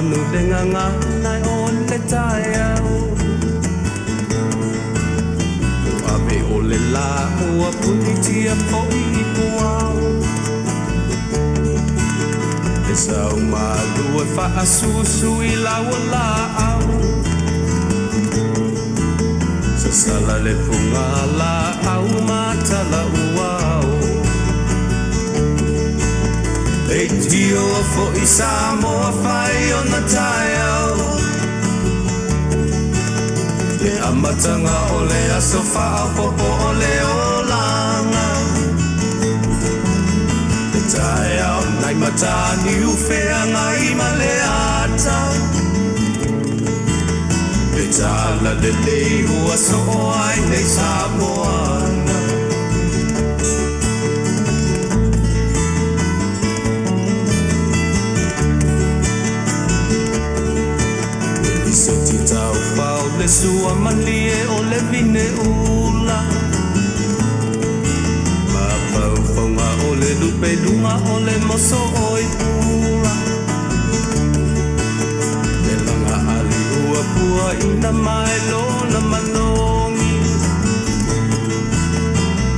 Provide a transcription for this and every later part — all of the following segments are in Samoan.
Manu le gagana o le taeao. Ave o le la ua punitia fo'i i puao. E sau malu e faasusu i lau o laau. Sasala le puga laau matala uao. Leitio fo'i Samoa fai ona taeao. Le amataga o le aso faaopoopo o le olaga. Le taeao nai Mataniu Feagai ma le ata. Le tala lelei ua soo ai nei Samoana. Eliseti taufao le sua malie o le vine ula. Mafaufauga o le lupeluga o le moso o i pula. Le laga ali ua puaina mai lona manogi.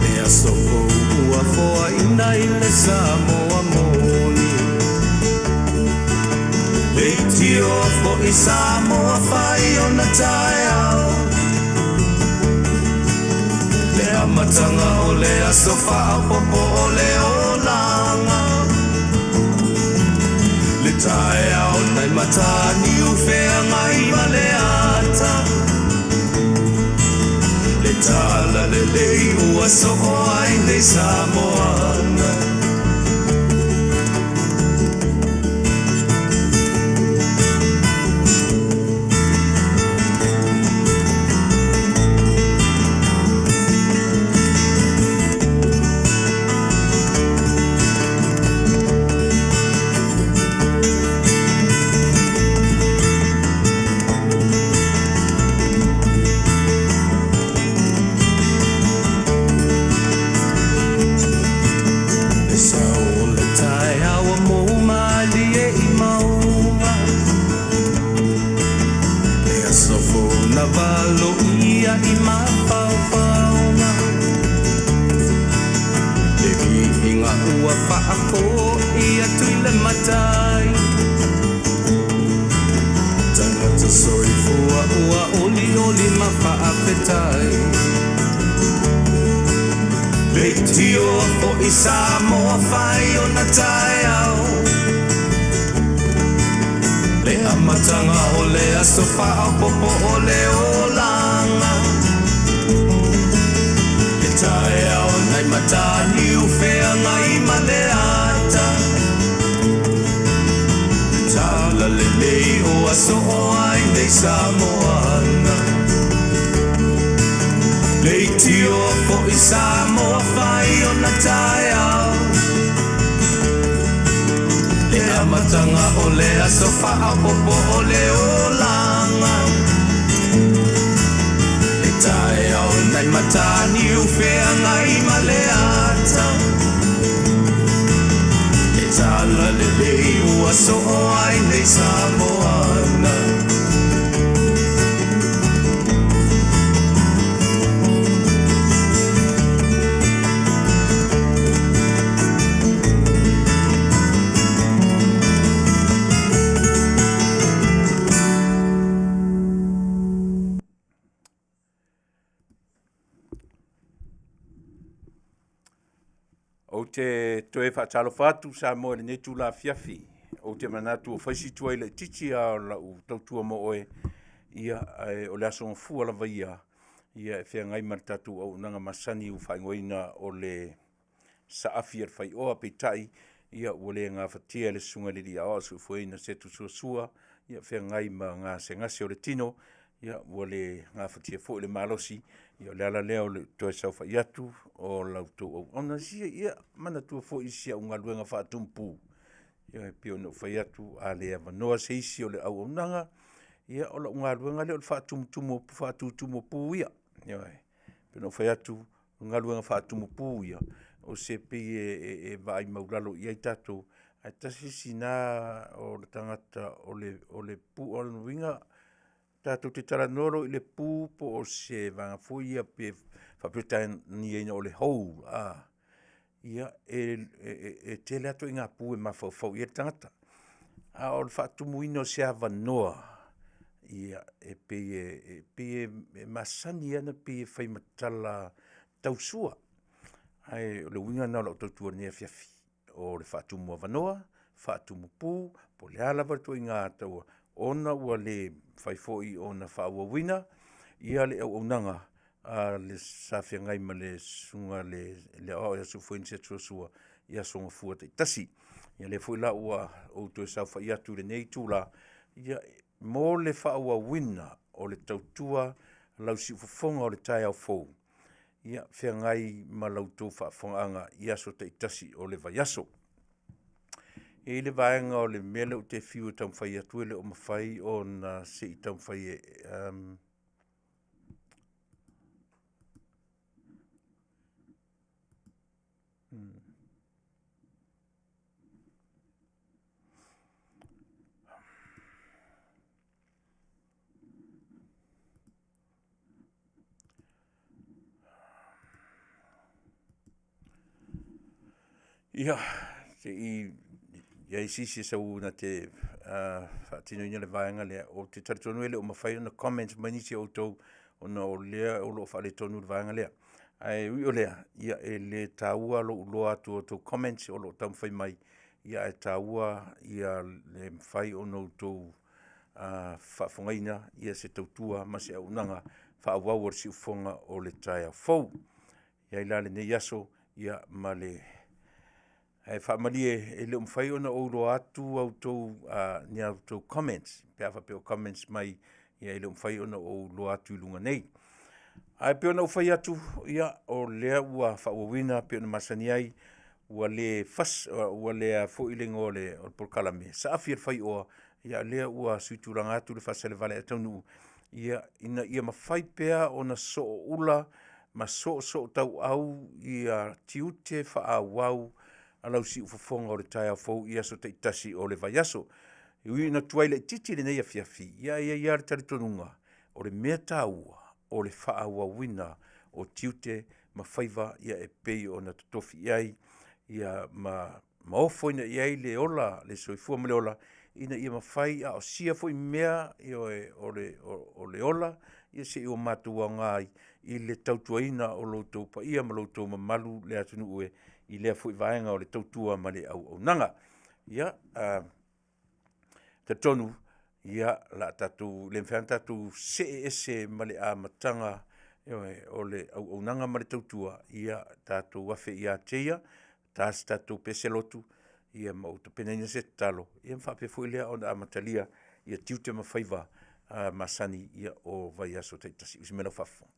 Le aso fou ua foaina i le Samoa moni. Leitio fo'i Samoa fai ona taeao. Le amataga o le aso faaopoopo o le olaga. Le taeao nai Mataniu Feagai ma le ata. Le tala lelei ua soo ai nei Samoana. Le sao o le taeao ua mou malie i mauga. Le aso fou na valoia i mafaufauga. Le viiga ua faafo'i atu i le Matai. Tagata soifua ua olioli ma faafetai. Leitio fo'i Samoa fai ona taeao. Le amataga o le aso faaopoopo o le olaga. Le taeao nai Mataniu Feagai ma le ata. Le tala lelei ua soo ai nei Samoana. Leitio fo'i Samoa fai ona taeao. Le amataga o le aso faaopoopo o le olaga. Le taeao nai Mataniu Feagai ma le ata. Le tala lelei ua soo ai nei Samoana. Ou te toe faatalofa atu Samoa i lenei itula afiafi. Ou te manatu ua fai si tuai laitiiti lava o lau tautua mo oe, ia, ae o le aso gafua lava ia, ia e feagai ma le tatou auaunaga masani ua faaigoaina o le Saafi a le Faioa, peitai, ia ua le gafatia e le Susuga i le Alii Aoao Soifuaina Setu Suasua, ia feagai ma gasegase o le tino, ia ua le gafatia foi le malosi, ia o le ala lea o le toe saofai atu o la outou auauna. Ia manatua foi si au galuega faatumu ia e pei ona ou fai atu, a le avanoa se isi o le auaunaga, ia o lau galuega lea o le faatumutumu faatutumu o pu ia. Ioe. E pei ona ou fai atu, o galuega faatumu pu ia, o se pei e vaai maualalo i ai tatou, Ae tasi sina o le tagata o le, o le pu o lona uiga, tatou te talanoa loa i le pu po o se vaega foi ia pe faaperetaniaina o le hole, ia e tele lava ituaiga pu e mafaufau i ai le tagata. A o le faatumuina o se avanoa, ia e pei e pei e masani lava ona pei e fai ma tala tausua. Ae o le uiga lena o lau tautua i lenei afiafi, o le faatumu avanoa, faatumu pu, po o le a lava le ituaiga ona ua le mafai foi ona faaauauina ia le auaunaga a le sa feagai ma le Susuga i le Aoao ia Sufuini Suasua i Aso Gafua taitasi. Ia lea foi la ua ou toe saofai atu i lenei itula, ia mo le faaauauina o le tautua a lau siufofoga o le taeao fou, ia feagai ma la outou faafofogaaga i aso taitasi o le vaiaso. E i ai le vaega o le mea lea ou te fiu e taumafai atu e le o mafai ona se i taumafai e Ia, se i i ai se isi e sau na te faatinoina le vaega lea. Ou te talitonu e le o mafai ona comment mai nisi o outou ona o lea o lo o faaletonu le vaega lea. Ae ui o lea, ia e le taua lou iloa atu o outou comments o lo o taumafai mai, ae taua le mafai ona outou faafofogaina se tautua ma se auaunaga faaauau a le siufofoga o le taeao fou. E i ai la lenei aso, ia ma le… Ae faamalie e le o mafai ona ou iloa atu ni a outou comments pe a faapea o comments mai e le o mafai ona ou iloa atu i luga nei. Ae pei ona ou fai atu, ia, o lea ua faaauauina pei ona masani ai, ua le polokalame, saafi e le faioa, a o lea ua suitulaga atu le faasalevale ae taunuu ina ia mafai pea ona sooula ma soosootauau tiute faaauau a lau siufofoga o le taeao fou i aso taitasi o le vaiaso. E ui ina tuai laitiiti lenei afiafi, ae i ai lava le talitonuga, o le mea taua o le faaauauina o tiute ma faiva e pei ona totofi i ai ma ofoina i ai le ola, le soifua ma le ola ina ia mafai, a o sia foi mea, ioe, o le ola, se i o matou aoga ai i le tautuaina o lo outou paia ma lo outou mamalu le atunuu e i lea foi vaega o le tautua ma le auaunaga. Ia, e talitonu o le a tatou, e le mafai lava ona tatou see ese ma le amataga, ioe, o le auaunaga ma le tautua, ia tatou afe ia te ia, ta se tatou pese lotu ma ou tapenaina se tatalo, ia ona faapea foi lea ona amatalia tiute ma faiva masani o vaiaso taitasi. Manuia lau faafofoga.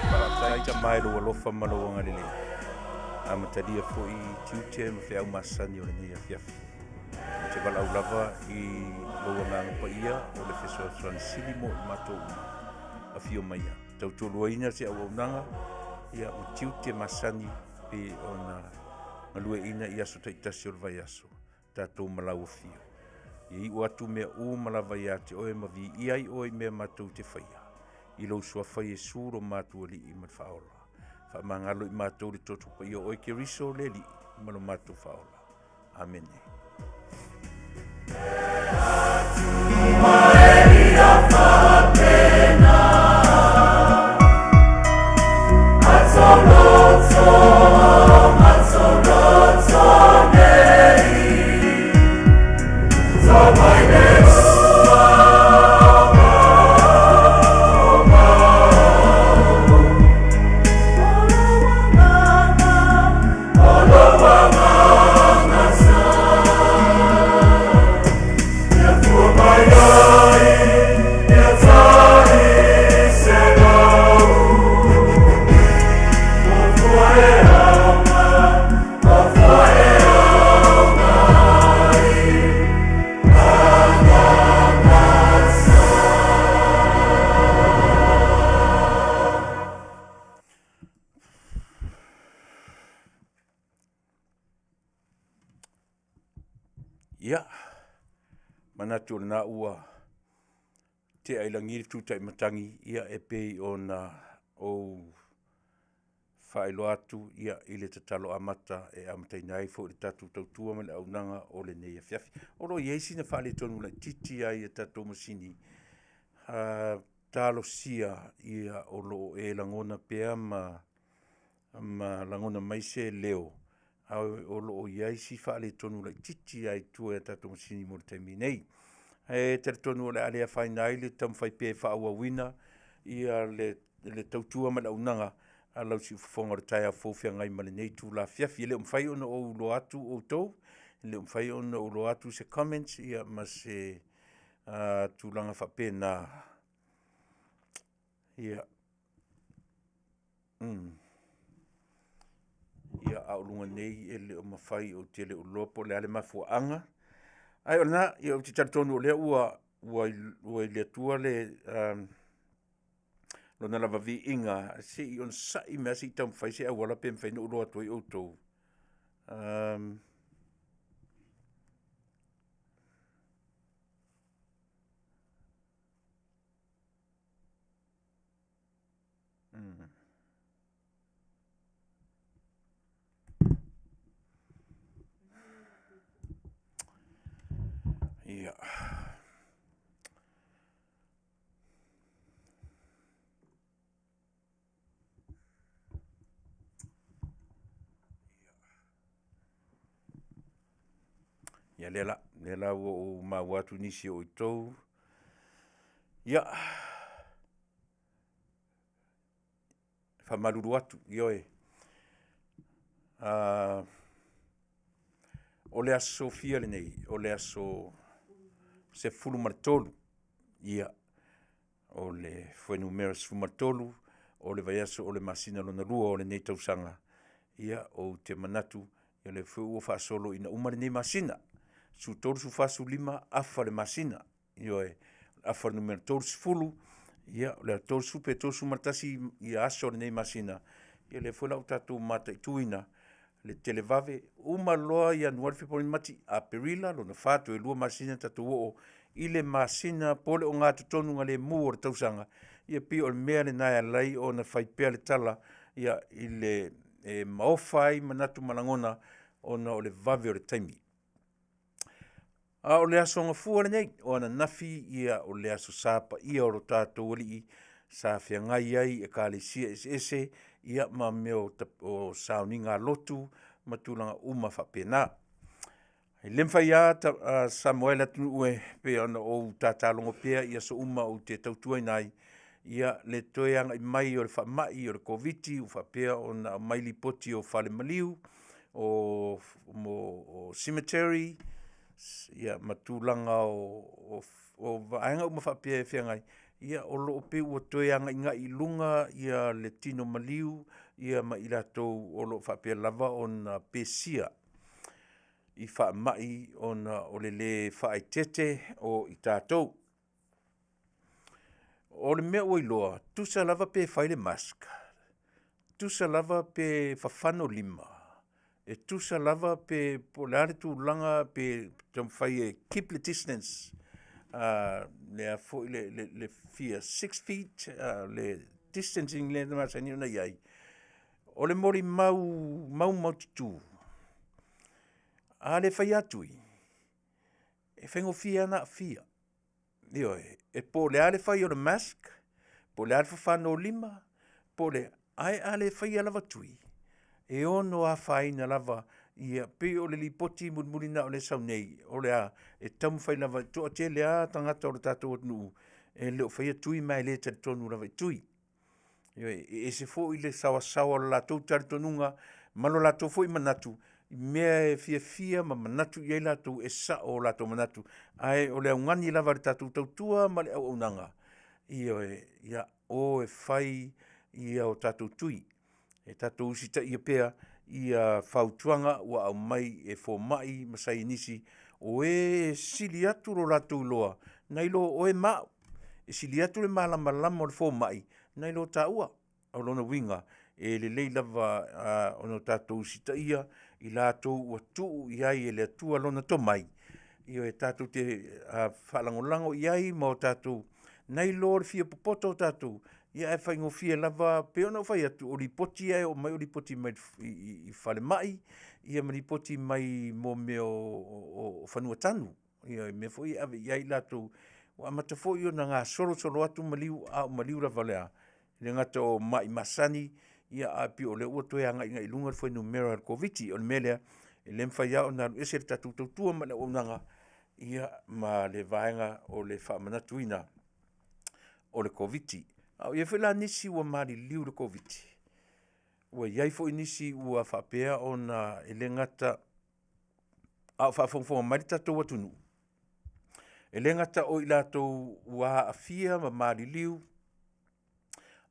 Faafetai Tama i lou alofa ma lou agalelei. Amatalia foi tiute ma feau masani o lenei afiafi. Ou te valaau lava i lou agaga paia o le fesoasoani sili mo i matou uma. afio maia. Tautualuaina se auaunaga ia ma tiute masani pei ona galueaiina i aso taitasi o le vaiaso, tatou ma lau afio. Ia iu atu mea uma lava ia te oe ma viia ai oe i mea matou te faia, i lou suafa Iesu lo matou Alii ma le Faaola. Faamagalo i matou i le toto paia o oe Keriso le Alii ma lo matou Faaola. Amene. Ia, manatu o lena ua tea i lagi le tūtai matagi, ia e pei ona ou faailoa atu ia i le tatalo amata e amataina ai foi le tatou tautua ma le auaunaga o lenei afiafi. O lo o i ai sina faaletonu laitiiti lava i a tatou masini, talosia ia o lo o e lagona pea ma ma lagona mai se leo, a o lo o i ai si faaletonu laitiiti lava i tua i a tatou masini mo le taimi nei. E talitonu o le a le afaina ai le taumafai pea e faaauauina ia le, le tautua ma le auaunaga a lau siufofoga o le taeao fou feagai ma lenei itula afiafi. E le o mafai ona ou iloa atu outou, e le o mafai ona ou iloa atu se comments ia ma se tulaga faapena. Ia, Ia, a o luga nei e le o mafai, ou te le o iloa po o le a le mafuaaga. Ae o lena, ia ou te talitonu o lea ua ua ua i le Atua le Lona lava viiga, se i onosai mai lava se i taumafai se auala pe mafai ona ou iloa atu ai outou. Ia. Ia lea la, lea la ua ou maua atu nisi o outou. Ia, faamalulu atu, ioe. O le aso Sofia lenei, o le aso 13, ia, o le fuainumera 13 o le vaiaso o le masina lona lua o lenei tausaga. Ia, ou te manatu, o lea foi ua faasolo ina uma lenei masina, 13, 14, 15, afa le masina. Ioe, afa numera 30, ia, o le 30 pe 31 ia aso o lenei masina, ia lea foi la ua tatou mataituina le televave, uma loa Ianuari, Fepuari, Mati, Aperila, lona fa, toe lua masina tatou oo i le masina po o le ogatotonu o le tausaga, ia pei o le mea lena e ala ai ona fai pea le tala, ia, i le e maofa ai manatu ma lagona ona o le vave o le taimi. A o le Aso Gafua lenei, o ananafi, ia, o le Aso Sa paia o lo tatou Alii, sa feagai ai i Ekalesia eseese, ia, ma mea o, o sauniga a lotu ma tulaga uma faapena. E le mafai lava Samoa e le atunuu e pei ona ou tatalogo pea i aso uma ou te tautuaina ai, ia le toe agai mai o le faamai o le Koviti ua faapea ona aumai lipoti o fale maliu, o, o cemetery, ia ma tulaga o, o vaega uma faapea e feagai, ia o lo o pei ua toe agaigai i luga ia le tino maliu ia ma i latou o lo o faapea lava ona pesia i faamai ona o le lē faaeteete o i tatou. O le mea ua iloa, tusa lava pe fai le mask, tusa lava pe fafano lima, e tusa lava pe po o le a le tulaga pe taumafai e keep le distance lea foi le fia 6 feet le distancing lea na masani ona i ai, o le molimau maumaututu, a le faia tui, e faigofie lava ona aafia. Ioe, e po o le a le fai o le mask, po o le a le fafano o lima, po o le a, ae a le faia lava tui, e ono afaina lava ia pei o le lipoti mulimuli lena o lea e sau nei, o le a? E taumafai lava, e toatele lava tagata o le tatou atunuu e le o faia tui ma e le talitonu lava i tui. Ioe, e ese foi le saoasaoa o le latou talitonuga ma lo latou foi manatu i mea e fiafia ma manatu i ai latou e sao o latou manatu. Ae o le augani lava a le tatou tautua ma le auaunaga, ioe, ia o e fai o tatou tui. E tatou usitaia pea fautuaga ua aumai e fomai ma saienisi, o e sili atu lo latou iloa nai lo oe ma au. E sili atu le malamalama o le fomai nai lo taua. O lona uiga, e lelei lava ona tatou usitaia i latou ua tuu i ai e le Atua lona tomai, ioe, tatou te faalagolago i ai ma o tatou, nai lo le fia popoto tatou, ae faigofie lava, pei ona ou fai atu, o lipoti ia e oo mai o lipoti mai i falemai ia ma lipoti mai mo mea o fanua tanu, i mea foi ia e ave i ai latou. Ua amata foi ona gasolosolo atu maliu, a o maliu lava o le a? E le gata o mai masani, ae pei o lea ua toe agai i luga le fuainumera o le Koviti. O le mea lea, e le mafai lava ona alu ese le tatou tautua ma le auaunaga ia ma le vaega o le faamanatuina o le Koviti. A ua i ai foi la nisi ua maliliu i le Koviti, ua i ai foi nisi ua faapea ona, e le gata a o faafogafoga mai le tatou atunuu, e le gata o i latou ua aafia ma maliliu,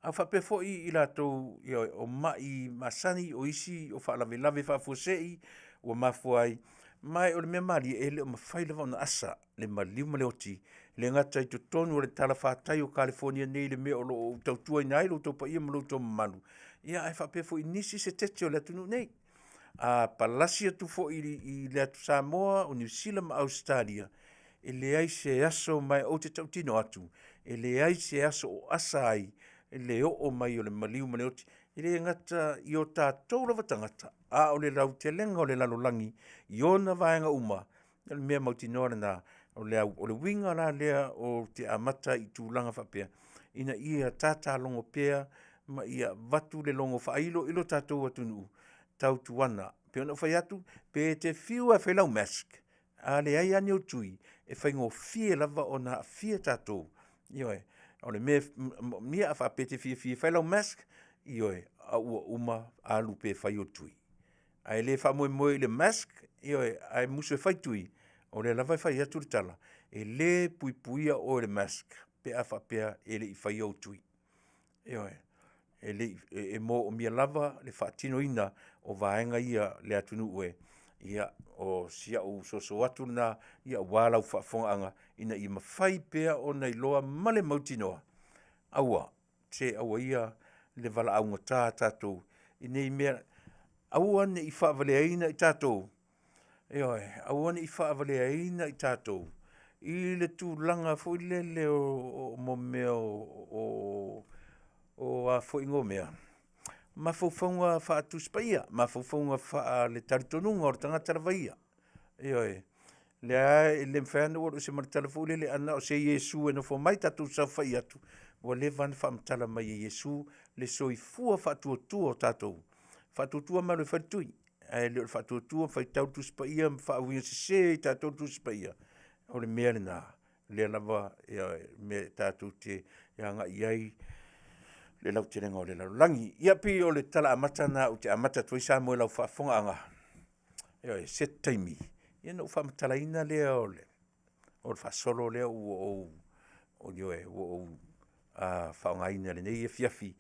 ae faapea foi i latou o mai masani, o isi o faalavelave faafuasei ua mafua ai. Ma o le mea malie, e le o mafai lava ona asa le maliu ma le oti, e le gata i totonu o le talafatai o Kalifonia nei i le mea o lo o ou tautuaina ai lo outou paia ma lo outou mamalu, ae faapea foi i nisi setete o le atunuu nei. A palasi atu foi i le atu Samoa, o Niu Sila ma Ausetalia, e leai se aso, ma ou te tautino atu, e leai se aso o asa ai le oo mai o le maliu ma le oti, e le gata i o tatou lava tagata, a o le lautelega o le lalolagi i ona vaega uma. O le mea mautinoa lena. O le uiga la lea ou te amata ai i tulaga faapea, ina ia tata logo pea ma ia avatu le logo faailo i lo tatou atunuu, tautuana, pei ona ou fai atu, pe te fiu lava e fai lau mask, a leai lava ni ou tui, e faigofie lava ona aafia tatou. Ioe. O le mea e manaomia, a faapea e te fiafia e fai lau mask, ioe, a ua uma, alu pea e fai ou tui. Ae le faamoemoe i le mask, ioe, ae musu e fai tui, o lea lava e fai atu le tala, e le puipuia oe e le mask pe a faapea e le i faia ou tui. Ioe. E moomia lava le faatinoina o vaega ia le atunuu e. Ia, o si au soso atu lena aua lau faafofogaaga ina ia mafai pea ona iloa ma le mautinoa, aua, se aua ia le valaau gata tatou i nei mea, aua ne i faavaleaina i tatou, ioe, aua ne i faavaleaina i tatou i le tulaga foi lele o mea o a foi mea, mafaufauga faa-Tusi Paia, mafaufauga faale-talitonuga o le tagata lava ia. Ioe. O lea lava e le mafai lava ona ou alu ese ma le tala foi lele, a na o se Iesu e nofo mai tatou saofai atu, ua leva lava ona faamatala mai e Iesu le soifua faatuatua o tatou, faatuatua ma alu e fai le tui, ae le o le faatuatua ma faitau le Tusi Paia ma faauigasese e tatou le Tusi Paia. O le mea lena, o lea lava e tatou te agai i ai le lautelega o le lalolagi. Ia pei o le tala amata lena ou te amata atu ai Samoa i lau faafofogaaga, ioe, i se taimi ona ou faamatalaina lea o le faasolo lea ua ou, ioe, ua ou faaaogaina i lenei afiafi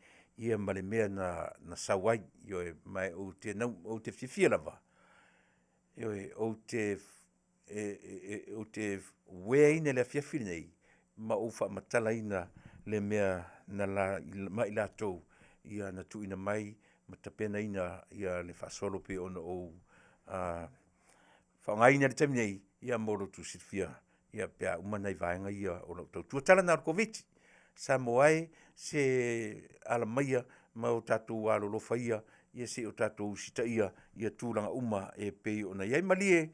ma le mea na sau ai. Ioe. Ma ou te fiafia lava, ioe, ou te ueaina le afiafi lenei ma ou faamatalaina le mea na la ma i latou ia na tuuina mai ma tapenaina ia le faasolo pei ona ou faaaogaina i le taimi nei, ia mo lo outou silafia ia pe a uma nai vaega ia o lau tautua. Tala na o le Koviti, Samoa e, se alamaia ma o tatou alolofa ia, ia se i o tatou usitaia ia tulaga uma e pei ona i ai. Malie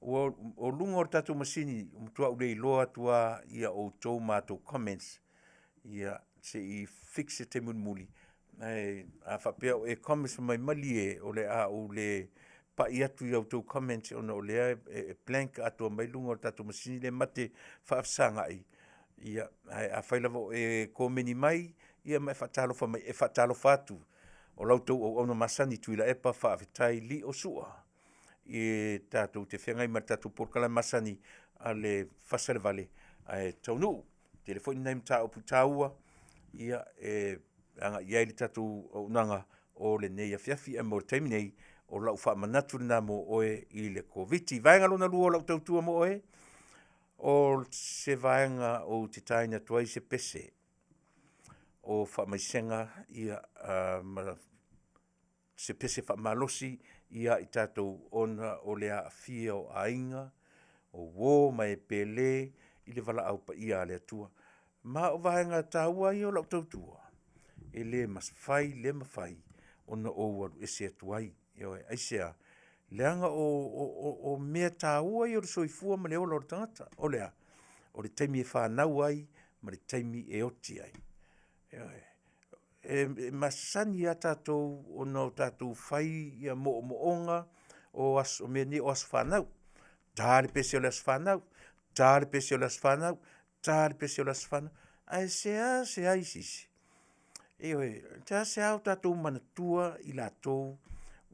o luga o le tatou masini, ua matua ou le iloa atu lava ia outou ma a outou comments, ia se i fix se taimi mulimuli, ae a faapea o e comments mai, malie o le a ou le pai atu i a outou comments ona o lea e blank atoa mai luga o le tatou masini lea ma te faafesagai, ia, ae afai lava o e komeni mai ia ma e faatalofa mai, e faatalofa atu. O la outou auauna masani Tuilaepa Faafetai Lio Sua, e tatou te feagai ma le tatou polokalame masani a le Fasa i le Vale ae taunuu. Tele foi nai mataupu taua ia e agai i ai le tatou auaunaga o lenei afiafi. Ae mo le taimi nei, o lau faamanatu lena mo oe i le Koviti. Vaega lona lua o lau tautua mo oe, o se vaega ou te taina atu ai se pese o faamaisega ia, ma se pese faamalosi ia i tatou ona o le aafia o aiga, o uo ma e pele i le valaau paia a le Atua. Ma o vaega taua ia o lau tautua, e le mafai le mafai ona ou alu ese atu ai. Ioe, aisea? Leaga o mea taua ia o le soifua ma le ola o le tagata. O le a? O le taimi e fanau ai ma le taimi e oti ai. Ioe. E masani lava tatou ona o tatou fai ia moomooga o aso, o mea nei o aso fanau. Ta le pese o le aso fanau, ta le pese o le aso fanau, ta le pese o le aso fanau, ae seasea i sisi, ioe, seasea o tatou manatua i latou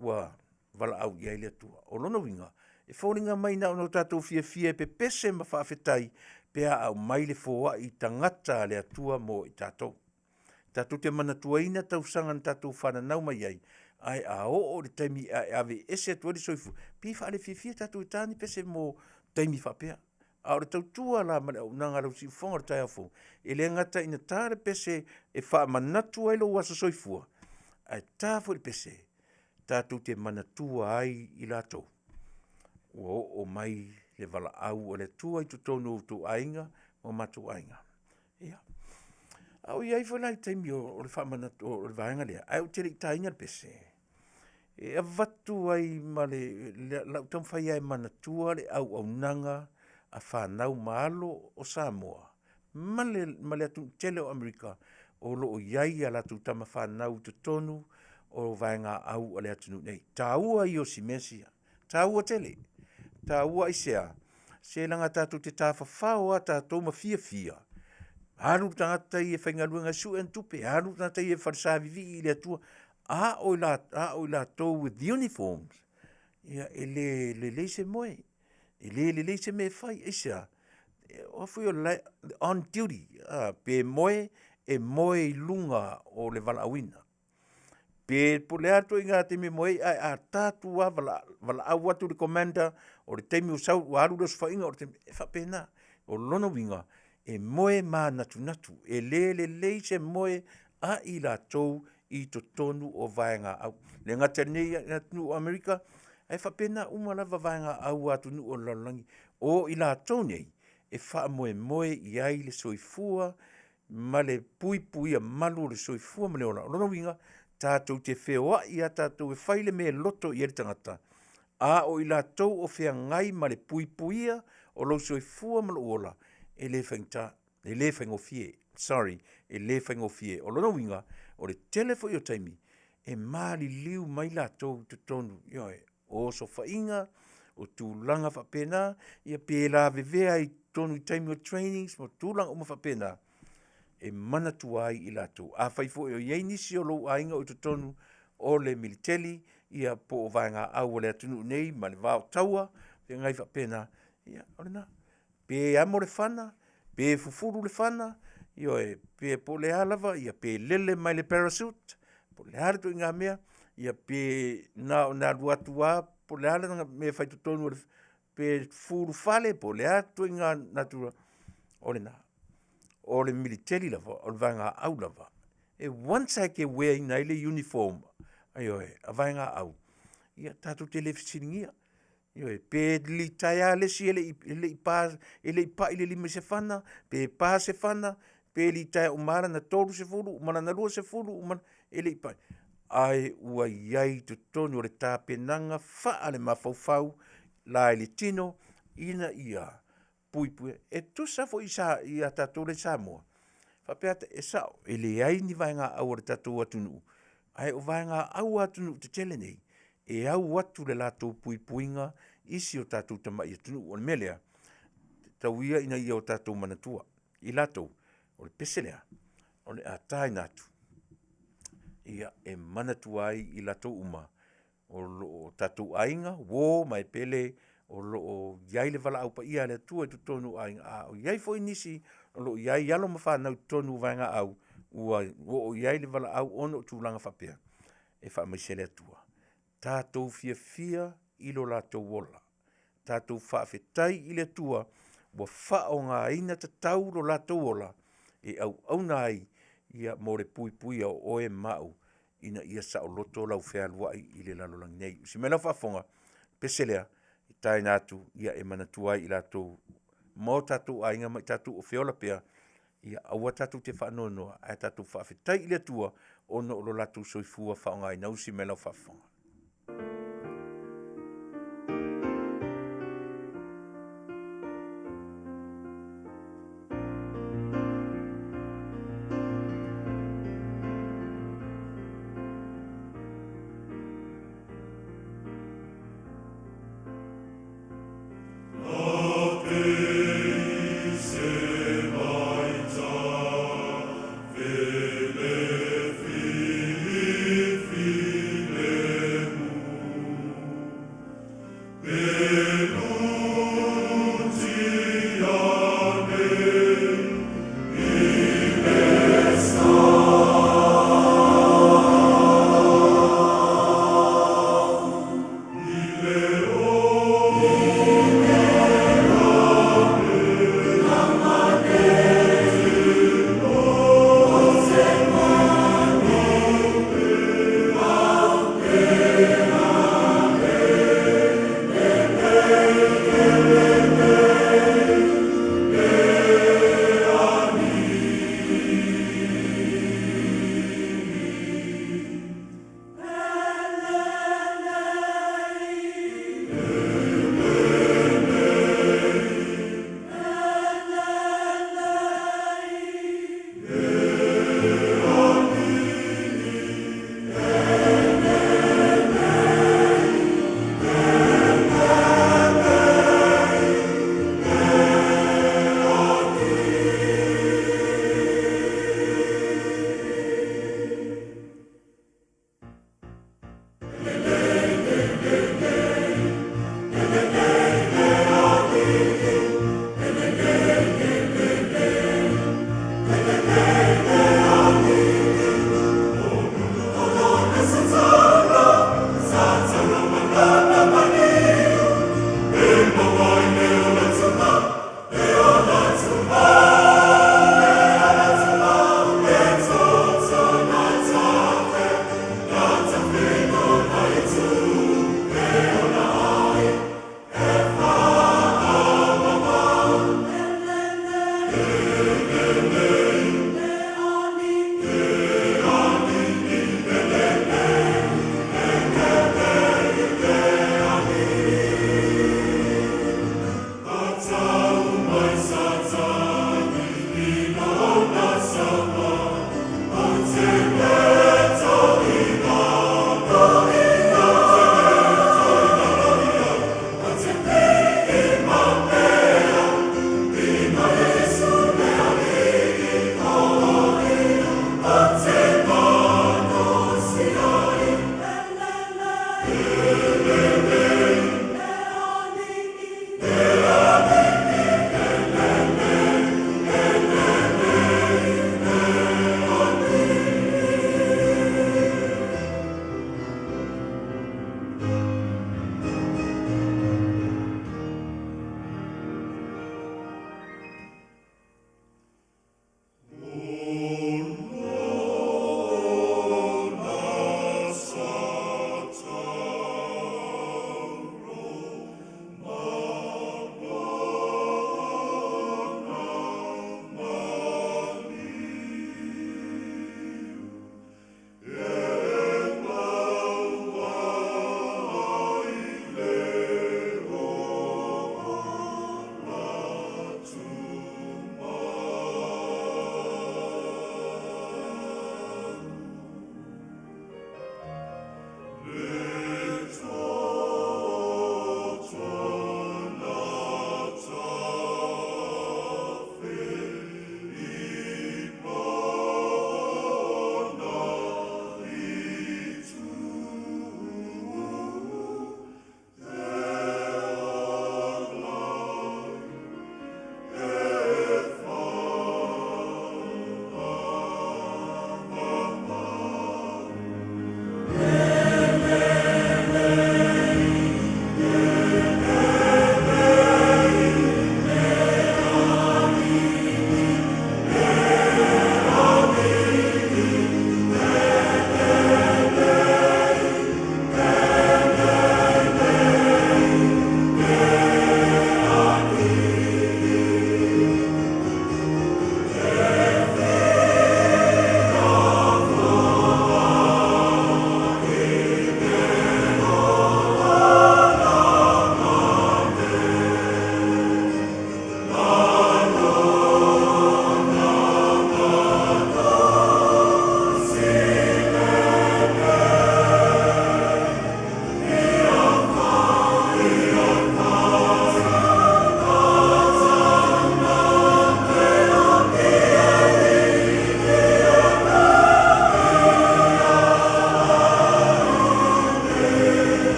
ua valaau i ai le Atua. O lona uiga, e foliga mai na ona tatou fiafia e pepese ma faafetai pe a aumai le foai tagata a le Atua mo i tatou. Tatou te manatuaina tausaga na tatou fananau mai ai, ae a oo i le taimi e aveese atu ai le soifua, pei e faalefiafia tatou e ta ni pese mo taimi faapea. A o le tautua la ma le auaunaga a lau siufofoga i le taeao fou, e le gata ina ta le pese e faamanatu ai lou aso soifua, ae ta foi le pese tatou te manatua ai i latou ua oo mai le valaau a le Atua i totonu o outou aiga ma o matou aiga. Ia, a o i ai foi la i taimi o le faamanatu o le vaega lea, ae ou te le i taina le pese, e avatu ai ma lau taumafai lava e manatua le auaunaga a fanau ma alo o Samoa ma le atunuu tele o Amerika o lo o i ai a latou tama fanau i totonu o vaegaau a le atunuu nei. Taua ia o si mea sia, taua tele. Taua aisea? Se leaga tatou te tafafao lava tatou ma fiafia, alu le tagata ia e faigaluega e sue ana tupe, alu le tagata ia e falesa vivii i le Atua, a o i latou with uniforms, ia e le lelei se moe, e le lelei se mea e fai. Aisea? O a foi o la e on duty, pe moe, e moe i luga o le valaauina. Pe po o le a le ituaiga taimi e moe ai, ae a ta atu lava valaau atu le commander, o le taimi ua sau ua alu le osofaiga, o le taimi, e faapena. O lona uiga, e moe manatunatu, e le lelei se moe a i latou i totonu o vaegaau. E le gata i lenei atunuu o Amerika, ae faapena uma lava vaegaau a atunuu o le lalolagi. O i latou nei e faamoemoe i ai le soifua ma le puipuia malu o le soifua ma le ola. O lona uiga, tatou te feoai lava tatou e fai le mea e loto i ai le tagata, a o i latou o feagai ma le puipuia o lou soifua ma lou ola, e le faigata, e le faigofie, sorry, e le faigofie. O lona uiga, o le tele foi o taimi e maliliu mai latou i totonu, ioe, o osofaiga, o tulaga faapena, ia pe lavevea ai i totonu i taimi o trainings ma tulaga uma faapena, e manatua ai i latou. Afai foi o i ai nisi o lou aiga o i totonu o le militeli, ia po o vaegaau a le atunuu nei ma le va o taua, feagai faapena, ia o lena. Pe amo le fana, pe fufulu le fana, ioe, pe po o le a lava, ia pe lele mai le parachute, po o le a le ituaiga mea, ia pe na ona alu atu lava po o le a lana mea e fai i totonu o le, pe fu i le fale po o le a le ituaiga natura, o lena. O le militeli lava, o le vaegaau lava, e once lava e te wear ina ai le uniform, ioe, a vaegaau, ia tatou te le fesiligia. Ioe, pe litaea lava le isi e le i pa, e le i pai le lima i se fana, pe pa se fana, pe litaea uma lava lana 30 ma lana 20 ma, e le i pai, ae ua i ai i totonu o le tapenaga faalemafaufau la i le tino ina ia puipuia. E tusa foi sa ia tatou la i Samoa, faapea atu, e sao, e leai ni vaegaau a le tatou atunuu, ae o vaegaau a atunuu tetele nei, e au atu le latou puipuiga i si o tatou tamai atunuu. O le mea lea, tau ia ina o tatou manatua i latou, o le pese lea, o le a taina atu, ia e manatua ai i latou uma o lo o tatou aiga, uo ma e pele o lo o i ai le valaau paia a le Atua i totonu o aiga, a o i ai foi nisi o lo o i ai alo ma fanau i totonu o vaegaau ua oo i ai le valaau ona o tulaga faapea, e faamaise le Atua. Tatou fiafia i lo latou ola, tatou faafetai i le Atua ua faaaogaina tatau lo latou ola e auauna ai ia mo le puipuia o oe ma au ina ia saoloto lau fealuai i le lalolagi nei. Si mea la lau faafofoga, pese lea e taina atu ia e manatua ai i latou ma o tatou aiga ma i tatou o feola pea, ia aua tatou te faanoanoa, ae tatou faafetai i le Atua ona o lo latou soifua faaaogaina. Usi mai lau faafofoga.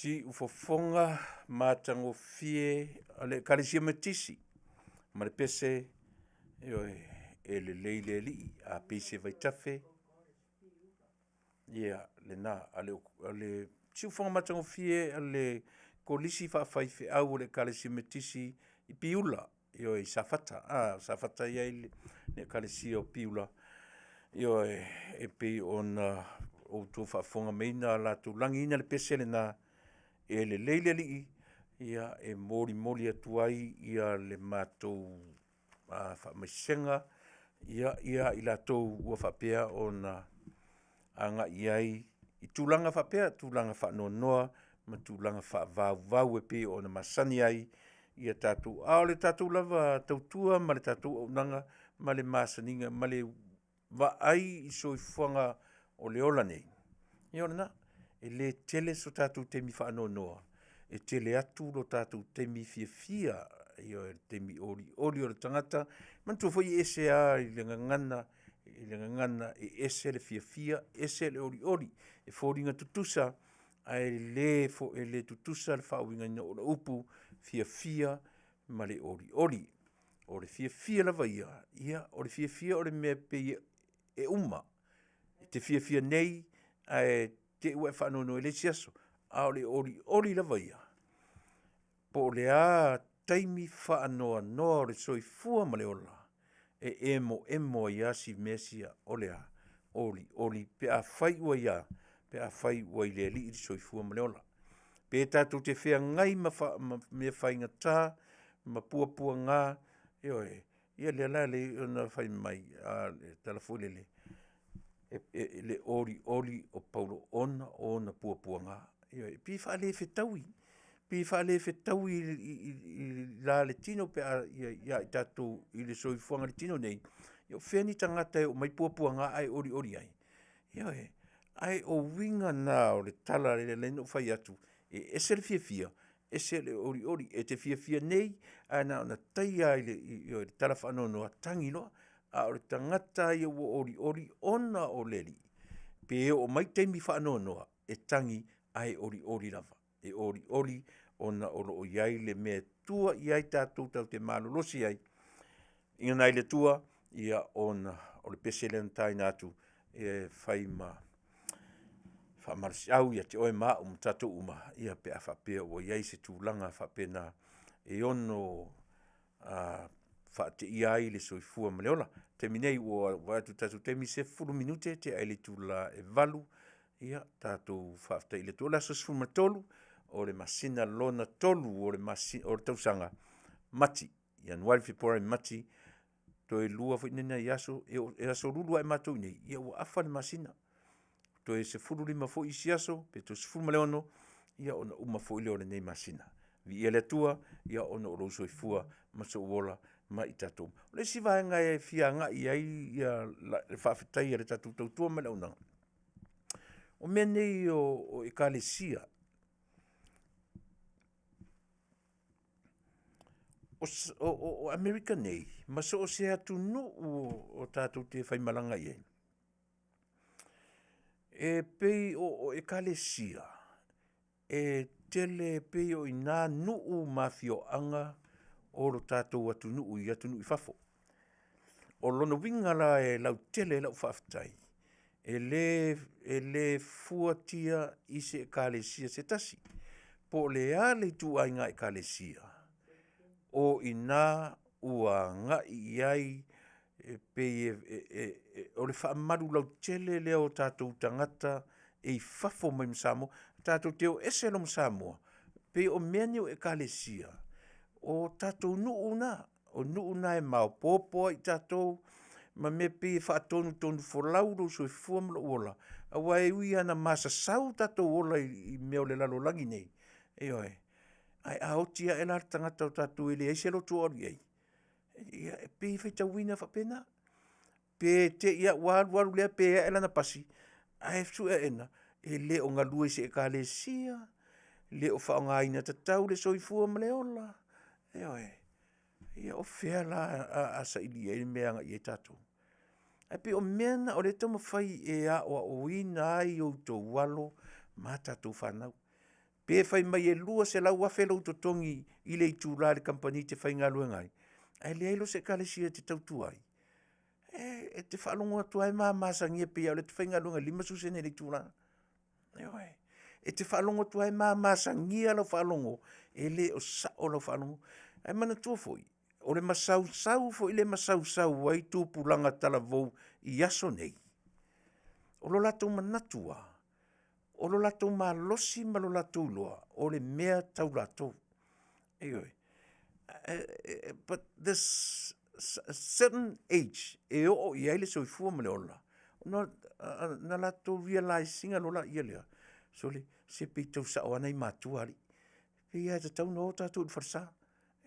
Siufofoga matagofie a le Ekalesia Metotisi ma le pese, ioe, E Lelei le Alii, a pei se vaitafe. Ia, lena, a le siufofoga matagofie a le Kolisi Faafaifeau a le Ekalesia Metotisi i Piula, ioe i Safata, o Safata e i ai le Ekalesia o Piula, ioe, e pei ona outou faafofoga mai na latou lagiina le pese lena, E Lelei le Alii, ia e molimoli atu ai le matou faamaisega ia i latou ua faapea ona agai i ai i tulaga faapea, tulaga faanoanoa ma tulaga faavauvau e pei ona masani ai ia tatou. A o le tatou lava tautua ma le tatou auaunaga ma le masaniga ma le vaai i soifuaga o le ola nei, ia o lena. E le tele so tatou taimi faanoanoa, e tele atu lo tatou taimi fiafia, ioe, le taimi olioli o le tagata. Manatua foi e ese lava i le gagana e ese le fiafia ese le olioli. E foliga tutusa ae le tutusa le faauigaina o le upu fiafia ma le olioli. O le fiafia lava ia, o le fiafia o le mea e pei e uma. E te fiafia nei ae te i ua e faanoanoa i le isi aso, a o le olioli lava ia, po o le a taimi faanoanoa o le soifua ma le ola, e emoemo ai lava si mea sia, o le a? Olioli pe afai ua i a? Pe afai ua i le Alii le soifua ma le ola. Pe tatou te feagai ma mea faigata ma puapuaga, ioe, ia lea la e ala ai ona fai mai le tala foi lele, le olioli o Paulo ona o ona puapuaga. Ioe, e pei e faalefetaui, pei e faalefetaui i le la o le tino pe a ia i tatou i le soifuaga i le tino nei, o fea ni tagata e oo mai puapuaga ae olioli ai? Ioe, ae o uiga na o le tala lea e ala ai ona ou fai atu, e ese le fiafia, ese le olioli. E te fiafia nei, ae na ona tai lava i le tala faanoanoa, tagi loa. A o le tagata lava ia ua olioli ona o le Alii, pe oo mai taimi faanoanoa, e tagi ae olioli lava. E olioli ona o lo o i ai le mea e tua i ai tatou tatou te malolosi ai, ia na i le Atua ona o le pese lea na taina atu e fai ma faamalosiau ia te oe ma au ma tatou uma pe a faapea ua i ai se tulaga faapena e ono faateia ai le soifua ma le ola. O le taimi nei ua vaai atu i le tatou taimi, e 10 minute tea i le itula e 8:00, ia tatou faafetai i le Atua. O le aso 13 o le masina lona tolu o le tausaga, Mati, Ianuari, Fepuari, Mati, toe lua foi nei nai aso, e aso Lulu lava matou i inei, ia ua afa le masina. Toe 15 foi isi aso pe toe 16 ia ona uma foi lea o lenei masina. Viia le Atua ona o lou soifua ma sou ola ma i tatou uma. O le isi vaega e fia agai i ai le faafetai a le tatou tautua ma le auaunaga, o mea nei o Ekalesia. O Amerika nei ma so o se atunuu o tatou te faimalaga i ai, e pei o Ekalesia, e tele pei o i ina nuu ma afioaga o lo tatou atunuu i atunuu i fafo. O lona uiga la e lautele ai lau faafetai, e le fuatia i se Ekalesia se tasi, po o le a le ituaiga Ekalesia, o i ina ua agai i ai e pei o le faamalu lautele lea o tatou tagata e i fafo mai ma Samoa. Tatou te o ese loa ma Samoa, pei o mea nei o Ekalesia, o tatou nuu na, o nuu na e maopoopo ai tatou ma mea e pei e faatonutonufolau lou soifua ma lou ola, aua e ui lava ina masasau o tatou ola i mea o le lalolagi nei, ioe, ae a oti ae la le tagata o tatou e leai se lotu o alu i ai, ia e pei e faitauina faapena. Pe te i lava ua alu alu lea pe ae lana pasi, ae sue aena, e le o galue i se Ekalesia, le o faaaogaina tatau le soifua ma le ola, ioe. Ia o fea la a saili ai le mea e agai i ai tatou? Ae pei o mea na o lea e taumafai e aoaoina ai outou alo ma a tatou fanau. Pe fai mai e 200,000 lou totogi i le itula i le kamupani e te faigaluega ai, ae leai loa se ekalesia e te tautua ai, e te faalogo atu lava e mamasagia e pei lava o lea e te faigaluega i le 50 sene i le itula. Ioe. E te faalogo atu lava e mamasagia lau faalogo, e le o sao lau faalogo. Ae manatua foi, o le masausau foi lea e masausau ai tupulaga talavou i aso nei, o lo latou manatu lava, o lo latou malosi ma lo latou iloa, o le mea tau latou. Ioe. But this certain age e oo i ai le soifua ma le ola, ona latou realize ina loa lea lea, sole, se pei tau sao lava nai matua alii, pei lava e tatau ona o tatou i le falesa.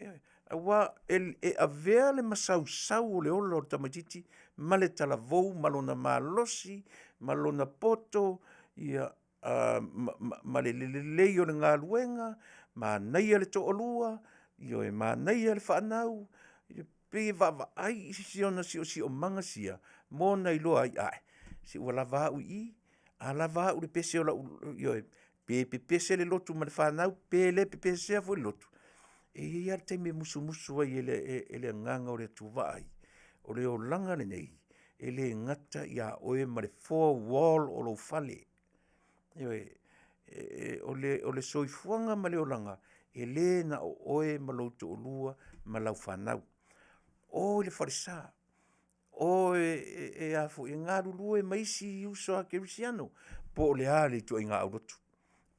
Ioe. Aua e avea le masausau o le ola o le tamaitiiti ma le talavou ma lona malosi ma lona poto, ia, ma le lelei o le galuega, manaia le toalua, ioe, manaia le fanau, e pei e vaavaai i siona siosiomaga sia mo ona iloa ai, ae, se ua lava au i i, a lava au i le pese o lau… ioe, pe pepese le lotu ma le fanau pe le pepesea foi le lotu, e i ai lava le taimi e musumusu ai e le Agaga o le Atua, vaai, o le olaga lenei, e le gata ia oe ma le four wall o lou fale. Ioe. O le soifuaga ma le olaga, e le na o oe ma lou toalua ma lau fanau. O i le falesa, o e galulue ma isi uso a kerisiano, po o le a le ituaiga aulotu,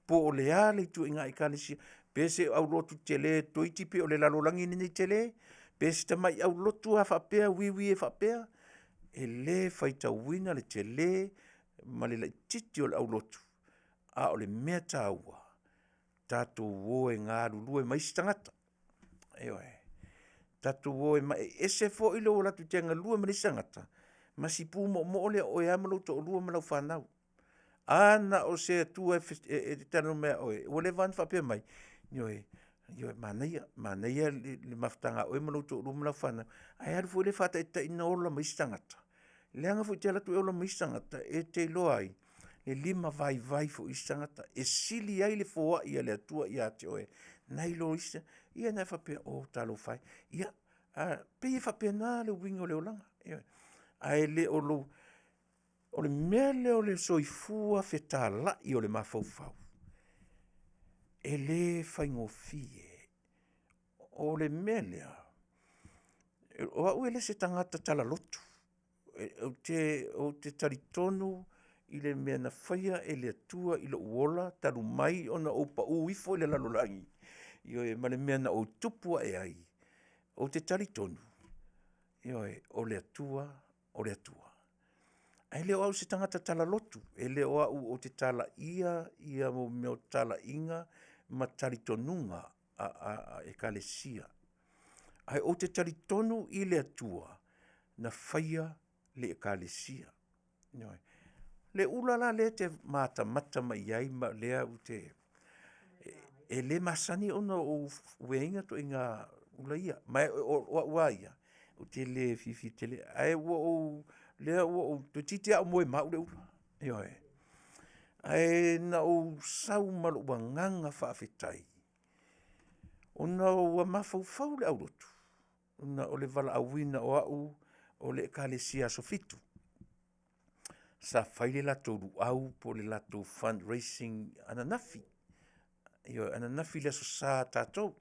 po o le a le ituaiga ekalesia, pe se aulotu tele toeitiiti pei o le lalolagi lenei tele, pe se tamai aulotu lava faapea uiui e faapea, e le faitauina le tele ma le laitiiti o le aulotu, a o le mea taua, tatou o e galulue ma isi tagata. Ioe. Tatou o e ese foi lou alu atu e te galue ma le isi tagata ma si pu moomoo lea o oe lava ma lou toalua ma lau fanau. A na o se Atua e talanoa mai ia oe, ua leva lava ona faapea mai, ioe, ioe, manaia, manaia le mafutaga a oe ma lou toalua ma lau fanau, ae alu foi lea faataitai ona ola ma isi tagata. Leaga foi e te alu atu e ola ma isi tagata, e te iloa ai le limavaivai foi o isi tagata, e sili ai le foai a le Atua ia te oe nai lo isi. Ia ona e faapea, o talofa e, ia, e pei e faapena le uiga o le olaga, ioe. Ae le o lou… O le mea lea o le soifua fetalai o le mafaufau, e le faigofie. O le mea lea, o au e le se tagata talalotu, ou te talitonu i le mea na faia e le Atua i lou ola talu mai ona ou pau ifo i le lalolagi, ioe, ma le mea na ou tupu ae ai, ou te talitonu, ioe, o le Atua o le Atua. Ae le o au o se tagata talalotu, e le o au ou te talaia mea o talaiga ma talitonuga a Ekalesia, ae ou te talitonu i le Atua na faia le Ekalesia. Ioe. Le ula la lea e te matamata mai i ai ma o lea ou te… E le masani ona ou ueaina ituaiga ula ia, ma o au lava ia, ou te le fiafia tele, ae ua ou, lea ua ou, toeitiiti lava ou moe ma au le ula, ioe. Ae na ou sau ma lou agaga faafetai, ona ua mafaufau le aulotu, ona o le valaauina o au o le Ekalesia Aso Fitu, sa fai le latou luau po o le latou fundraising ananafi, ioe, ananafi i le aso Sa tatou.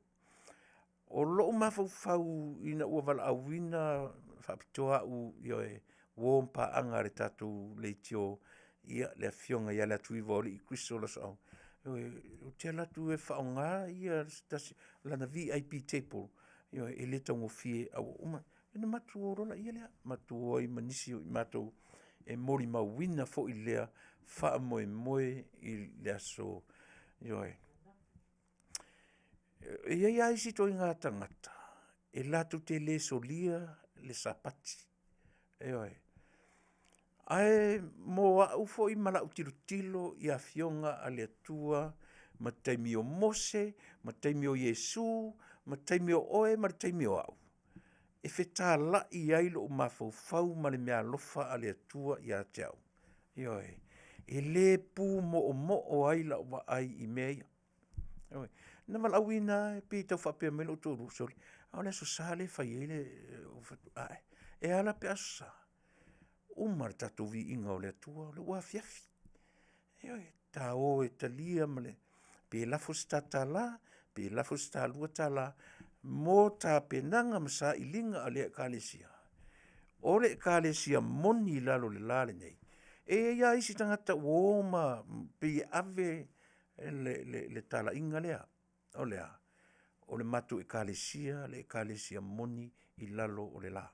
O lou mafaufau ina ua valaauina faapitoa au, ioe, uo ma paaga a le tatou leitio, le Afioga ia Leatuivao Kristo Losoau, ioe, ou te alu atu e faaaoga se tasi o lana VIP table, ioe, e le taugofie a ua uma. Ona matou o loa lea, matou o ai ma nisi o matou e molimauina foi lea faamoemoe i le aso. Ioe. E i ai lava isi ituaiga tagata e latou te le solia le Sapati, ioe. Ae mo au foi ma lau tilotilo i afioga a le Atua ma taimi o Mose ma taimi o Iesu ma taimi o oe ma le taimi o au, e fetalai ai lou mafaufau ma le meaalofa a le Atua ia te au, ioe. E le pumoomoo ai lau vaai i mea ia. Ioe. Na valaauina lava e pei e tau faapea mai lou toalua, sole, a o le Aso Sa lea e fai ai le… Ou fai atu, ae, e a la pe a Aso Sa? Uma le tatou Viiga o le Atua o lea ua afiafi. Ioe, ta o e talia ma le, pe lafo se ta $1, pe lafo se ta $2 mo tapenaga ma sailiga a lea Ekalesia. O le Ekalesia moni i lalo o le la lenei, e i ai lava isi tagata ua o ma pei e ave le talaiga lea. O le a? O le matou Ekalesia le Ekalesia moni i lalo o le la.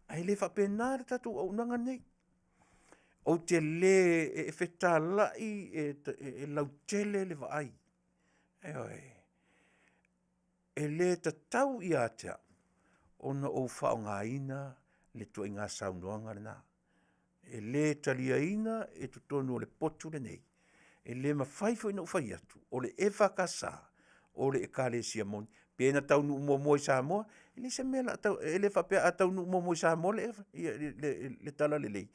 Ae le faapena le tatou auaunaga lenei. Ou te le fetalai e lautele le vaai, ioe. E le tatau ia te au ona ou faaaogaina le ituaiga saunoaga lena. E le taliaina i totonu o le potu lenei, e le mafai foi ona ou fai atu, o le EFKS o le Ekalesia moni. Pe na taunuu muamua i Samoa, e leai se mea o le a tau… e le faapea a taunuu muamua i Samoa le talalelei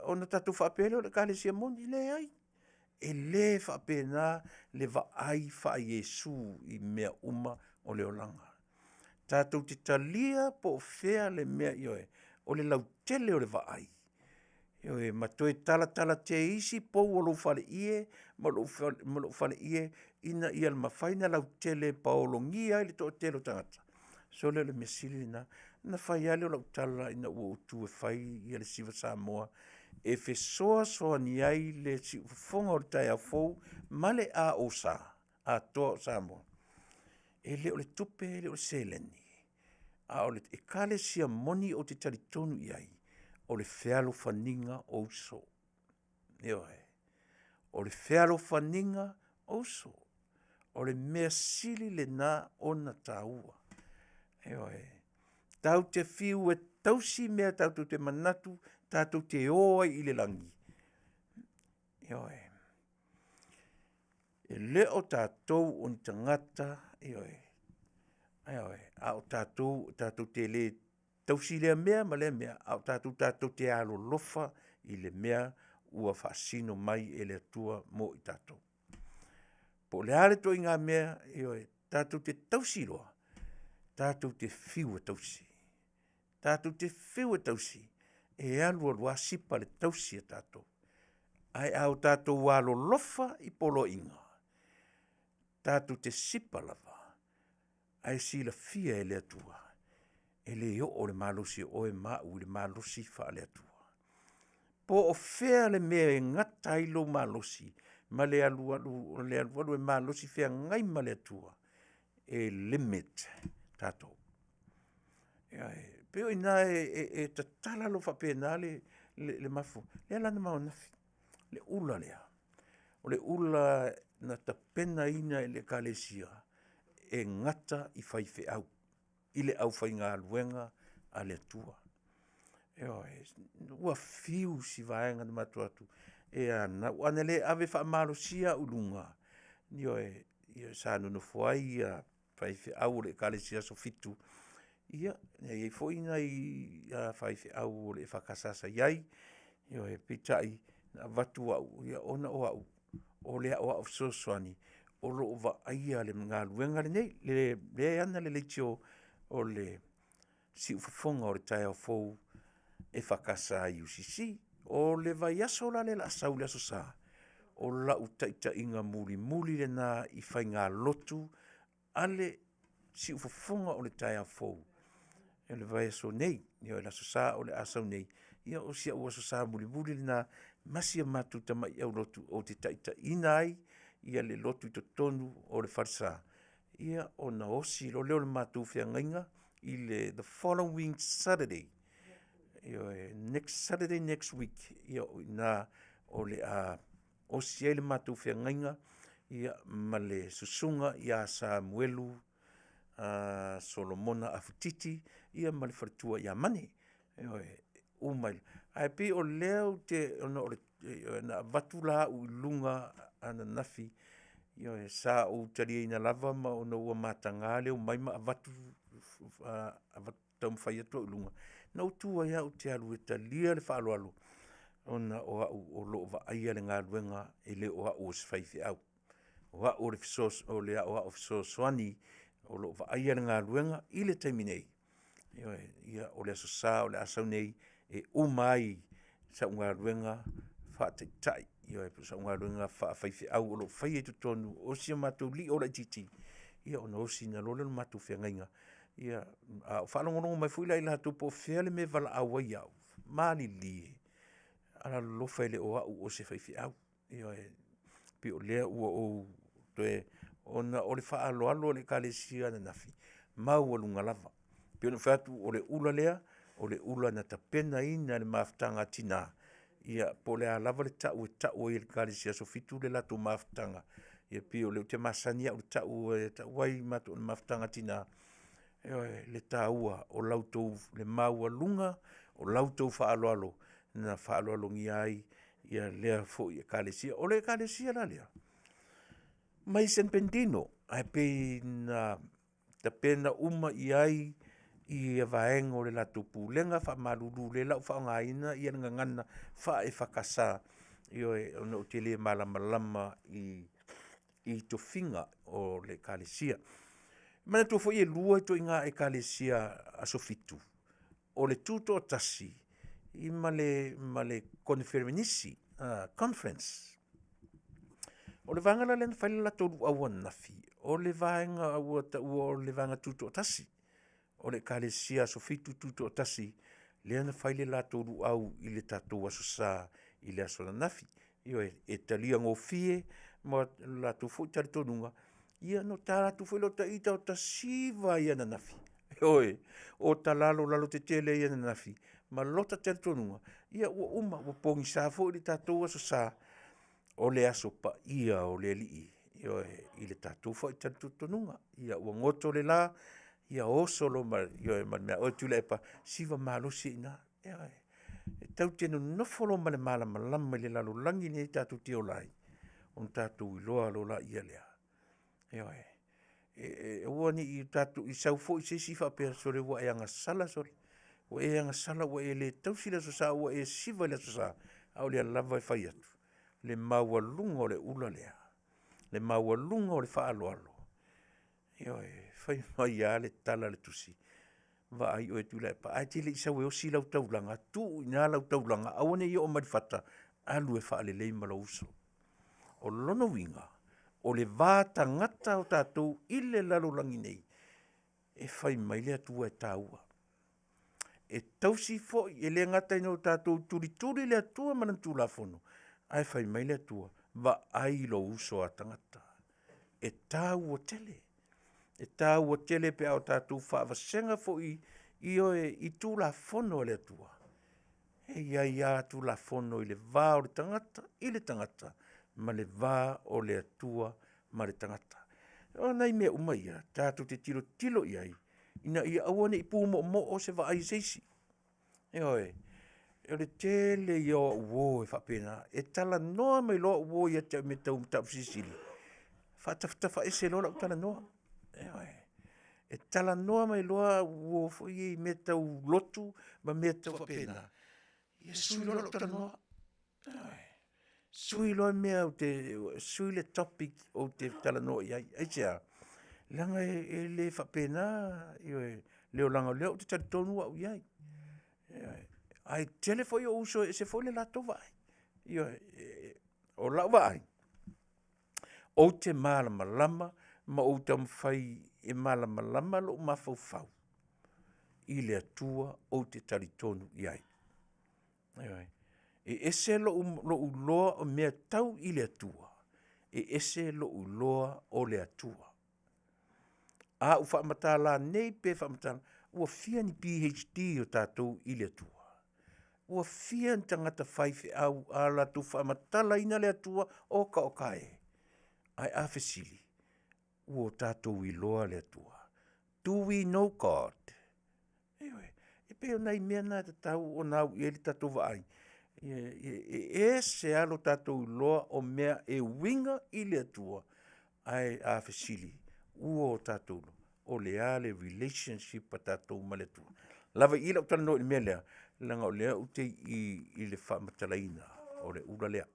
ona tatou faapea lea o le Ekalesia moni. Leai, e le faapena le vaai faa-Iesu i mea uma o le olaga. Tatou te talia po o fea le mea, ioe, o le lautele o le vaai, ioe ma toe talatala teisi pou o lou faleie ma lou faleie ina ia mafai ona lautele e paologia ai le toatele o tagata, sole o le mea sili lena. Ona fai lava lea o lau tala ina ua ou tu e fai le SIFA Samoa e fesoasoani ai le siufofoga o le taeao fou ma le AOS atoa o Samoa. E le o le tupe e le o le seleni, a o le Ekalesia moni ou te talitonu i ai, o le fealofaniga o uso. Ioe, o le fealofaniga o uso. O le mea sili lena ona taua, ioe. Tatou te fiu e tausi mea tatou te manatu tatou te o ai i le lagi, ioe, e le o tatou o ni tagata, ioe, a o tatou tatou te le tausi lea mea ma lea mea, a o tatou tatou te alolofa i le mea ua faasino mai e le Atua mo i tatou. Po o le a le ituaiga mea, ioe, tatou te tausi loa, tatou te fiu e tausi, tatou te fiu e tausi, e alu alu lava sipa le tausi a tatou. Ae a tatou alolofa i poloaiga, tatou te sipa lava, ae silafia e le Atua, e le oo le malosi o oe ma au i le malosi faale-Atua. Po o fea le mea e gata ai lou malosi ma le alualu e malosi feagai ma le Atua, e limit tatou. Ioe, e pei o i ina e tatala loa faapena le mafaufau, lea la na mau ananafi, le ula lea, o le ula na tapenaina e le Ekalesia e gata i faifeau i le aufaigaluega a le Atua. Ioe, ua fiu si vaega na matou o atu e anau, ana le ave faamalosia au i luga, ioe, sa nonofo ai faifeau o le Ekalesia Aso Fitu, ia e i ai foi nai faifeau o le EFKS sa i ai, ioe, peitai, na avatu au ona o au o le aoao fesoasoani o lo o vaaia le galuega lenei, lea e ana le leitio o le Siufofoga o le Taeao Fou EFKS IUCC. O le vaiaso la lea o le a sau i le Aso Sa, o lau taitaiga mulimuli lena i faigalotu a le Siufofoga o le Taeao Fou i le vaiaso nei, ioe le Aso Sa o le a sau nei, ia o si au Aso Sa mulimuli lena ma si a matou tamai aulotu ou te taitaiina ai le lotu i totonu o le falesa, ia ona osi loa lea o le matou feagaiga i le the following Saturday. Ioe, next Saturday next week, ia o i ina o le a osi ai le matou feagaiga ma le susuga ia Samuelu Solomona Afatiti ia ma le faletua ia Mane. Ioe, uma, ae pei o lea ou te ona na avatu la au i luga ananafi, ioe, sa ou taliaina lava ma ona ua mataga le omai ma avatu taumafai atu au i luga, na ou tu ai lava ou te alu e talia le faaaloalo ona o au o lo o vaaia le galuega, e le o au o se faifeau. O au o le o le aoao fesoasoani o lo o vaaia le galuega i le taimi nei. Ioe, ia o le Aso Sa o le a sau nei e uma ai sau galuega faataitai, ioe po o sau galuega faafaifeau o lo o faia i totonu o si o matou lio laitiiti, ia ona osiina loa lea o le matou feagaiga. Ia a o faalogologo mai foi la i latou po o fea le mea e valaau ai au, malilie, alolofa e le o au o se faifeau. Ioe, e pei o lea ua ou toe ona o le faaaloalo a le Ekalesia ananafi, maualuga lava. E pei ona ou fai atu o le ula lea, o le ula na tapenaina e le mafutaga a tina, ia po o le a lava le tau e tau ai e le Ekalesia Aso Fitu le latou mafutaga, ia e pei o lea ou te masani au i le tau e tau ai o le mafutaga a tina, ioe, le taua o la outou le maualuga o la outou faaaloalo na faaaloalogia ai lea foi Ekalesia. O le Ekalesia la lea, mai San Bernardino, ae pei na tapena uma i ai vaega o le latou pulega faamalulu o lea o le a ou faaaogaina le gagana faale-EFKS, ioe, ona ou te le malamalama i tofiga o le Ekalesia. Manatua foi e lua ituaiga Ekalesia Aso Fitu, o le Tutoatasi ma le Koneferenisi, conference. O le vaega la lea na fai le latou luau ananafi, o le vaega ua taua o le Vaega Tutoatasi. O le Ekalesia Aso Fitu Tutoatasi lea na fai le latou luau i le tatou Aso Sa i le aso ananafi. Ioe, e talia gofie ma lo latou foi talitonuga, ia na ota alu atu foi lea o ita ota siva ai ananafi, ioe, ota lalolalo tetele ai ananafi ma lota talitonuga, ia ua uma, ua pogisa foi le tatou Aso Sa, o le Aso Paia o le Alii, ioe, i le tatou foi talitonuga. Ia ua goto le la, ia oso loa ma le mea a oe Tuilaepa, siva malosi ai i ina. Ioe. E tatou te nonofo loa ma le malamalama i le lalolagi lenei tatou te ola ai, ona tatou iloa loa lea. Ioe. Aua ne i sau foi se isi faapea, sole ua e agasala sole, ua e agasala ua e le tausi le Aso Sa ua e siva i le Aso Sa, a o lea lava e fai atu, le maualuga o le ula lea, le maualuga o le faaaloalo, ioe, fai mai lava le tala a le Tusi, vaai oe Tuilaepa, ae te le i sau e osi lau taulaga, tuu i ina lau taulaga aua ne i oo mai i le fata, alu e faalelei ma lou uso. O lona uiga, o le va tagata o tatou i le lalolagi nei, e fai mai le Atua e taua. E tausi foi, e le gata ina tatou tulituli le Atua ma Lana Tulafono, ae fai mai le Atua, vaai lou uso a tagata. E taua tele, e taua tele pe a o tatou faavasega foi, ioe, i Tulafono a le Atua. E i ai lava Tulafono i le va o le tagata i le tagata ma le va o le Atua ma le tagata. O nai mea uma ia tatou te tilotilo i ai ina ia aua ne i pumoomoo se vaai a se isi. Ioe. O le tele ia o au uo e faapena, e talanoa mai loa au uo ia te au i mea tau mataupu silisili, faatafatafa ese loa lau talanoa. Ioe. E talanoa mai loa au uo foi ia i mea tau lotu ma mea tau faapena, ia sui loa lau talanoa. Ioe. Sui loa mea ou te, sui le topic ou te talanoa i ai. Aisea? Leaga e le faapena le olaga o lea ou te talitonu au i ai. Ioe. Ae tele foi ou uso e ese foi le latou vaai. Ioe. O lau vaai, ou te malamalama ma ou taumafai e malamalama lou mafaufau i le Atua ou te talitonu i ai. Ioe. E ese lou iloa o mea tau i le Atua, e ese lou iloa o le Atua. A ou faamatala nei pe faamatala, ua fia ni PhD o tatou i le Atua? Ua fia ni tagata faifeau a latou faamatalaina le Atua, oka oka e. Ae a fesili, ua o tatou iloa le Atua? Do we know God? Ioe, e pei o nai mea na e tatau ona au i ai le tatou vaai, e ese lava lo tatou iloa o mea e uiga i le Atua, ae a fesili, ua o tatou iloa? O le a le relationship a tatou ma le Atua? Lava i i lau talanoa i le mea lea, leaga o lea ou te i i le faamatalaina o le ula lea.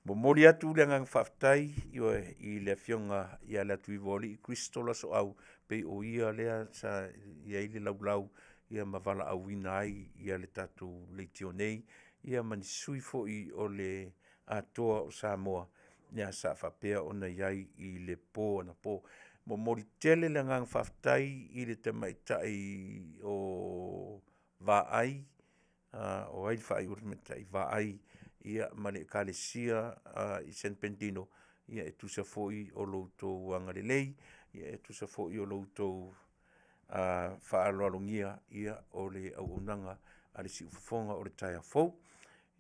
Momoli atu le agaga faafetai ioe i le Afioga ia Leatuivoalii Crystal Asoau, pei o ia lea sa i ai le laulau ia ma valaauina ai ia le tatou leitio nei, ia ma ni sui foi o le Atoa o Samoa ia sa faapea ona i ai i le po anapo. Momoli tele le agaga faafetai i le tamaitai o Vaai, o ai le faaiu o le tamaitai Vaai ia ma le Ekalesia i San Pendino, ia e tusa foi o lo outou agalelei, e tusa foi o lo outou faaaloalogia o le auaunaga a le Siufofoga o le taeao fou.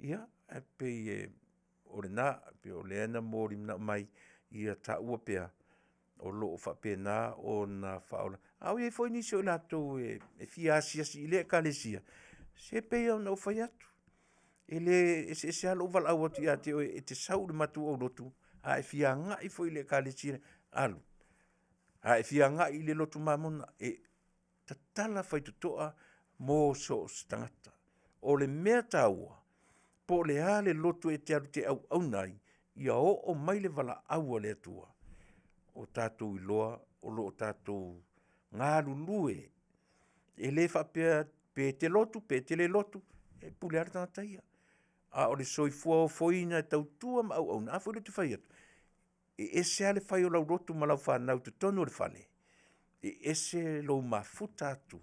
Ia, e pei o lena, pei o lea na moliga mai ia taua pea o lo o faapena ona faaola. A o i ai foi nisi o i latou e fia asiasi i lea Ekalesia, se pei lava ona ou fai atu, e le eseese lava lou valaau atu ia te oe e te sau i le matou aulotu, a e fia agai foi i le Ekalesia, alu. A e fia agai i le Lotu Mamona, e tatala faitotoa mo so o se tagata. O le mea taua, po o le a le lotu e te alu e te auauna ai, ia oo mai le valaau a le Atua, ua tatou iloa o lo o tatou galulue. E le faapea pe te lotu pe te le lotu, e pule lava le tagata ia, a o le soifua ofoina e tautua ma auauna, a foi lea ou te fai atu, e ese lava le fai o lau lotu ma lau fanau i totonu o le fale, e ese lou mafuta atu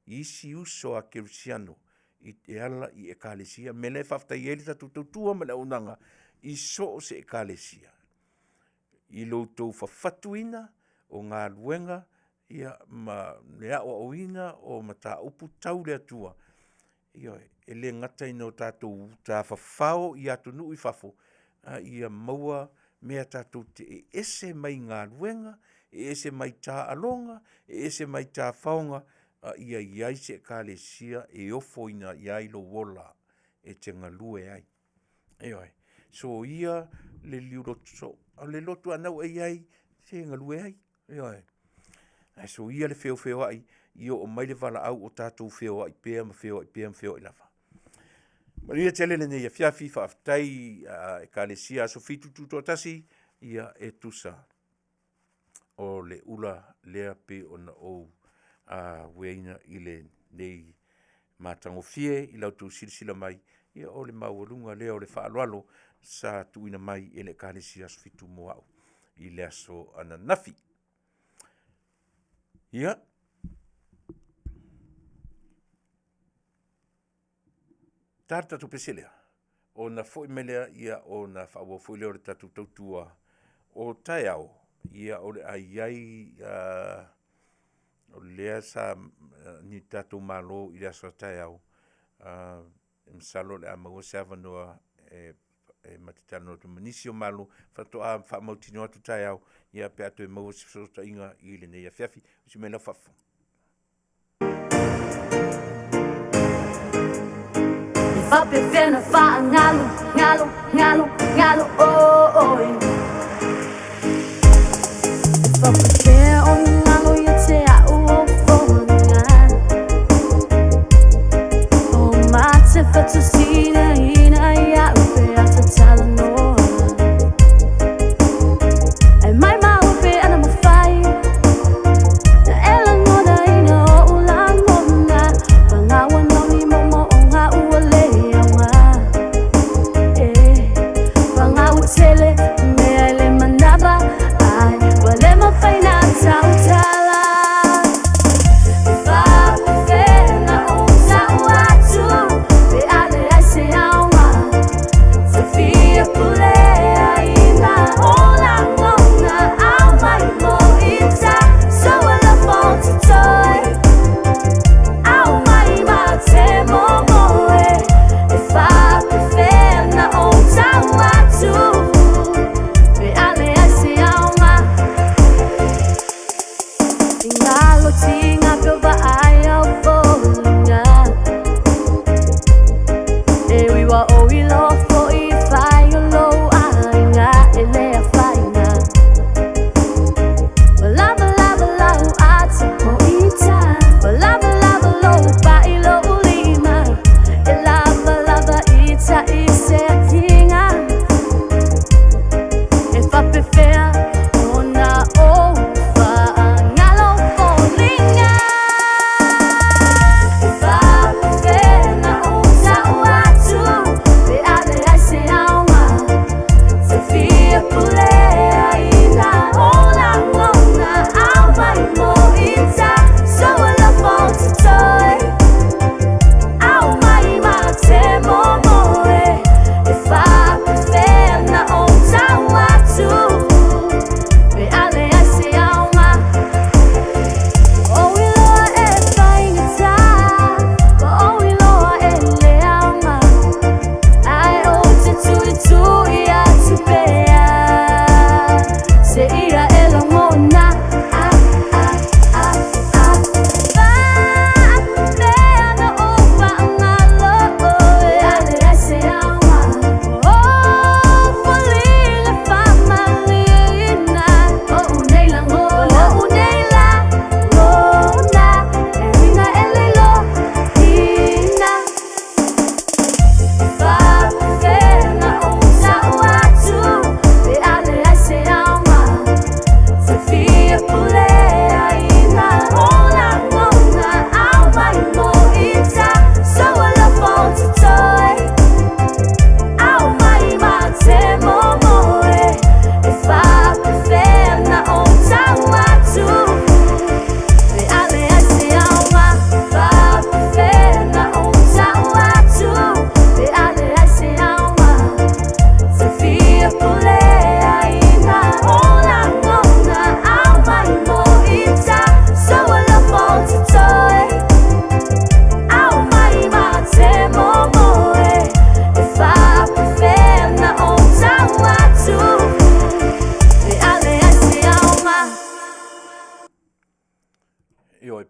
i isi uso a kerisiano e ala i Ekalesia. O le mea lea e faafetai ai le tatou tautua ma le auaunaga i so o se Ekalesia i lo outou fafatuina o galuega ma le aoaoina o mataupu tau le Atua. Ioe. E le gata ina o tatou tafafao i atunuu i fafo, a ia maua mea tatou te ese mai galuega, e ese mai taaloga, e ese mai tafaoga, a ia i ai se Ekalesia e ofoina i ai lou ola e te galue ai. Ioe. Soia le liulotu soo. O le lotu lava lena ua e i ai, se galue ai, ioe. Ae soia le feofeoai, ia oo mai le valaau o tatou feoai pea ma feoai pea ma feoai lava. Manuia tele lenei afiafi, faafetai i Ekalesia Aso Fitu Tutoatasi, ia e tusa o le ula lea pei ona ou ueaina i lenei matagofie i la outou silasila mai, ia o le maualuga lea o le faaaloalo sa tuuina mai e le Ekalesia Aso Fitu mo au i le aso ananafi. Ia, ta le tatou pese lea, ona foi mai lea ona faaauau foi lea o le tatou tautua o taeao, ia o le a i ai o lea sa ni tatou malo i le aso a taeao, masalo o le a maua se avanoa e ma te talanoa atu ai ma nisi o malo, faatoa faamautinoa atu taeao pe a toe maua se fesootaiga i lenei afiafi. Usi mai lau faafofoga. E faapefea ona faagalo, galo, galo, galo oe. E faapefea ona galo ia te au ou foliga. O ma te faatusinaina ia'u pe a ta talanoa. E maimau pe ana mafai na e lagonaina o'u lagona. Pagaua nauni moomooga ua le aoga. E pagaua tele mea e le manava, ae ua le mafai na tautala.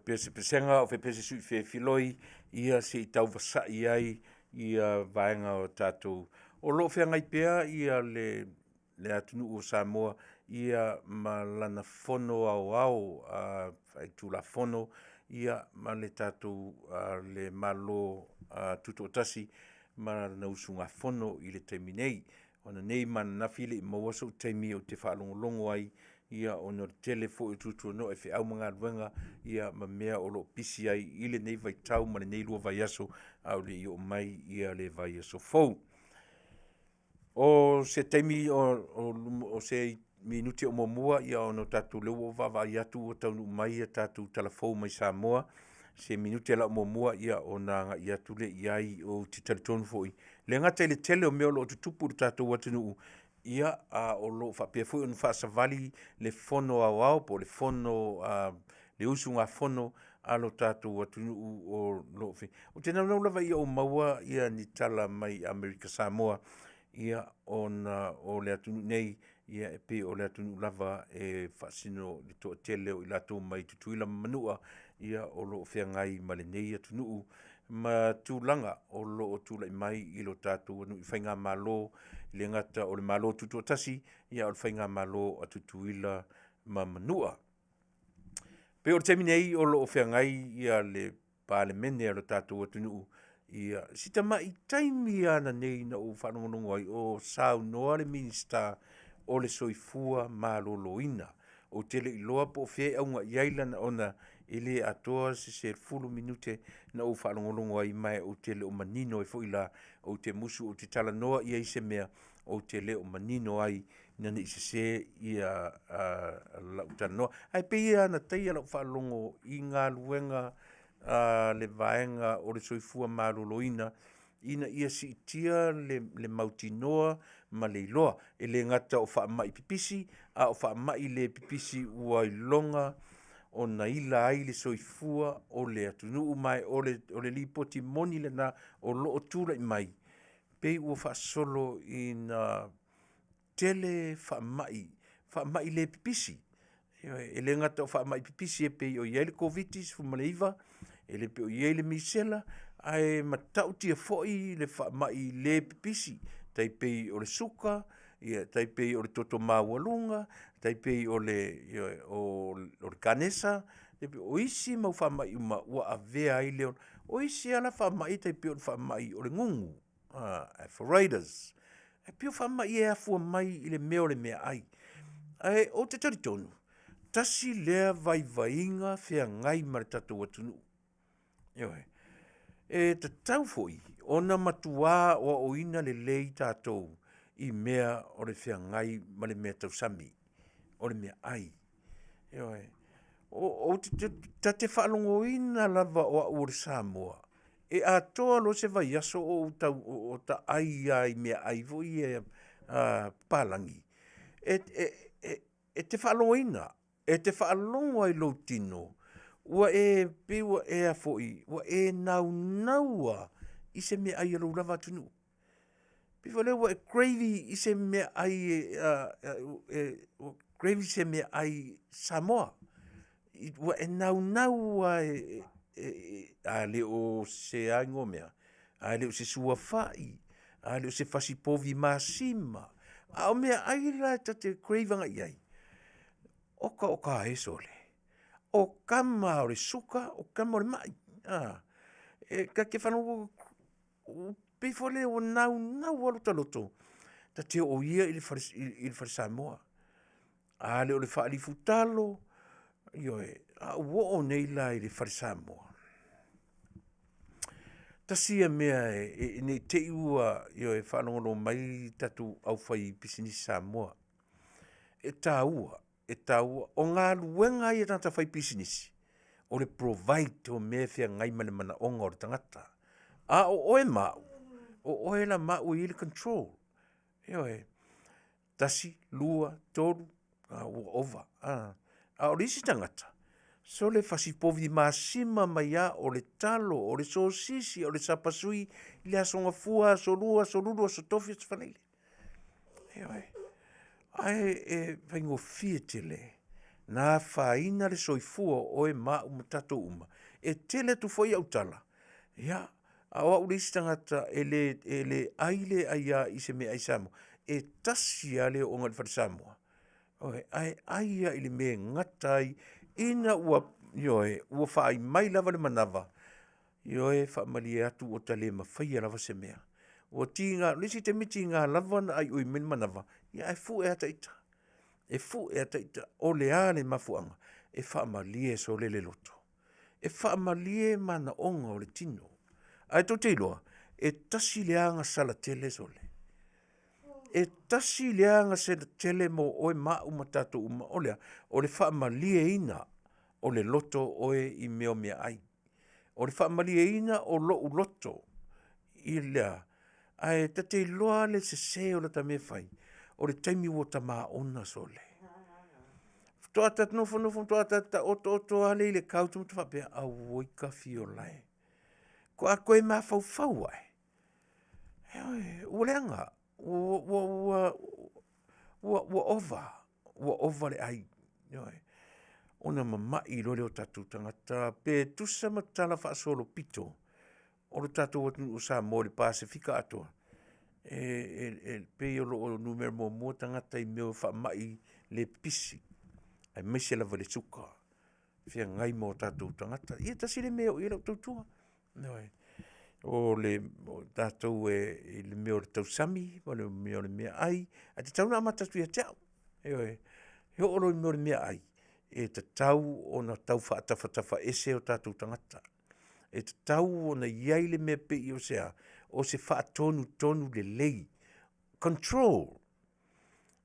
faapea se pesega, o faapea se sui fefiloi, ia se i tauvasai ai ia vaega o tatou. O lo o feagai pea ia le le atunuu o Samoa ia ma lana fono aoao faitulafono ia ma le tatou le Malo Tutoatasi ma lana usugafono i le taimi nei. O ananei ma ananafi e le i maua sou taimi ou te faalogologo ai ia ona o le tele foi o tuatuano'a i feau ma galuega ia ma mea o lo o pisi ai i lenei vaitau ma lenei 2 vaiaso a o le i oo mai le vaiaso fou. O se taimi o se minute o muamua ona o tatou lea ua ou vaavaai atu ua taunuu mai a tatou talafou mai Samoa. Se minute la muamua ona agai atu lea i ai. Ou te talitonu foi, e le gata i le tele o mea o lo o tutupu i le tatou atunuu, a o lo o faapea foi ona faasavali le Fono Aoao po o le Fono a le usugafono a lo tatou atunuu o lo o… Ou te naunau lava ina ia ou maua ni tala mai Amerika Samoa ona o le atunuu nei e pei o le atunuu lava e faasino i le toatele o i latou mai Tutuila ma Manua o lo o feagai ma lenei atunuu ma tulaga o lo o tulai mai i lo tatou atunuu i faigamalo, e le gata o le Malo Tutoatasi, a o le faigamalo a Tutuila ma Manua. E pei o le taimi nei o lo o feagai le Palemene a lo tatou atunuu i si tamai taimi lava ananei na ou faalogologo ai o saunoa le Minisita o le Soifua Maloloina. Ou te le i iloa po o fea e auga i ai lana, ona e le atoa se 10 minute na ou faalogologo ai, ma ou te le o manino ai foi la, ou te musu ou te talanoa i ai i se mea ou te le o manino ai ina ne i sese lau talanoa. Ae pei lava na taia lau faalogo i galuega a le vaega o le Soifua Maloloina ina ia siitia le mautinoa ma le iloa, e le gata o faamai pipisi, a o faamai le pipisi ua iloga ona ila ai le soifua o le atunuu. Ma o le lipoti moni lena o lo o tulai mai pei ua faasolo ina tele faamai, faamai le pipisi. Ioe, e le gata o faamai pipisi e pei ona i ai le Koviti-19, e le pei o i ai le misela, ae matautia foi le faamai le pipisi, tai pei o le suka, tai pei o le toto maualuga, tai pei o le kanesa, o isi mau faamai uma ua avea ai le… O isi lava la faamai e tai pei o le faamai o le gugu, arthritis, e pei o faamai e afua mai i le mea o le meaai. Ae ou te talitonu, tasi lea vaivaiga feagai ma le tatou atunuu, ioe. E tatau foi ona matua aoaoina lelei tatou i mea o le feagai ma le meatausami, o le meaai. Ioe. Ta te faalogoina lava o au o le Samoa, e atoa loa se vaiaso o ou taai lava i meaai foi ia papalagi, e te faalogoina, e te faalogo lava i lou tino ua e pei ua e naunau lava i se meaai a lou lava atunuu. Pei foi lea ua e craving i se meaai ua craving i se meaai Samoa. Ua e naunau lava a le o se a igoa o mea, a le o se suafai, a le o se fasi povi masima, a o meaai la ta te crave agai i ai, oka oka e sole, o kama lava o le suka, o kama o le mai. E ta te faalogo pei foi lea ua naunau lava lota loto ta te oo ia i le fale Samoa. A le o le faalifutalo, ioe, ae ua oo nei la i le fale Samoa, tasi ia mea ne i te i ua faalogologo mai tatou aufaipisinisi Samoa, e taua, e taua. O galuega lava ia a tagata faipisinisi, o le provide o mea e feagai ma le manaoga o le tagata. A o oe ma au, o oe la ma au e i ai le control, ioe. Tasi, lua, tolu, a ua ova. A o le isi tagata, sole fasi povi masima mai lava, o le talo, o le sosisi, o le sapasui i le Aso Gafua, Aso Lua, Aso Lulu, Aso Tofi, Aso Faraile. Ioe. Ae e faigofie tele Na afaina le soifua o oe ma au ma tatou uma. E tele atu foi au tala, ia, a o au le isi tagata e le, e le ai le ai lava i se meaai Samoa. E tasi lava le ooga i le fale Samoa, ioe, ae ai lava i le mea e gata ai ina ua, ioe, ua faai mai lava le manava, ioe, e faamalie atu ua ta le mafaia lava se mea. Ua tiga, o le isi taimi e tiga lava ona aioi mai le manava, ae fue lava ita. E fue lava ita, o le a le mafuaaga? E faamalie sole le loto, e faamalie manaoga o le tino. Ae tou te iloa, e tasi le agasala tele sole. E tasi le agasala tele mo oe ma au ma tatou uma, o le a? O le faamalieina o le loto o oe i mea o meaai. O le faamalieina o lou loto i le a? Ae ta te iloa lava le sese o lata mea e fai, o le taimi ua ta maona sole. Faatoa ta nofonofo faatoa ta taotooto lava lea i le couch ma ta faapea, auoi tafiolae, faatoa toe mafaufau ae, ioe, ua leaga, ua ova, ua ova le ai, ioe. Ona mamai loa lea o tatou tagata pe tusa ma talafaasolopito o le tatou atunuu o Samoa i le Pasefika atoa, e pei o lo o numera muamua tagata i mea o faamai le pipisi, aemaise lava i le suka, feagai ma o tatou tagata. Ia tasi lea mea e oo i ai lau tautua, ioe. O tatou i le mea o le tausami ma le mea o le meaai, ae tatau ona amata atu ia te au, ioe. E oo loa i le mea o le meaai, e tatau ona tau faatafatafa ese o tatou tagata. E tatau ona i ai le mea e pei o se a? O se faatonutonu lelei, control.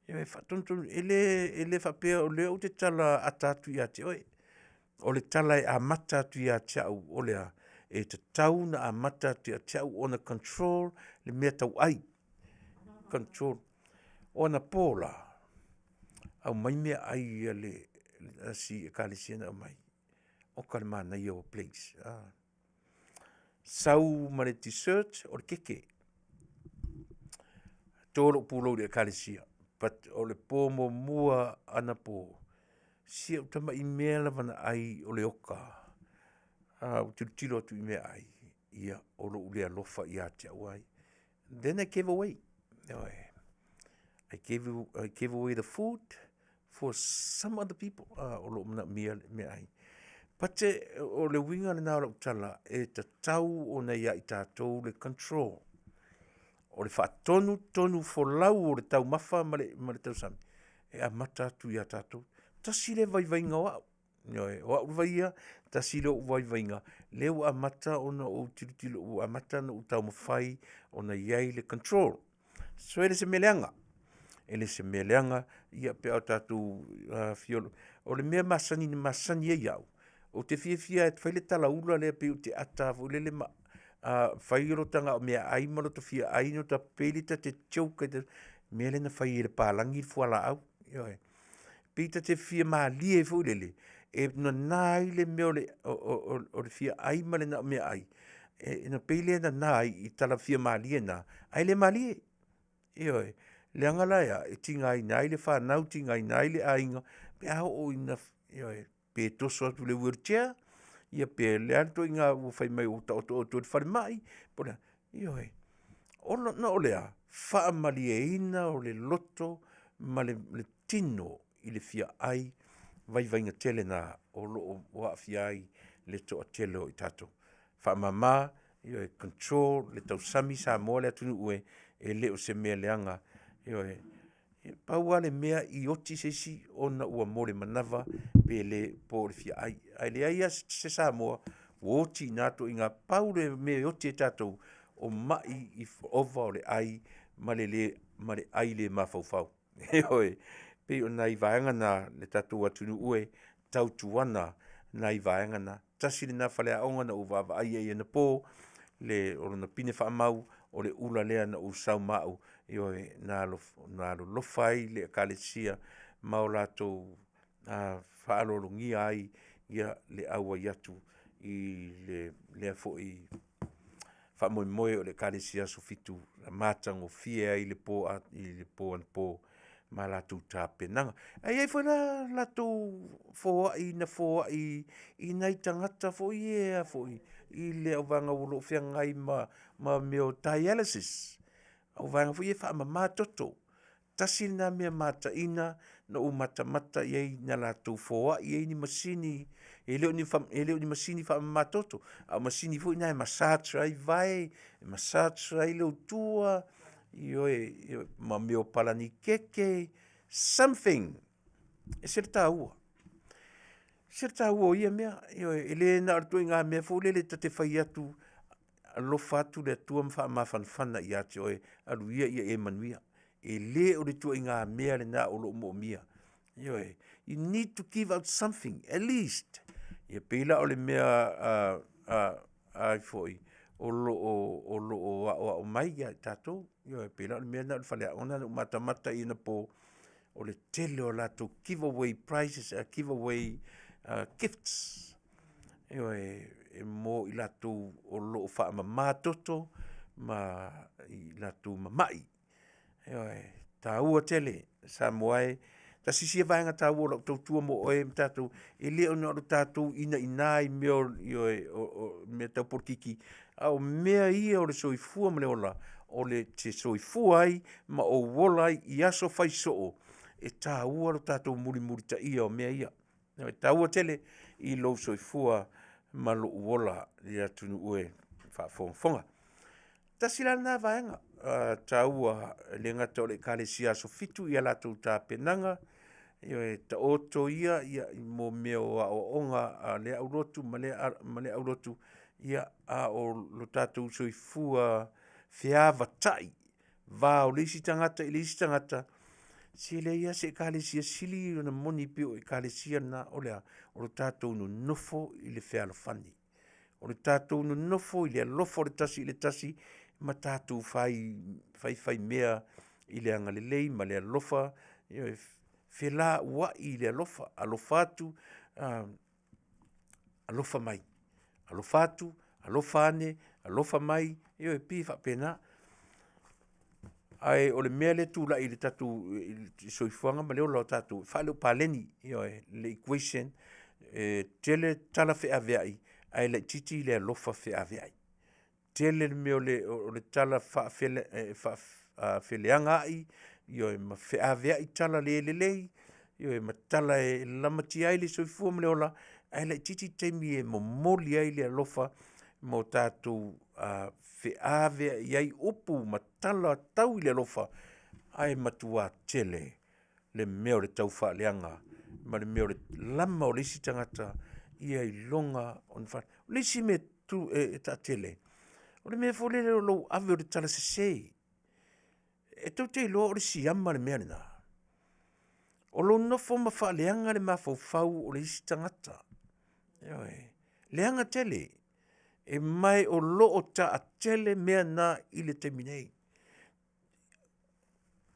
E faatonutonu, e le faapea o lea ou te tala ata atu ia te oe, o le tala e amata atu ia te au o le a? E tatau ona amata atu ia te au ona control le mea tau ai, control. O anapo la, aumai meaai a le isi ekalesia na aumai, oka le manaia o plates. Sau ma le dessert o le keke. To lou pulou i le ekalesia, but o le po muamua anapo, si au tamai mea lava na ai o le oka, ou tilotilo atu i meaai, ia o lou le alofa ia te au lava ia. Then I gave away, ioe. I gave away the food for some other people o lo o manaomia le meaai. But o le uiga lena o lau tala, e tatau ona ia i tatou le control. O le faatonutonu folau o le taumafa ma le tausami, e amata atu ia tatou. Tasi lea vaivaiga o au, ioe, o au lava ia, tasi lea ou vaivaiga lea ua amata ona ou tilotilo ua amata ona ou taumafai ona i ai le control. So e le o se mea leaga, e le o se mea leaga ia pe a o tatou afio, o le mea masani na masani ai au, ou te fiafia e fai le talaula lea pei ou te ata foi lele ma fai lota meaai ma lota fia ai ona ta pei lea ta te choke ai i le mea lea na fai e le palagi le fualaau, ioe. Pei ta te fia malie foi lele, e nana ai le mea o le fia ai ma le nao meaai, ona pei lea e nana ai i tala fia malie na, ae le malie. Ioe, leaga la e a? E tigaina ai le fanau, tigaina ai le aiga pe a oo ina, ioe, pe toso atu i le wheelchair, ia pe o le a le ituaiga ua fai mai ua taotooto i le falemai, po o le a, ioe. Na o le a? Faamalieina o le loto ma le tino i le fia ai, vaivaiga tele na o lo o aafia ai le toatele o i tatou. Faamama, ioe, control le tausami Samoa le atunuu e, e le o se mea leaga, ioe. E pau lava le mea i oti se isi ona ua mo le manava pe le po o le fia ai, ae leai lava se Samoa ua oti i na ituaiga, pau le mea e oti ai tatou, o mai i ova o le ai ma le ai le mafaufau. Ioe, e pei o nai vaega na le tatou atunuu e, tautuana nai vaega na. Tasi lena faleaoga na ou vaavaai i ai anapo, o lona pine faamau o le ula lea na ou sau ma au, ioe, na alolofa ai le ekalesia ma o latou faaaloalogia ai le auai atu i lea foi faamoemoe o le Ekalesia Aso Fitu na matagofie ai le po anapo. ma latou tapenaga. Ae i ai foi la latou foai na foai i nai tagata foi ia foi i le auvaega o lo o feagai ma ma mea o dialysis, auvaega foi ia e faamama toto. Tasi lena mea mataina na ou matamata i ai na latou foai ai ni masini, e le o ni e le o ni masini faamama toto, a o masini foi na e massage ai vae, massage ai le utua, ioe, ma mea o palanikeke, something. E ese le taua, e ese le taua o ia mea, ioe, e le na o le ituaiga mea foi lele ta te fai atu, alofa atu le Atua ma faamafanafana ia te oe, alu ia ia e manuia. E le o le ituaiga mea lena o lo o moomia. Ioe, you need to give out something at least. Ia pei la o le mea a foi o lo o aoao mai ia i tatou. Ioe, pei la o le mea lena o le faleaoga lena na ou matamata i ai anapo, o le tele o latou give away prizes, give away gifts. Ioe, e mo i latou o lo o faamama toto ma i latou mamai. Ioe, taua tele Samoa e. Tasi sia vaega taua o lau tautua mo oe ma tatou, e le ona o le tatou inaina i mea o, ioe, o mea tau polokiki, a o mea ia o le soifua ma le ola, o le te soifua ai ma ou ola ai i aso fai soo, e taua lo tatou mulimulitaia o mea ia. E taua tele i lou soifua ma lou ola le atunuu e faafogafoga. Tasi la lena vaega taua, e le gata o le Ekalesia Aso Fitu i a latou tapenaga, ioe, taoto ia mo mea o aoaoga a lea aulotu ma lea aulotu, ia, a o lo tatou soifua feavatai, va o le isi tagata i le isi tagata, se leai lava se Ekalesia sili ona moni pei o Ekalesia na, o le a? O le tatou nonofo i le fealofani. O le tatou nonofo i le alofa o le tasi i le tasi ma tatou faifaimea i le agalelei ma le alofa, ioe, felauai i le alofa, alofa atu, alofa mai, alofa atu, alofa ane, alofa mai, ioe, e pei e faapena. Ae o le mea lea e tulai i le tatou soifuaga ma le ola o tatou, e faaleopaleni, ioe, le equation, e tele tala feaveai ae laitiiti le alofa feaveai. Tele le mea o le tala faafeleagaai, ioe, ma feaveai tala le lelei, ioe, ma tala e lamatia ai le soifua ma le ola, ae laitiiti taimi e momoli ai le alofa ma o tatou feaveai ai upu ma tala tau i le alofa, ae matua tele le mea o le taufaaleaga ma le mea o le lama o le isi tagata ia iloga ona fai. O le isi mea e taatele, o le mea foi lele o lou ave o le tala sese. E tou te iloa o le siama le mea lena. O lou nofo ma faaleaga le mafaufau o le isi tagata. Ioe. Leaga tele. E ma o lo o taatele mea na i le taimi nei.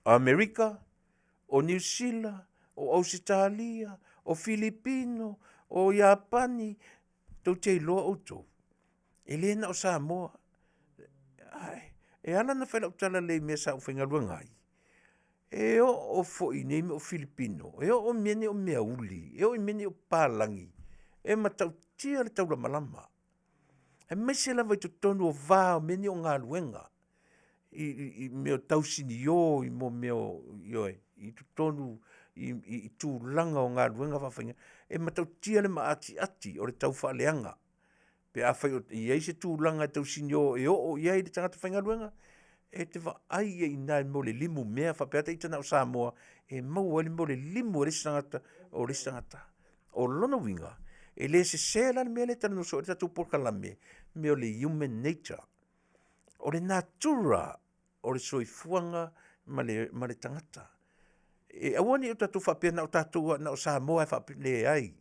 O Amerika, o Niu Sila, o Ausetalia, o Filipino, o Iapani, tou te iloa outou, e le na o Samoa. E ala ona fai lau tala lea i mea sa ou faigaluega ai, e oo foi i nei mea o Filipino, e oo i mea nei o meauli, e oo i mea nei o papalagi, e matautia le taulamalama, aemaise lava i totonu o va o mea nei o galuega, i mea o tausinio i mea o, ioe, i totonu i tulaga o galuega faafaigaluega. E matautia le maatiati o le taufaaleaga pe afai e i ai se tulaga e tausinio e oo i ai le tagata faigaluega, e te vaai ai i ina i le mea o le limu mea faapea lava ita na o Samoa e maua ai le mea o le limu e le isi tagata o le isi tagata. O lona uiga, e le sese la le mea lea e talanoa soo ai le tatou polokalame, mea o le human nature. O le natura o le soifuaga ma le tagata. E aua ne i o tatou faapea na o tatou lava na o Samoa e faapea, leai.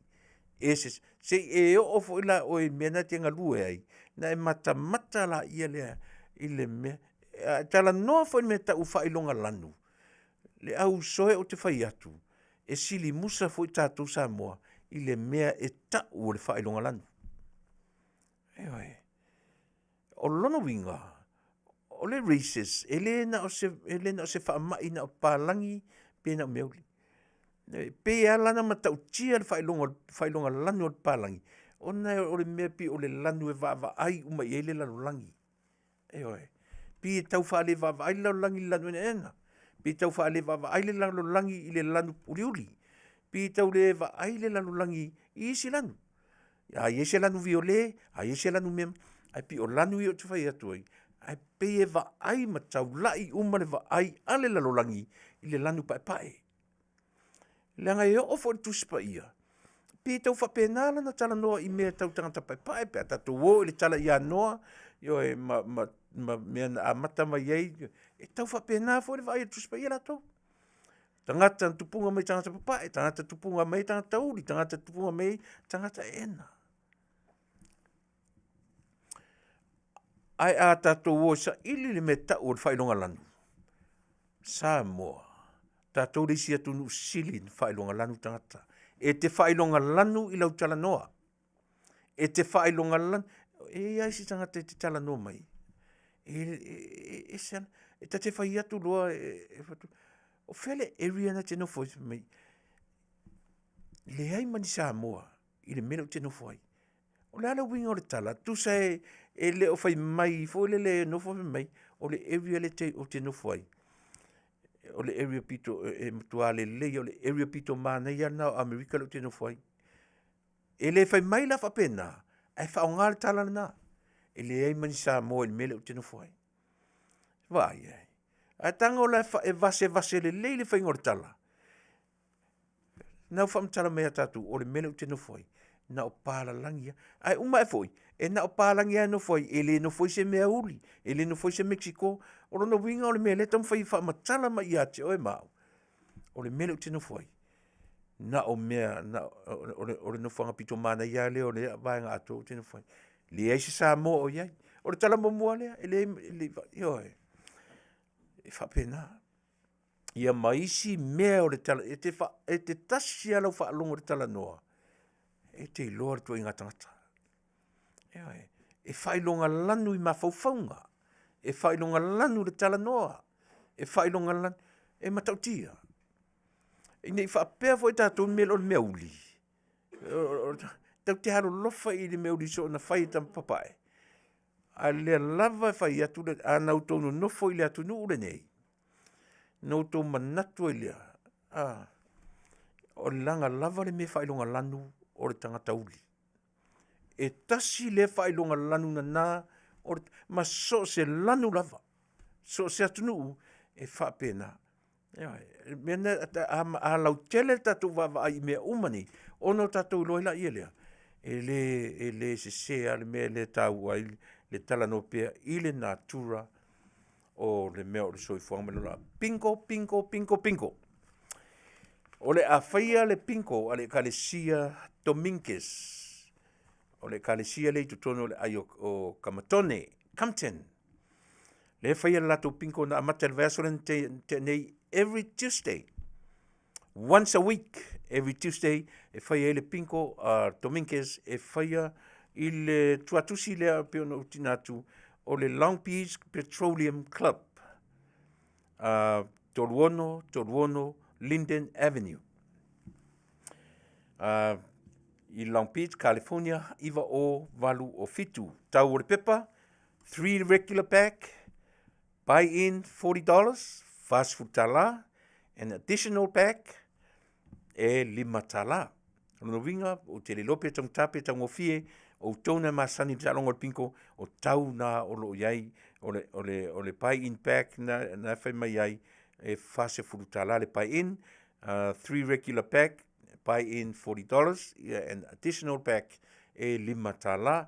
E se i e oo foi la oe i le mea lena e te galue ai, ona e matamata laia lea i le mea. A e talanoa foi i le mea e tau o le faailogalanu, le au uso e ou te fai atu, e sili musa foi tatou Samoa i le mea e tau o le faailogalanu. Ioe. O lona uiga, o le races, e le na o se faamai na o papalagi. Pe na o mea uli. E pei e ala ona matautia le faailoga, faailoga lanu o le papalagi, ona o le mea pei o le lanu e vaavaai uma i ai le lalolagi. Ioe. Pei e tau faalevaavaai le lalolagi i le lanu enaena. Pei e tau faalevaavaai le lalolagi i le lanu uliuli. Pei e tau le vaai le lalolagi i isi lanu. A i ai se lanu viole, a i ai se lanu mea, ae pei o lanu ia ou te fai atu ai, ae pei e vaai ma taulai uma le vaai a le lalolagi i le lanu paepae. Leaga e oo foi i le Tusi Paia, pei e tau faapena lana talanoa i mea tau tagata paepae pe a tatou o i le tala ia Noa, ioe, ma mea na amata mai ai, e tau faapena foi le vaai a le Tusi Paia latou. Tagata na tupuga mai tagata papae, tagata tupuga mai tagata uli, tagata tupuga mai tagata eena. Ae a tatou o e saili le mea e tau o le faailogalanu, Samoa, tatou le isi atunuu sili ona faailogalanu tagata. E te faailogalanu i lau talanoa, e te faailogalanu, e i ai lava isi tagata e te talanoa mai, e ese lava, e ta te fai atu loa, o fea le area lena e te nofo ai? Fai mai, leai ma ni Samoa i le mea lea ou te nofo ai. O le a le uiga o le tala? Tusa e le o fai mai foi lele e nofo ma fai mai o le area lea ou te nofo ai, o le area pito e matua lelei, o le area pito manaia lena o Amerika lea ou te nofo ai. E le fai mai la faapena, ae faaaoga le tala lena, e leai ma ni Samoa i le mea lea ou te nofo ai. Vaai i ai? Ae tago la e vasevase lelei le faiga o le tala, Na ua faamatala mai ia tatou, o le mea lea ou te nofo ai, na o palalagi lava. Ae uma ae foi, e na o palagi lava e nofo ai, e le nofo ai se mea uli, e le nofo ai se Mekisiko. O lona uiga o le mea o lea e taumafai e faamatala mai ia te oe ma au, o le mea lea ou te nofo ai, na o mea, o le nofoaga pito manaia lava lea o lea vaega atoa ou te nofo ai. Leai se Samoa o i ai. O le tala muamua lava lea, e leai, ioe, e faapena. Ia ma isi mea o le tala, e te tasi lava lau faalogo i le talanoa, e te iloa le ituaiga tagata. Ioe, e faailogalanu i mafaufauga, e faailogalanu i le talanoa, e faailogalanu, e matautia. Ne i faapea foi tatou o le mea uli, tatou te alolofa i le mea uli soona fai e tama papae, a o lea lava e fai atu, a na outou nonofo i le atunuu lenei, ona outou manatu ai lea, a, o le a lava le mea faailogalanu o le tagata uli. E tasi lea faailogalanu nana ma so o se lanu lava, so o se atunuu, e faapena. Ioe. O le mea lena, a lautele le tatou vaavaai i mea uma nei, ona o tatou iloa ai lea lea, e le sese lava le mea lea e taua ai le talanoa pea i le natura o le mea o le soifuaga ma le olaga. Bingo, bingo, bingo, bingo. O le a faia le bingo a le Ekalesia Dominguez. O le Ekalesia lea i totonu o le aai o Kamatone, Compton. Lea e faia le latou bingo na amata i le vaiaso lea na tea nei, every Tuesday. Once a week, every Tuesday, e fai ai le bingo a Dominguez e faia i le tuatusi lea pei ona ou tina atu, o le Long Beach Petroleum Club. 3636 Linden Avenue. I Long Beach, California, 90807. Tau o le pepa, 3 regular pack, buy in $40, $40, an additional pack, e $5. O lona uiga, ou te le iloa pe taugata pe taugofie, o outou na e masani i le taaloga o le bingo, o tau na o lo o i ai, o le buy in pack na e fai mai ai, e $40 le buy in, 3 regular pack, buy in $40, yeah, and additional pack e $5.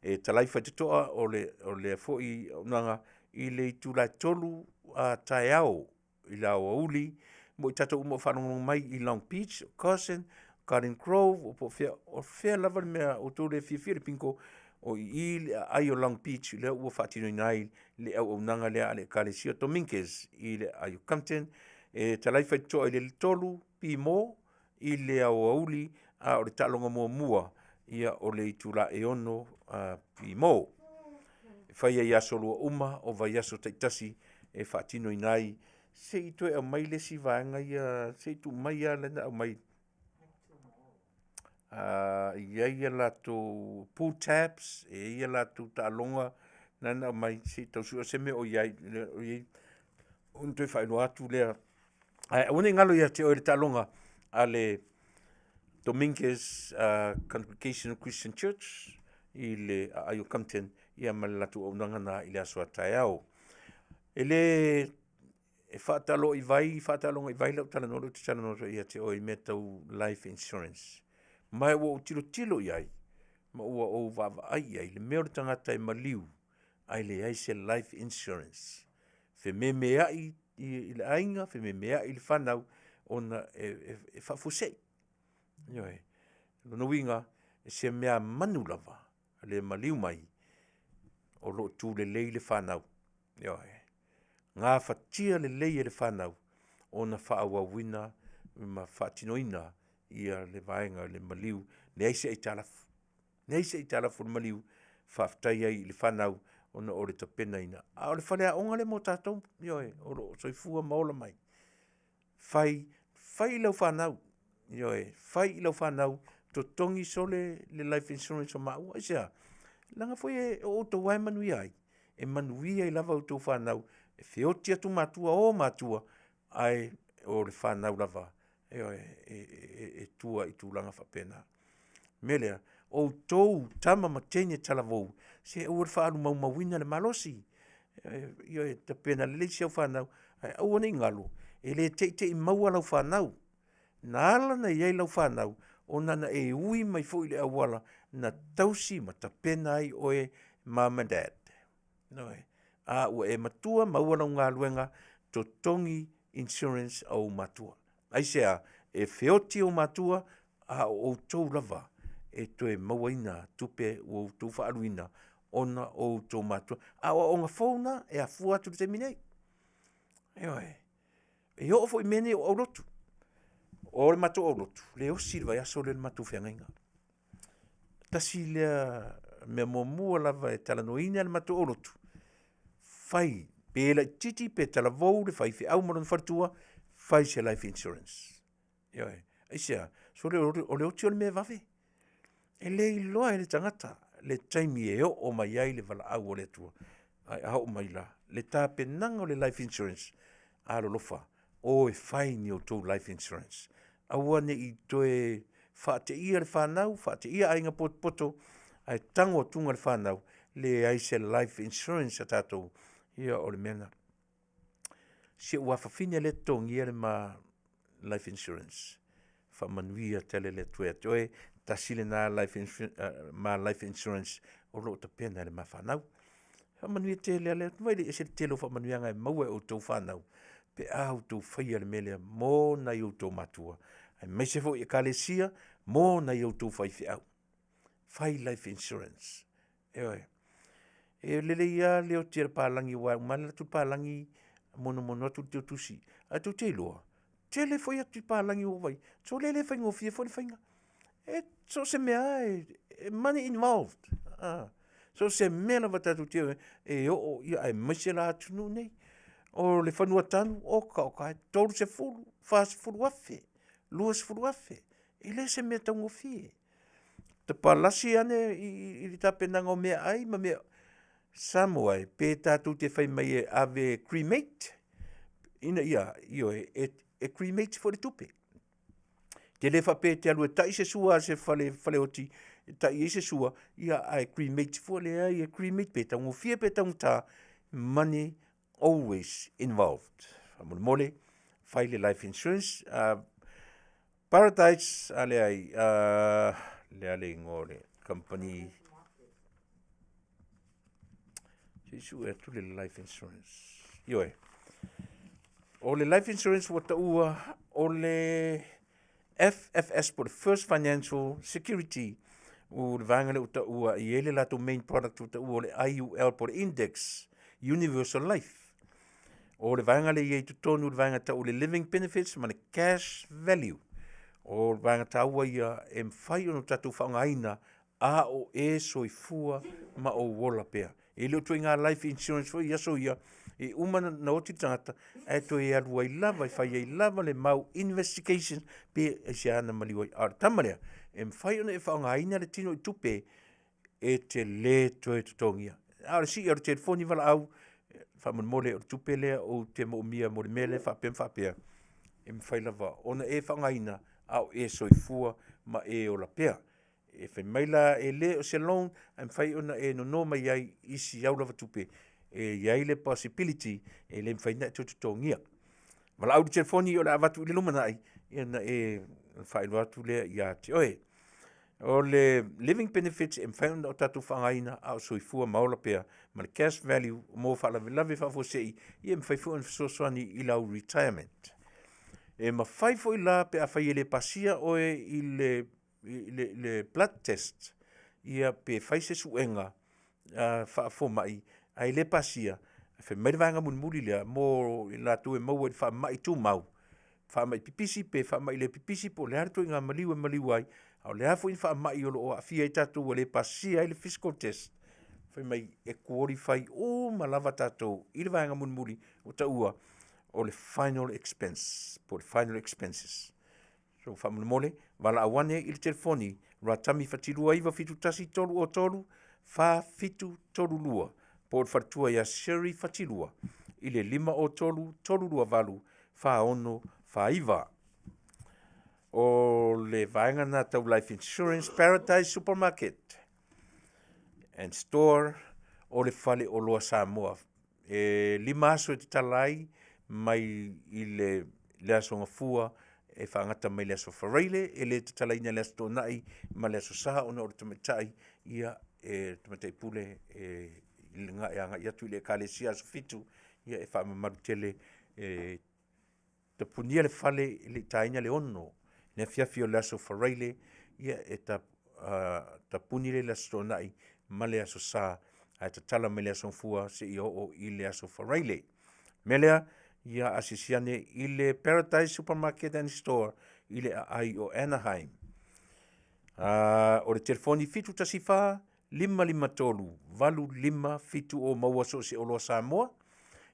E talai faitotoa o lea foi auaunaga i le itula e 3 a taeao i le aoauli mo i tatou uma o faalogologo mai i Long Beach, o Carson, Garden Grove, po o fea, o fea lava le mea o outou le fiafia i le bingo, o i i le aai o Long Beach lea ua faatinoina ai le auaunaga lea a le Ekalesia o Dominguez i le aai o Compton. E talai faitotoa i le 3 pimo i le aoauli, a o le taaloga muamua ia o le itula e 6 pimo. E fai ai aso lua uma o vaiaso taitasi e faatinoina ai Se i toe aumai le isi vaega ia, se i tuu mai lava lea na aumai. E i ai a latou pull tabs, e i ai a latou taaloga na na aumai se i tau sue se mea o i ai ona toe faailoa atu lea. Ae aua ne i galo ia te oe le taaloga a le Dominguez Congregational Christian Church i le aai o Compton ia ma le latou auaunaga lena i le aso a taeao. E le e faataloa i vai, faataloga i vai lau talanoa lea ou te talanoa atu ai ia te oe i mea tau life insurance. Ma ua ou tilotilo i ai, ma ua ou vaavaai i ai i le mea o le tagata e maliu ae leai se life insurance. Fememeai i le aiga, fememeai i le fanau ona e faafuasei. Ioe. O lona uiga, o se meamanu lava le maliu mai o lo o tulelei le fanau. Ioe. Gafatia lelei e le fanau ona faaauauina ma faatinoina ia le vaega o le maliu, leai se aitalafu, leai se aitalafu o le maliu, faafetai ai i le fanau ona o le tapenaina. A o le faleaoga lea mo tatou, ioe, o lo o soifua ma ola mai. Fai, fai i lau fanau, ioe, fai i lau fanau, totogi sole le life insurance o maua. Aisea? Leaga foi o outou lava e manuia ai, e manuia ai lava a outou fanau, e feoti atu matua, o matua, ae o le fanau lava, ioe, e tua i tulaga faapena. O le mea lea, o outou o tama ma teine talavou, se aua le faalumaumauina le malosi, ioe, tapena lelei si au fanau, ae aua ne i galo, e le te i te i maua lau fanau. Na ala ona i ai lau fanau, ona na e ui mai foi i le auala na tausi ma tapena ai oe mom and dad. Ioe. A ua e matua maua lau galuega, totogi insurance a ou matua. Aisea? E feoti ou matua, a o outou lava e toe mauaina tupe ua outou faaaluina ona o outou matua. A o aoaoga fou na e afua atu i le taimi nei. Ioe. E oo foi i mea nei o aulotu. O le matou aulotu, le osi i le vaiaso lea le matou feagaiga. Tasi lea mea muamua lava e talanoaina e le matou aulotu, fai pe laitiiti pe talavou le faifeau ma lona faletua, fai se life insurance. Ioe. Aisea? Sole o le oti o le mea e vave. E le iloa e le tagata le taimi e oo mai ai le valaau a le Atua. Ae a oo mai la, le tapenaga o le life insurance, alolofa, o e fai ni outou life insurance. Aua ne i toe faateia le fanau, faateia aiga potopoto, ae tago atuga le fanau, leai se life insurance a tatou. Ia o le mea lena. Si ou afafine lea e totogia le ma life insurance, faamanuia tele le Atua ia te oe, tasi lena life ma life insurance o lo o tapena e le ma fanau. Faamanuia tele le Atua, e ese le tele o faamanuiaga e maua e outou fanau pe a outou faia le mea lea mo nai outou matua, aemaise foi ekalesia mo nai outou faifeau. Fai life insurance. Ioe. E lelei lava le oti a le palagi aua e uma lava le alu atu le palagi monomono atu le teutusi. Ae tou te iloa, tele foi atu palagi ua ou vaai, sole e le faigofie foi le faiga. E so o se mea lava e money involved. So o se mea lava tatou te o ai, e oo ia aemaise la atunuu nei. O le fanua tanu, oka oka e, 30, 40 afe, 20 afe, e le o se mea taugofie. Palasi ane i le tapenaga o meaai ma mea Samoa e, pe tatou te fai mai e ave e cremate, ina ia, ioe, e cremate foi le tupe. E te le faapea e te alu e tai se sua a se faleoti e tai ai se sua, ia ae cremate fua, leai e cremate pe taugofie pe taugata, money always involved. Faamolemole, fai le life insurance. Paradise, a leai, le a le igoa o le company. Se i sue atu le life insurance. Ioe. O le life insurance ua taua o le FFS po o le First Financial Security o le vaega lea ua taua e i ai le latou main product ua taua o le IUL po o le Index Universal Life. O le vaega lea e i ai i totonu o le vaega tau o le Living Benefits ma le Cash Value. O le vaega taua ia e mafai ona tatou faaaogaina a o e soifua ma ou ola pea. E le o ituaiga life insurance foi i aso ia, e uma na oti le tagata, ae toe alu ai lava e fai ai lava le mau investigation pe aisea na maliu ai. A o le tama lea, e mafai ona e faaaogaina le tino i tupe e te le toe totogia. A o le sii o le telefoni valaau, faamolemole o le tupe lea ou te moomia mo le mea lea faapea ma faapea, e mafai lava ona e faaaogaina a o e soifua ma e ola pea. E fai mai la e le o se loan ae mafai ona e nono mai ai i si au lava tupe e i ai le possibility e le mafai ona e toe totogia. Valaau i le telefoni o le a avatu i le lumanai ia ona e faailoa atu lea ia te oe. O le living benefits e mafai ona o tatou faaaogaina a o soifua ma ola pea ma le cash value mo faalavelave faafuasei, ia e mafai foi ona fesoasoani i lau retirement. E mafai foi la pe afai e le pasia oe i le le blood test, ia pe fai se suega faafomai ae le pasia, fai mai le vaega mulimuli lea mo i latou e maua i le faamai tumau, faamai pipisi pe faamai le pipisi po o le a le ituaiga maliu e maliu ai, a o le a foi le faamai o lo o aafia ai tatou ua le pasia ai le physical test, fai mai e qualify uma lava tatou i le vaega mulimuli ua taua o le final expense po o le final expenses. So faamolemole, valaau ane i le telefoni Ratami Fatilua 971 303 4732 po o le faletua ia Sherry Fatilua i le 503 328 4649. O le vaega lena tau Life Insurance Paradise Supermarket and Store o le Fale Oloa Samoa. E 5 aso e tatala ai mai i le, le aso Gafua e faagata mai le aso Faraile, e le tatalaina i le aso Toonai ma le aso Sa ona o le tamaitai, ia e tamaitai pule e agai atu i le Ekalesia aso Fitu, ia e faamamalu tele e tapunia le fale e le i taina le 6 le afiafi o le aso Faraile, ia e tapuni lea i le aso Toonai ma le aso Sa, ae tatala mai le aso Gafua seia oo i le aso Faraile. O le mea lea, ia asiasi ane i le Paradise Supermarket and Store i le aai o Anaheim. O le telefoni 714 553 8570 maua so o se oloa Samoa,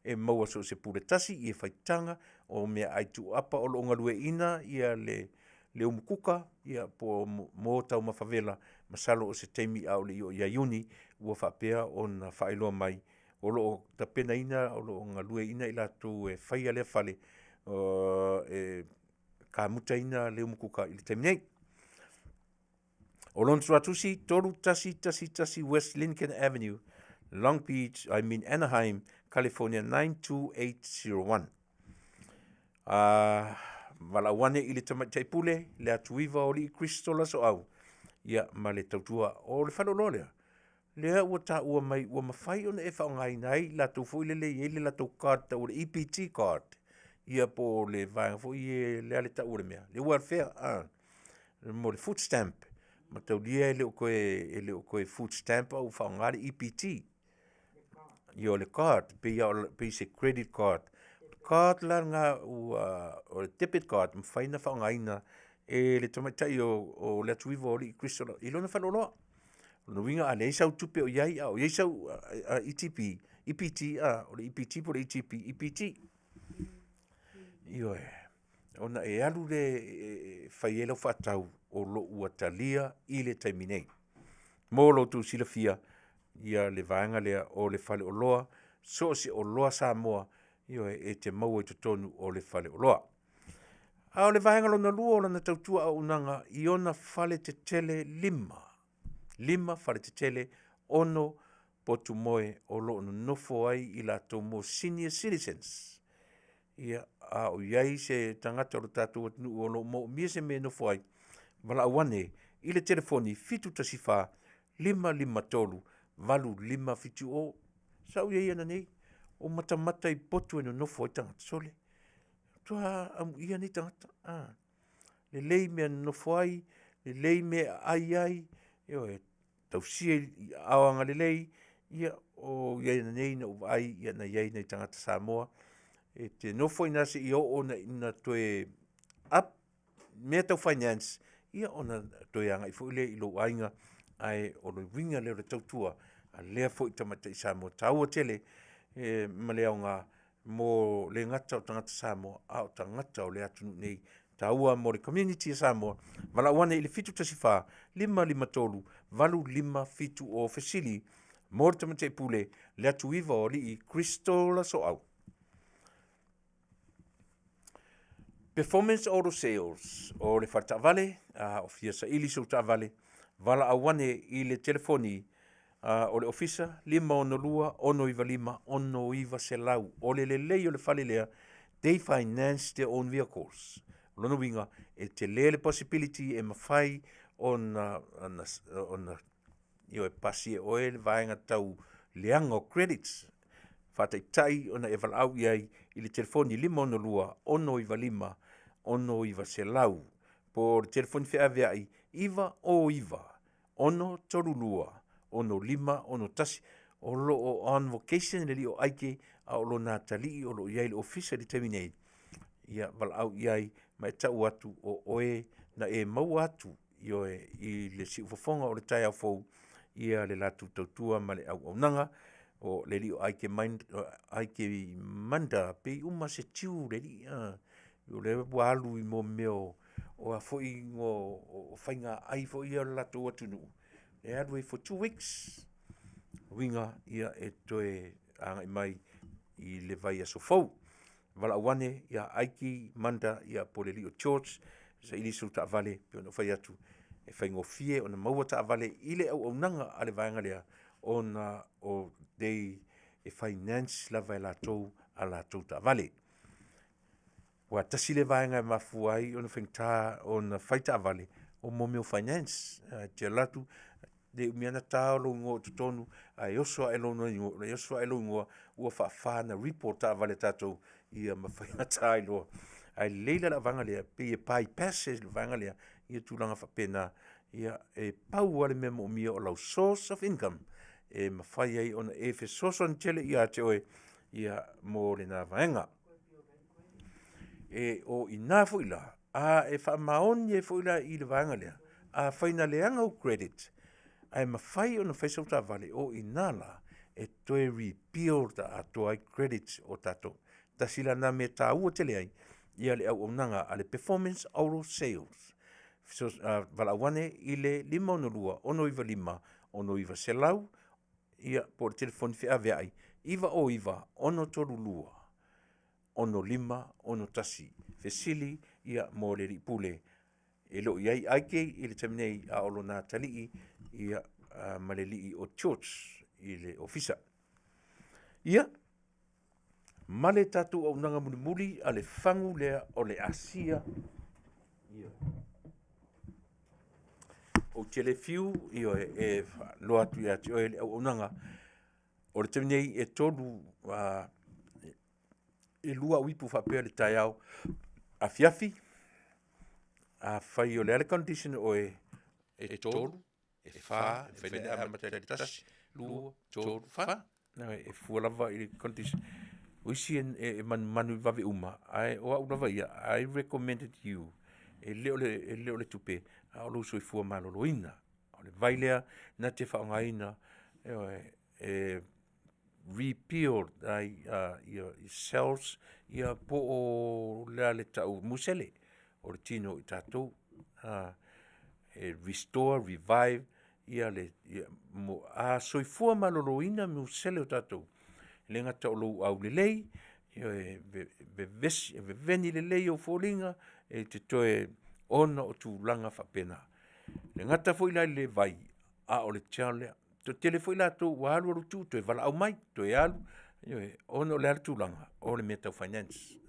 e maua so o se pule tasi, ia faitaga o meaai tuuapa o lo o galueaiina ia le le umukuka ia po mo taumafa vela, masalo o se taimi a o le i oo ia Iuni ua faapea ona faailoa mai o lo o tapenaina, o lo o galueaiina i latou e faia lea fale e kamutaina le umukuka i le taimi nei. O lona suatusi, 3111 West Lincoln Avenue, Long Beach, I mean Anaheim, California 92801. Valaau ane i le tamaitai pule, le atuiva o Alii Kristo Lasoau, ia ma le tautua o le faleoloa lea. Lea ua taua mai ua mafai ona e faaaogaina ai latou foi lele e i ai le latou card tau o le EBT card, ia po o le vaega foi ia le a le tau o le mea, le welfare, mo le food stamp. Mataulia e le o toe, e le o toe food stamp a ua faaaoga le EBT. Ia o le card, pei lava o, pei se credit card. Card la lena ua, o le debit card, e mafai ona faaaogaina e le tamaitai o le atuiva o Alii Kristo i lona faleoloa. O lona uiga a leai sau tupe o i ai a o i ai sau ETP, EPT, o le EPT po o le ETP, EPT. Ioe. Ona e alu lea e fai ai lau faatau o lo o ua talia i le taimi nei. Mo lo outou silafia, ia le vaega lea o le faleoloa, so o se oloa Samoa, ioe, e te maua i totonu o le faleoloa. A o le vaega lona lua o lana tautua auaunaga i ona fale tetele lima, lima fale tetele, 6 potu moe o lo o nonofo ai i latou mo senior citizens. Ia, a o i ai se tagata o lo tatou atunuu o lo o moomia se mea e nofo ai, valaau ane i le telefoni 714 553 8570. Sa ou i ai ananei, o matamata i potu e nonofo ai tagata. Sole, matua amuia nei tagata. Ah, lelei mea e nonofo ai, lelei mea e aai ai, ioe, tausia i aao agalelei, ia, o i ai ananei na ou vaai, ia na i ai nai tagata Samoa e te nofo i ina seia oo ina toe up mea tau finance, ia ona toe agai foi lea i lou aiga, ae o le uiga lea o le tautua. a lea foi tamaitai Samoa taua tele e ma le aoga mo le gata o tagata Samoa, a o tagata o le atunuu nei. Taua mo le community a Samoa, valaau ane i le 714 553 8570 fesili mo le Tamaitai Pule Leatuiva o Alii Christol Soau. Performance Auto Sales o le faletaavale, a o fia saili sou taavale, valaau ane i le telefoni o le ofisa 562 695 6900. O le lelei o le fale lea, they finance their own vehicles. O lona uiga, e tele le possibility e mafai ona ioe, pasi e oe le vaega tau leaga o credits. Faataitai ona e valaau i ai i le telefoni 562 695 6900 po o le telefoni feaveai 909 632 6561. O lo o on vocation le alii o Aike, a o lona atalii o lo o i ai i le ofisa i le taimi nei. Ia valaau i ai ma e tau atu o oe na e maua atu, ioe, i le siufofoga o le taeao fou ia le latou tautua ma le auaunaga. O le alii o Aike Manda, pei uma se le alii a, o lea ua alu i mea o a foi igoa o faiga ai foi ia a le latou atunuu, e alu ai for 2 weeks. Uiga ia e toe agai mai i le vaiaso fou. Valaau ane ia Aiki Manda ia po o le alii o George, saili sou taavale pei ona ou fai atu, e faigofie ona maua taavale i le auaunaga a le vaega lea, ona o e finance lava e latou a latou taavale. Aua tasi lea vaega e mafua ai ona faigata ona fai taavale, o mo mea o finance. E te alu atu, le umi lava ona ta lou igoa i totonu, ae oso ae lou igoa ua faafa ona repo taavale a tatou ia ma faigata ai loa. Ae lelei la le vaega lea, pei e bypass le vaega lea ia tulaga faapena. Ia e pau lava le mea moomia o lau source of income e mafai ai ona e fesoasoani tele ia te oe ia mo lena vaega. E o i ina foi la, a e faamaoni ai foi la i le vaega lea, afai na leaga ou credit ae mafai ona fai sau taavale, o i ina la e toe rebuild atoa ai credits o tatou. Tasi la lena mea e taua tele ai ia le auaunaga a le Performance Auto Sales. Valaau ane i le 562 695 6900 ia po o le telefoni feaveai 909 632 6561. Fesili ia mo le alii pule e le o i ai Aike i le taimi nei, a o lona atalii ia ma le alii o George i le ofisa. Ia, ma le tatou auaunaga mulimuli a le fagu lea o le Asia. Ia. Ou te le fiu ioe, e faaloa atu ia te oe le auaunaga. O le taimi nei e tolu e lua au ipu faapea i le taeao afiafi. Afai o le a le condition o oe, e tolu, e fa, e mafai ona e amata i le 1, 2, 3, 4. E fua lava i le condition. O isi e manumanu i vave uma, ae o au lava ia, I recommended you, e le o le tupe, a o lou soifua maloloina. O le vai lea na te faaaogaina e rebuild ai ia cells ia po o le a le tau musele o le tino i tatou, e restore, revive ia le ia, mo, a soifua maloloina musele o tatou, e le gata o lou aulelei, e vevesi, e veveni lelei ou foliga, e te toe ona o tulaga faapena. E le gata foi la i le vai, a o le gel lea. Toatele foi latou ua alu alu tuu toe valaau mai, toe alu, ioe, ona o le a le tulaga? O le mea tau finance.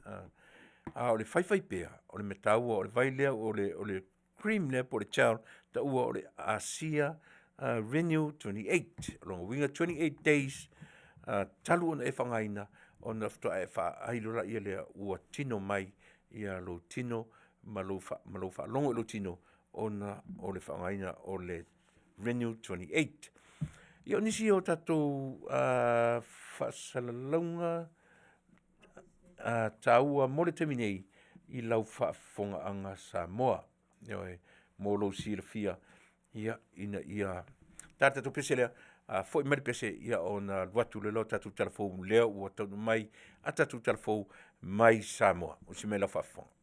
A o le faifaipea, o le mea taua o le vai lea o le cream lea po o le gel taua o le Asia Renew 28. O lona uiga 28 days talu ona e faaaogaina ona faatoa e vaai loa lea ua tino mai ia lou tino ma lou faalogo i lou tino ona o le faaaogaina o le Renew 28. Ia o nisi o tatou faasalalauga taua mo le taimi nei i lau faafofogaaga Samoa. Ioe, mo lou silafia, ia, ina ia ta le tatou pese lea. Foi mai le pese ia ona alu atu lea o tatou tala fou lea ua taunuu mai a tatou tala fou mai Samoa. O se mea lau faafofoga.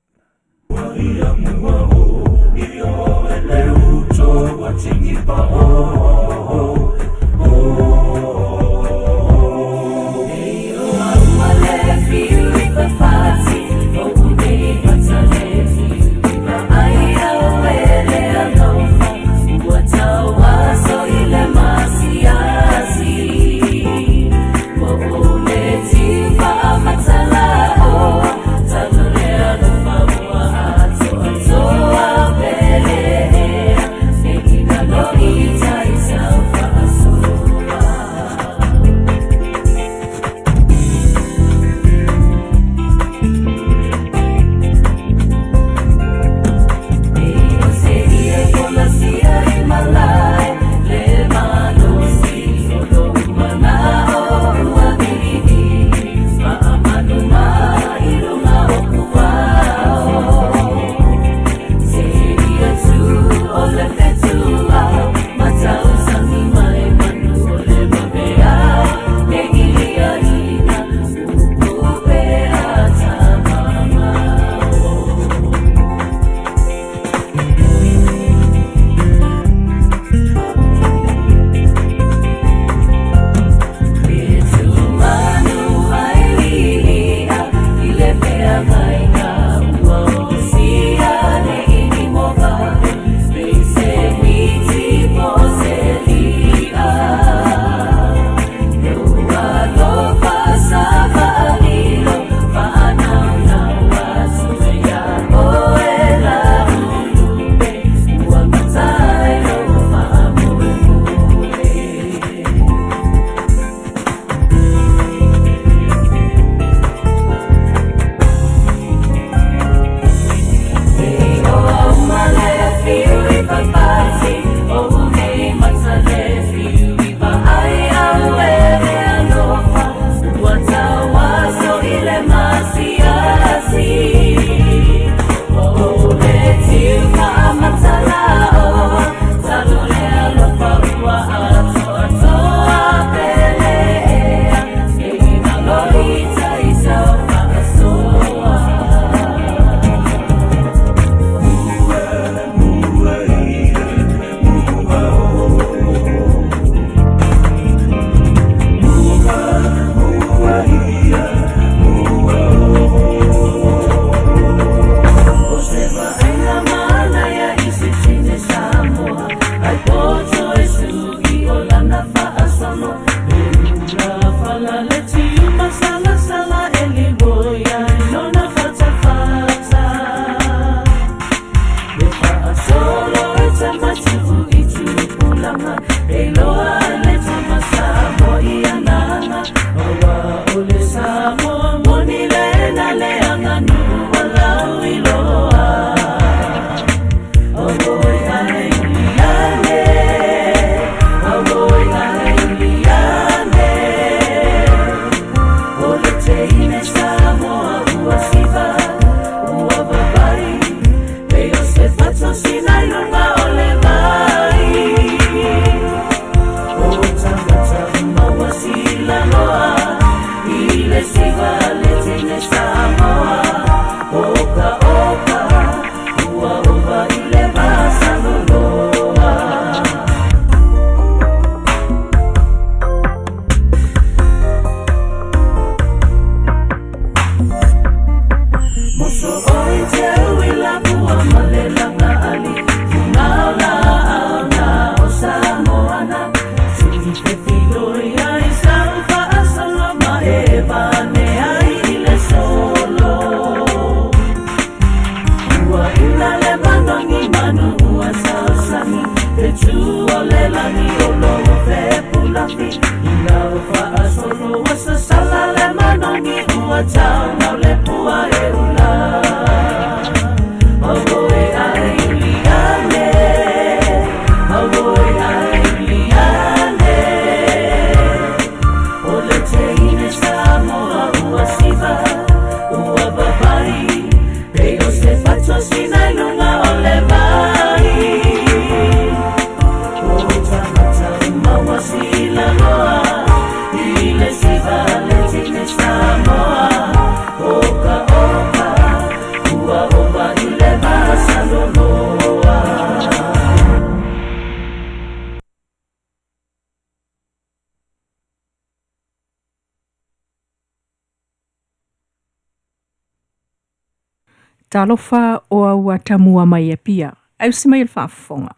Talofa o au atamua mai Apia, ausi mai le faafofoga.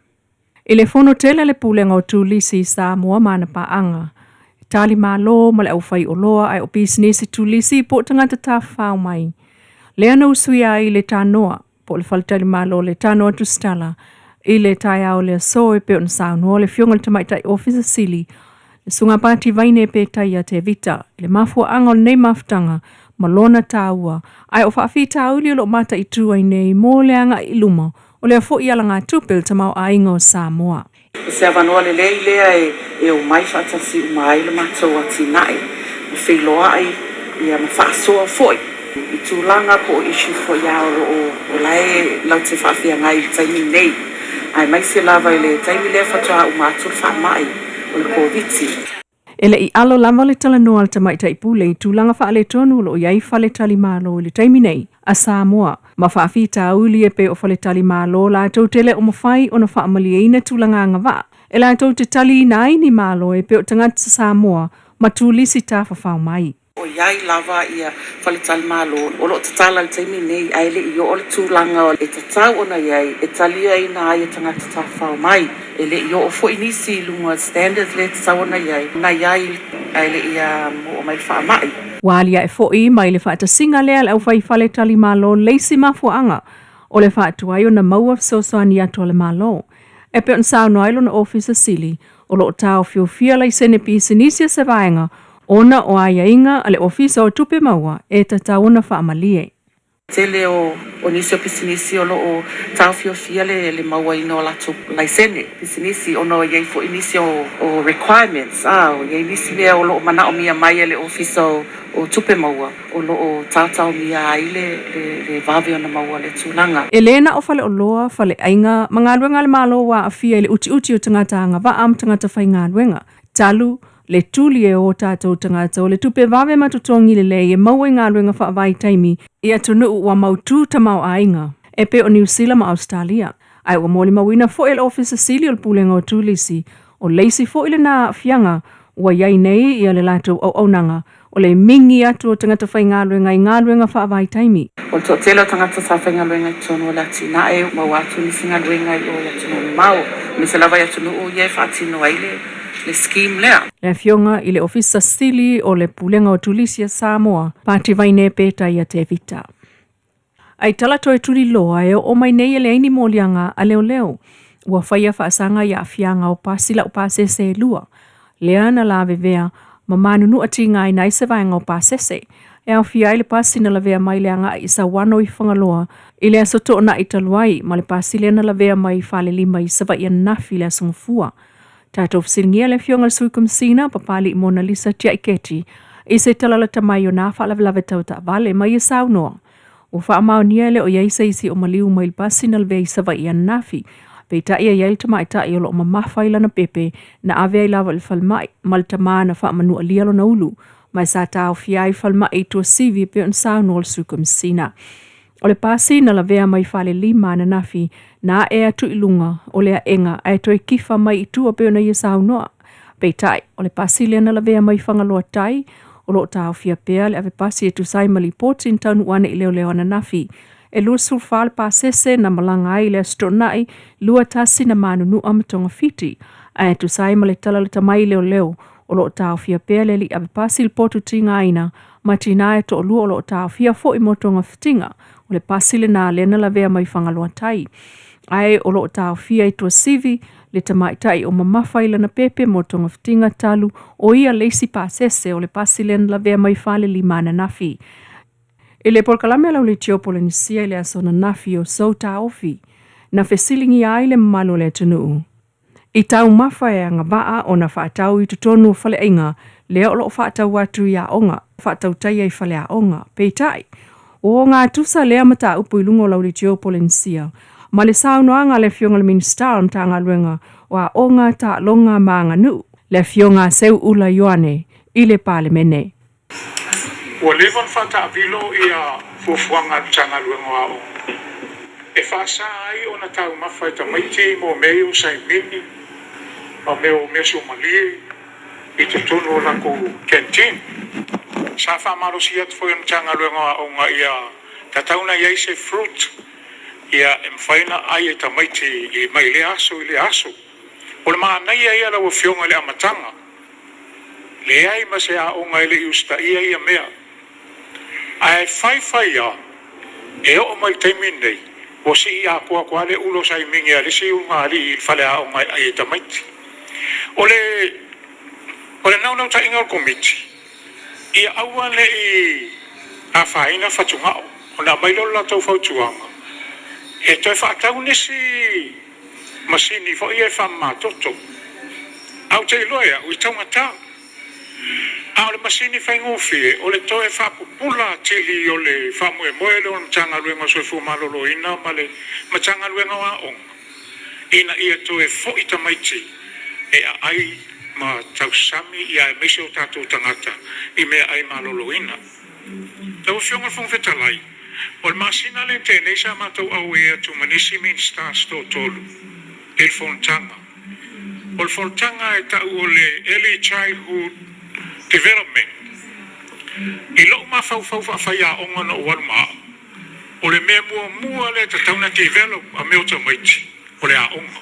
I le fono tele a le Pulega o Turisi i Samoa ma ana paaga, tali malo ma le aufaioloa ae o pisinisi turisi po o tagata tafafao mai, lea na usuia ai le tanoa po o le faletalimalo le Tanoa Tusitala i le taeao o le aso e pei ona saunoa le Afioga i le Tamaitai Ofisa Sili le Susuga Pati Vaine Petaia Tevita i le mafuaaga o lenei mafutaga ma lona taua ae o faafitauli o lo o mataitu ai nei mo le agai i luma o lea foi alagatupe o le tamaoaiga o Samoa. O se avanoa lelei lea e omai faatasi uma ai le matou atinae ma feiloai ia ma faasoa foi i tulaga po o issues foi a o lo o o la e latou te faafeagai i le taimi lenei aemaise lava i le taimi lea faatoa uma atu le faamai o le Koviti. E le i alo lava le talanoa a le Tamaitai Pule i tulaga faaletonu o lo o i ai faletalimalo i le taimi nei a Samoa ma faafitauli e pei o faletalimalo latou te le o mafai ona faamalieina tulaga agavaa e latou te taliina ai ni malo e pei o tagata Samoa ma turisi tafafao mai. O i ai lava ia faletalimalo o lo o tatala i le taimi nei ae le i oo le tulaga e tatau ona i ai e taliaina ai e tagata tafafao mai. E le i oo foi nisi i luga o le standards lea e tatau ona i ai, na i ai ae le i oo mai le faamai. Ua aliae foi mai le faatasiga lea a le aufai faletalimalo le isi mafuaaga o le faatuai ona maua fesoasoani atu a le Malo. E pei ona saunoa ai lona Ofisa Sili, o lo o taofiofia laisene pisinisi a se vaega ona o aiaiga a le Ofisa o Tupe Maua e tatau ona faamalie. Tele o o nisi o pisinisi o lo o taofiofia le le mauaina o latou laisene pisinisi ona o i ai foi nisi o o requirements, a, o i ai nisi mea o lo o manaomia mai e le Ofisa o o Tupe Maua o lo o taotaomia ai le le le vave ona maua le tulaga. E le na o faleoloa, faleaiga ma galuega a le Malo ua aafia i le utiuti o tagata agavaa ma tagata faigaluega, talu le tuli e o tatou tagata o le tupe vave ma totogi lelei e maua i galuega faavaitaimi i atunuu ua mautu tamaoaiga e pei o Niu Sila ma Ausetalia. Ae ua molimauina foi e le Ofisa Sili o le Pulega o Turisi, o le isi foi lena aafiaga ua i ai nei ia le latou auaunaga o le migi atu o tagata faigaluega i galuega faavaitaimi. O le toatele o tagata sa faigaluega i totonu o le atinae, maua atu nisi galuega i o i atunuu mamao, aemaise lava i atunuu ia e faatino ai le le scheme lea. Le Afioga i le Ofisa Sili o le Pulega o Turisi a Samoa, Pati Vaine Petaia Tevita. Ai tala toe tuliloa e oo mai nei e leai ni moliaga a leoleo. Ua faia faasaga i aafiaga o pasi laupasese e lua, lea na lavevea ma manunua tigaina ai se vaega o pasese. E aofia ai le pasi na lavea mai le agai i Sauano i Fagaloa i le aso Toonai talu ai ma le pasi lea na lavea mai i Falelima i Savaii ananafi i le Aso Gafua. Tatou fesiligia le Afioga i le Sui Komesina, Papalii Monalisa Tiaiketi, i se tala lata mai o nā faalavelave tau taavale ma ia saunoa. Ua faamaonia e le o i ai se isi o maliu mai le pasi na lavea i Savaii ananafi. Peitai e i ai le tamaitai o lo o mamafa i lana pepe na ave ai lava i le falemai ma le tama na faamanualia lona ulu ma e sa taofia ai falemai i Tuasivi e pei ona saunoa le Sui Komesina. O le pasi na lavea mai Falelima ananafi na ae atu i luga o le aega ae toe kifa mai i tua pei ona ia saunoa. Peitai, o le pasi lea na lavea mai Fagaloa Tai, o lo o taofia pea le ave pasi e tusa ai ma lipoti na taunuu ane i leoleo ananafi. E 24 le pasese na malaga ai i le Aso Toonai, 21 na manunua ma togafiti, ae tusa ai ma le tala lata mai i leoleo, o lo o taofia pea le alii ave pasi i le potu tigaina ma tinā e toalua o lo o taofia foi mo togafitiga. O le pasi lena lea na lavea mai Fagaloa Tai. Ae o lo o taofia i Tuasivi le tamaitai o mamafa i lana pepe mo togafitiga talu o ia le isi pasese o le pasi lea na lavea mai Falelima ananafi. I le polokalame a Lauleitio Polenisia i le aso ananafi o Sou Taofi, na fesiligia ai le mamalu o le atunuu i taumafa e agavaa ona faatau i totonu o faleaiga lea o lo o faatau atu i aoga faatautaia i faleaoga. Peitai, ua ogatusa lea mataupu i luga o Lauleitio Polenisia ma le saunoaga a le Afioga i le Minisita o le Matagaluega o Aoga, Taaloga ma Aganuu, le Afioga a Seuula Ioane i le Palemene. Ua leva ona faataamilo ia fuafuaga a le Matagaluega o Aoga e faasa ai ona taumafa e tamaiti mo mea ia o saimini ma mea o measuamalie i totonu o latou canteen. Sa faamalosia atu foi e le Matagaluega o Aoga ia Tatau ona i ai se fruit ia e mafai ona ai e tamaiti i mai lea aso i lea aso. O le manaia ia lau Afioga i le amataga, leai ma se aoga e le i usitaia ia mea. Ae fai fai lava, e oo mai i le taimi lenei, ua sii atoa atu lava le ulo saimini a le isi ulugalii i le faleaoga e ai e tamaiti. O le o le naunautaiga o le Komiti, ia aua ne i afaina fatugao, ona aumai lea o le latou fautuaga, e toe faatau nisi masini foi ia e faamamatoto. Ae ou te iloa e au, e taugata. A o le masini faigofie, o le toe faapupula atili o le faamoemoe lea o le Matagaluega o le Soifua Maloloina ma le Matagaluega o Aoga, ina ia toe foi tamaiti e aai ma tausami aemaise o tatou tagata i meaai maloloina. Lau Afioga i le Fofoga Fetalai, o le masina lea na tea nei sa matou auai atu ma nisi Minisita se toatolu i le fonotaga. O le fonotaga e tau o le Early Childhood Development. I lou mafaufau faafaiaoga na ou alu ma au, o le mea muamua lea e tatau ona develop a mea o tamaiti, o le aoga.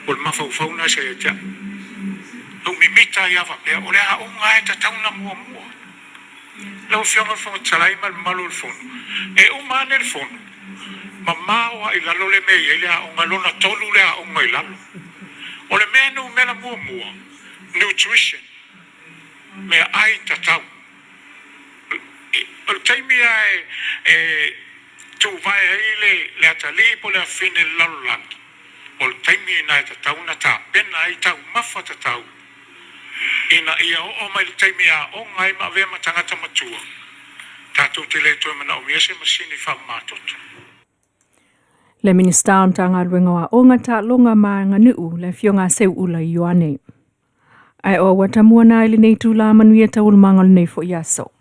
O le mafaufau lena sa ia te au. Na ou mimita ai lava faapea, o le aoga lava e tatau ona muamua. Lau Afioga i le Fofoga Fetalai ma le mamalu o le Fono, e uma ane le Fono, mamao lava i lalo le mea e i ai le aoga, lona tolu le aoga i lalo. O le mea numera muamua, nutrition, meaai tatau. O le taimi lava e tuvae ai le atalii po o le afafine i le lalolagi, o le taimi lena e tatau ona tapena ai taumafa tatau ina ia oo mai le taimi e aoga ai ma avea ma tagata matua, tatou te le toe manaomia se masini faamamatoto. Le Minisita o Matagaluega o Aoga, Taaloga ma Aganuu, le Afioga a Seuula Ioane. Ae o auatamua na i lenei itula manuia taualumaga o lenei foi aso.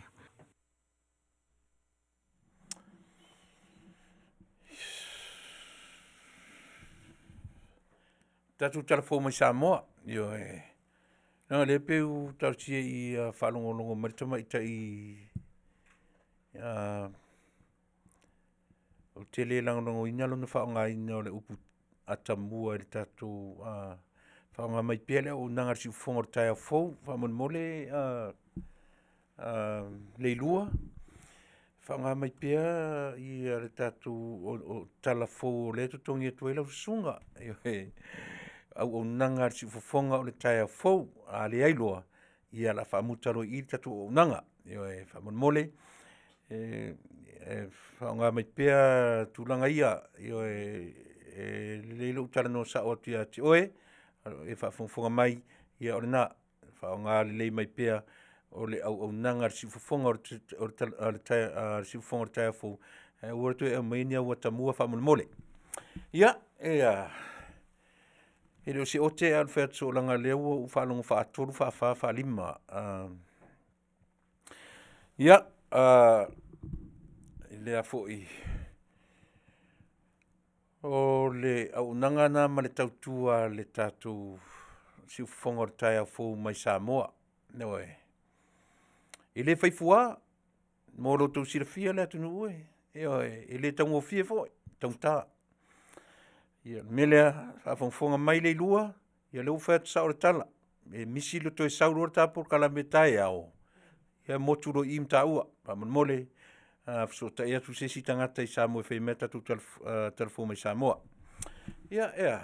Tatou tala fou mai Samoa. Ioe. No, le pe u talosia i faalogologo mai le tamaitai ou te le lagolagoina lona faaaogaina o le upu atamua i le tatou faaaoga mai pea le auaunaga a le siufofoga o le taeao fou faamolemole Leilua, faaaoga mai pea ia le tatou o tala fou o lea e totogi atu ai lau susuga. Ioe, auaunaga a le siufofoga o le taeao fou, a leai loa, ia o le a faamuta loa i i le tatou auaunaga. Ioe, faamolemole, e faaaoga mai pea tulaga ia, ioe, e lelei lou talanoa sao atu ia te oe, e faafogafoga mai, ia o lena. Faaaoga lelei mai pea o le auaunaga a le siufofoga o le siufofoga o le taeao fou, ae aua le toe aumaia ni au atamua faamolemole. Ia, e a, e le o se ote ae o le fai atu soo leaga o lea ua ou faalogo faatolu, faafa, faalima. Ia, i lea foi O le auaunaga lena ma le tautua a le tatou siufofoga o le taeao fou mai Samoa. Ioe. E le fai fuā mo lo outou silafia le atunuu e. Ioe, e le taugofie foi, taugata. Ia, o le mea lea, faafogafoga mai Leilua, ia lea ua fai atu sao le tala, e misi le toe sau loa le ta polokalame taeao, ia motu loa i i ma taua. Faamolemole, fesootai atu se isi tagata i Samoa e fai mai a tatou tala fou mai Samoa. Ia, ea,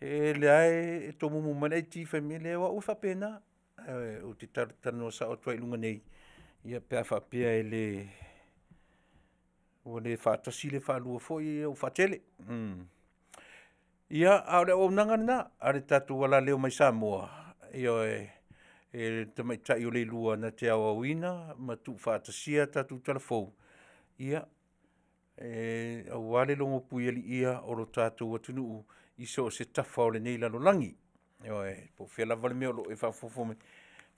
e lea e tomumu mai le IT fai mai, leai o au e faapena. Ou te talanoa sao atu ai i luga nei, ia pe a faapea e le ua le faatasi le faalua foi ia ua faatele. Ia, a o le auaunaga lena a le tatou alaleo mai Samoa, ioe, e le tamaitai o Leilua na te aoaoina ma tuufaatasia tatou talafou, ia, e aua le logo puialiia o lo tatou atunuu i so o se tafa o lenei lalolagi. Ioe, po o fea lava le mea o lo o e faafofoga mai,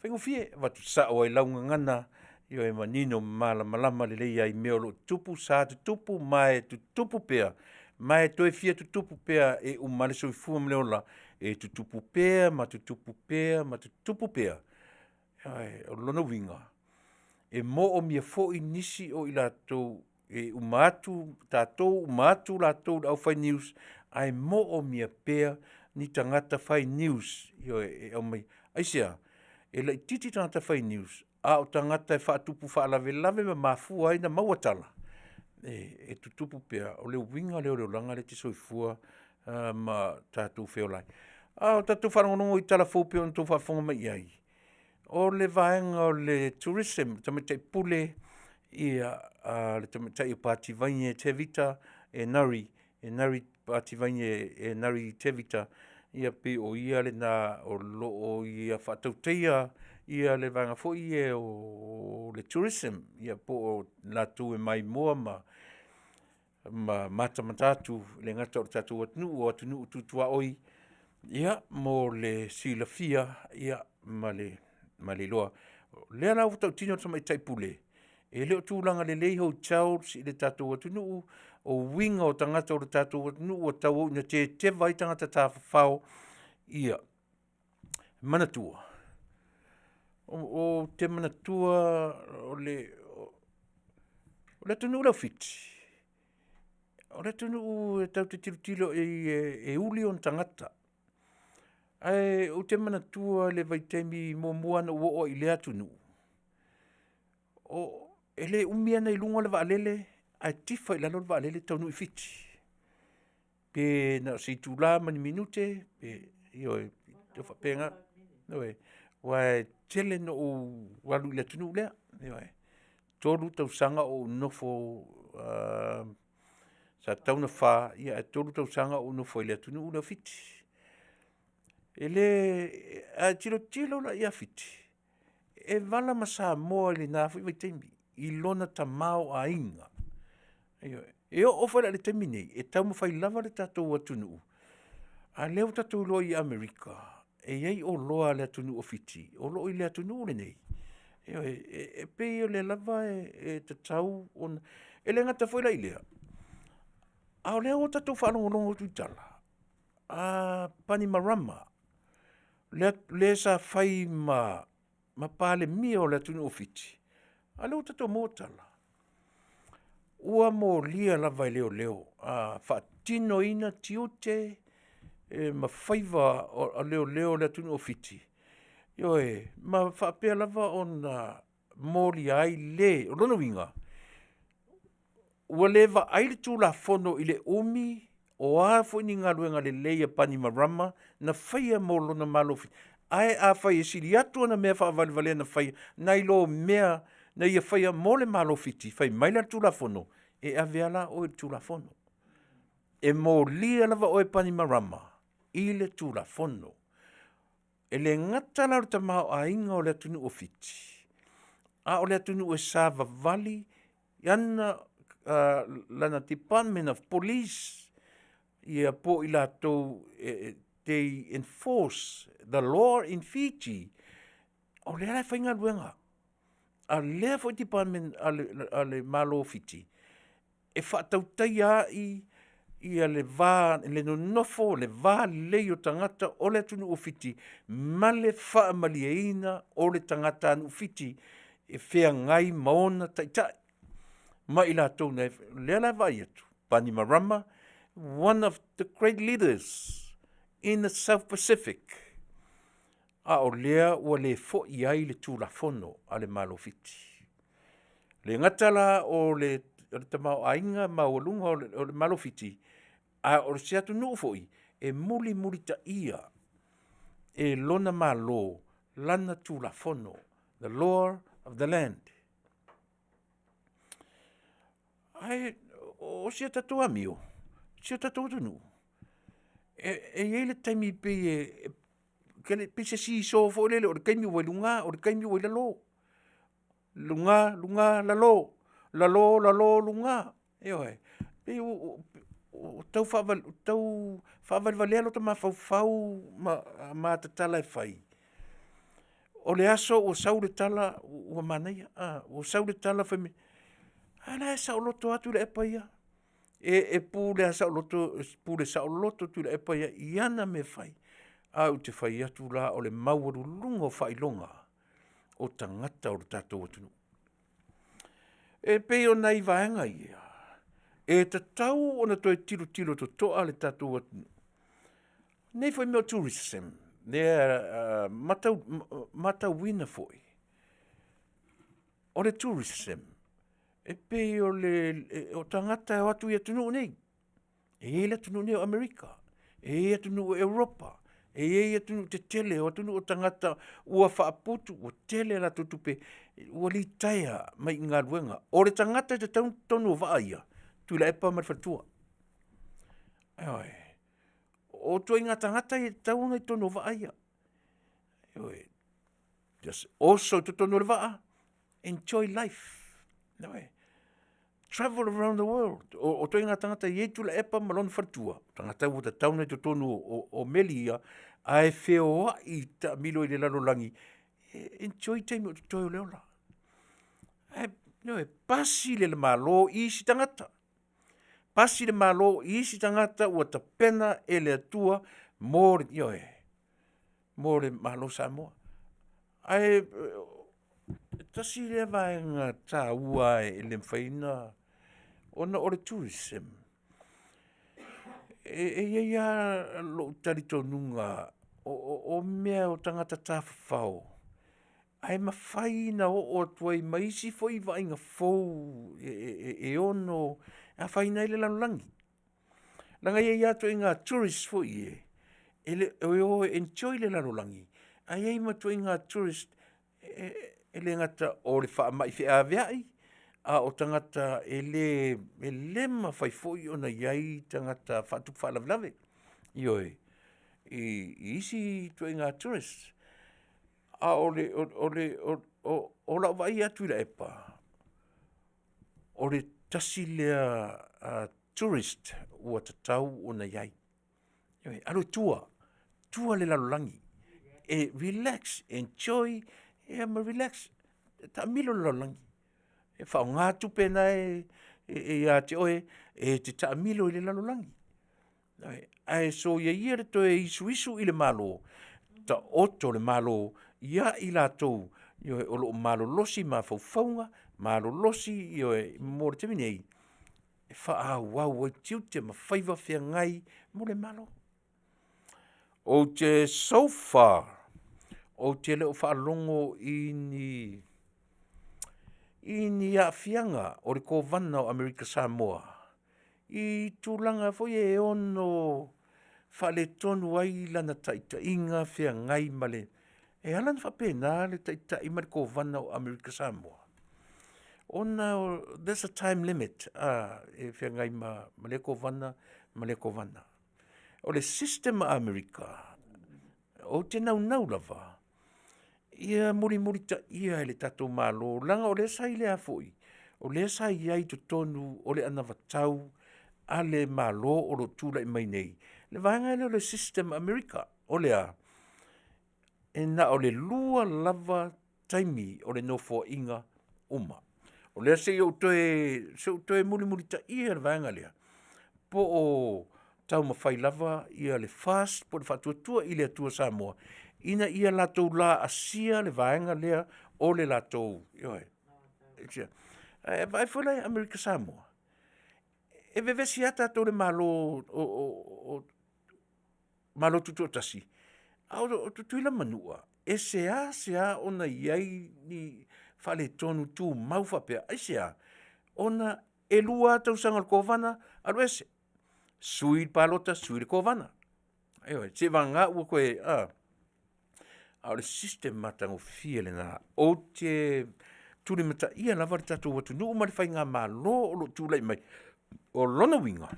faigofie, avatu sao lava i lau gagana, ioe, manino ma malamalama lelei ai i mea o lo o tutupu, sa tutupu ma e tutupu pea, ma e toe fia tutupu pea e uma ai le soifua ma le ola, e tutupu pea ma tutupu pea ma tutupu pea. Ioe, o lona uiga, e moomia foi nisi o i latou. E uma atu tatou, uma atu latou i le aufai news, ae moomia pea ni tagata fai news, ioe, e aumai. Aisea? E laitiiti tagata fai news, a o tagata e faatupu faalavelave ma mafua ai ona maua tala, e tutupu pea. O le uiga lea o le olaga lea e te soifua ma tatou feola ai. A o tatou faalogologo i tala fou pei ona outou faafofoga mai i ai, o le vaega o le Tourism, Tamaitai Pule a le Tamaitai o Pati Vaine Tevita Enari, Enari Pati Vaine Enari Tevita, ia pei o ia lena o lo o ia faatautaia ia le vaega foi ia o le Tourism, ia po o latou e maimoa ma matamata atu, e le gata o le tatou atunuu, o atunuu tu tuaoi, ia, mo le silafia ma le iloa. O lea la ua tautino le Tamaitai Pule, e le o tulaga lelei hotels i le tatou atunuu, o uiga o tagata o le tatou atunuu ua tauau ina teteva ai tagata tafafao. Ia manatua, ou te manatua o le atunuu lea o Fiti, o le atunuu e tatou te tilotilo i ai e uli ona tagata. Ae ou te manatua le vaitaimi muamua na ou oo ai i lea atunuu, e le umi lava ona i luga o le vaalele ae tifa i lalo le vaalele taunuu i Fiti. Pe na o se itula ma ni minute, ioe, e faapena. Ioe, aua e tele ina ou alu i le atunuu lea, ioe. 3 tausaga o ou nofo sa tatau ona 4 ae 3 tausaga o ou nofo ai i le atunuu lea o Fiti. A e tilotilo la ia Fiti, e vala ma Samoa i lena foi vaitaimi i lona tamaoaiga. Ioe. E oo foi la i le taimi lenei, e taumafai lava le tatou atunuu, a o lea ua tatou iloa i Amerika, e i ai oloa a le atunuu o Fiti o lo o i le atunuu lenei. Ioe. E pei o lea lava e tatau ona… E le gata foi la i lea, a o lea ua tatou faalogologo atu i tala, a Panimarama, le sa fai ma Palemia o le atunuu o Fiti, a o lea ua tatou maua tala, ua molia lava e leoleo, faatinoina tiute ma faiva o leoleo o le atunuu o Fiti, ioe, ma faapea lava ona molia ai le… O lona uiga, ua le vaai le Tulafono i le umi o a foi ni galuega lelei a Panimarama na faia mo lona Malo o Fiti, ae afai e sili atu ana mea faavalevalea na faia nai lo mea na ia faia mo le Malo o Fiti, fai mai la le Tulafono, e ave lava la oe i le Tulafono. E molia lava oe Panimarama i le Tulafono. E le gata la o le tamaoaiga o le atunuu o Fiti, a o le atunuu e savavali lana Department of Police, ia po o i latou they enforce the law in Fiji. O lea la e faigaluega a lea foi department a le Malo o Fiti e faatautaia ai le va, le nonofo, le va lelei o tagata o le atunuu o Fiti ma le faamalieina o le tagatanuu Fiti e feagai ma ona taitai ma i latou na… O lea la e vaai atu, Panimarama, one of the great leaders in the South Pacific, a o lea ua le foi ai le Tulafono a le Malo o Fiti. E le gata la o le tamaoaiga maualuga o le Malo o Fiti, a o se atunuu foi e mulimulitaia e lona Malo lana Tulafono, the law of the land. Ae o si a tatou amio, si o tatou atunuu, e i ai le taimi pei e pei se seesaw foi lele, o le taimi ua i luga, o le taimi ua i lalo, luga, luga, lalo, lalo, lalo, luga. Ioe. E pei ua tau faavalevalea lota mafaufau ma ata tala e fai. O le aso ua sau le tala ua manaia, ua sau le tala fai mai, a la e saoloto lava Tuilaepa ia. E pule saoloto Tuilaepa ia i ana mea e fai. Ae ou te fai atu la, o le maualuluga o faailoga o tagata o le tatou atunuu. E pei o nai vaega ia, e tatau ona toe tilotilo totoa le tatou atunuu. Nei foi mea o tourism, lea matau, matauina foi, o le tourism, e pei o le o tagata e o atu i atunuu nei. E i ai le atunuu nei o Amerika, e i ai atunuu o Europa, e i ai atunuu tetele, o atunuu o tagata ua faaputu, ua tele a latou tupe, ua litaea mai i galuega. O le tagata e tatau ona totonu o vaa ia, Tuilaepa ma le faletua. Ioe. O ituaiga tagata ia e tatau ona i totonu o vaa ia. Ioe. Just oso i totonu o le vaa, enjoy life. Ioe. Travel around the world. O, o ituaiga tagata e i ai Tuilaepa ma lona faletua, tagata ua tatau ona i totonu o, o, o meli ia, ae feoai taamilo i le lalolagi, e enjoy taimi o totoe o le ola. Ae, ioe, pasi le Malo i isi tagata. Pasi le Malo i isi tagata ua tapena e le Atua mo le, ioe, mo le Malo Samoa. Ae tasi lea vaega taua e le mafai ona ona o le tourism. E, e i ai lava lou talitonuga o, o, o mea o tagata tafafao, ae mafai ona oo atu ai ma isi foi vaaiga fou e, e, e ono afaina ai le lalolagi. Leaga e i ai lava ituaiga tourist foi ie, e le o e o e enjoy le lalolagi, ae i ai ma ituaiga tourist e, e le gata o le faamai feaveai, a o tagata e le, e le mafai foi ona i ai tagata faatupu faalavelave. Ioe, i, i isi ituaiga tourist. A o le, o, o le, o, o, o lau vaai atu i Tuilaepa, o le tasi lea uh, tourist ua tatau ona i ai. Ioe, alu e tua, tua le lalolagi, e relax, enjoy, ia ma relax, taamilo le lalolagi. E faaaoga tupe na e, e, e ia te oe, e te taamilo i le lalolagi. Ae soia ia le toe isuisu i le Malo, taoto le Malo ia i latou ioe, o lo o malolosi mafaufauga, malolosi ioe, mo le taimi nei, e faaauau ai tiute ma faiva feagai mo le Malo. Ou te so far, ou te le o faalogo i ni i ni aafiaga o le Kovana o Amerika Samoa i tulaga foi e ono faaletonu ai lana taitaiga feagai ma le e ala ona faapena le taitai ma le Kovana o Amerika Samoa ona there's a time limit a e feagai ma, ma lea Kovana ma lea Kovana. O le system a Amerika, ou te naunau lava, ia mulimulitaia e le tatou Malo, leaga o lea sa i lea foi, o lea sa i ai i totonu o le anavatau a le Malo o lo o tulai mai nei, le vaega lea o le system America, o le a? E na o le lua lava taimi o le nofoaiga uma. O lea se i ou toe, se i ou toe mulimulitaia le vaega lea, po o taumafai lava ia le FAST po o le Faatuatua i le Atua Samoa, ina ia latou laasia le vaega lea o le latou, ioe. Ae vaai foi la i Amerika Samoa, e vevesi lava tatou i le Malo o, o, o Malo Tutoatasi, a o Tutuila ma Manua, e seasea ona i ai ni faaletonu tumau faapea. Aisea? Ona e lua lava tausaga o le Kovana, alu ese. Sui le palota, sui le Kovana. Ioe, seivagana ua toe, a, a o le system matagofie lena. Ou te tulimataia lava le tatou atunuu ma le faigamalo o lo o tulai mai. O lona uiga,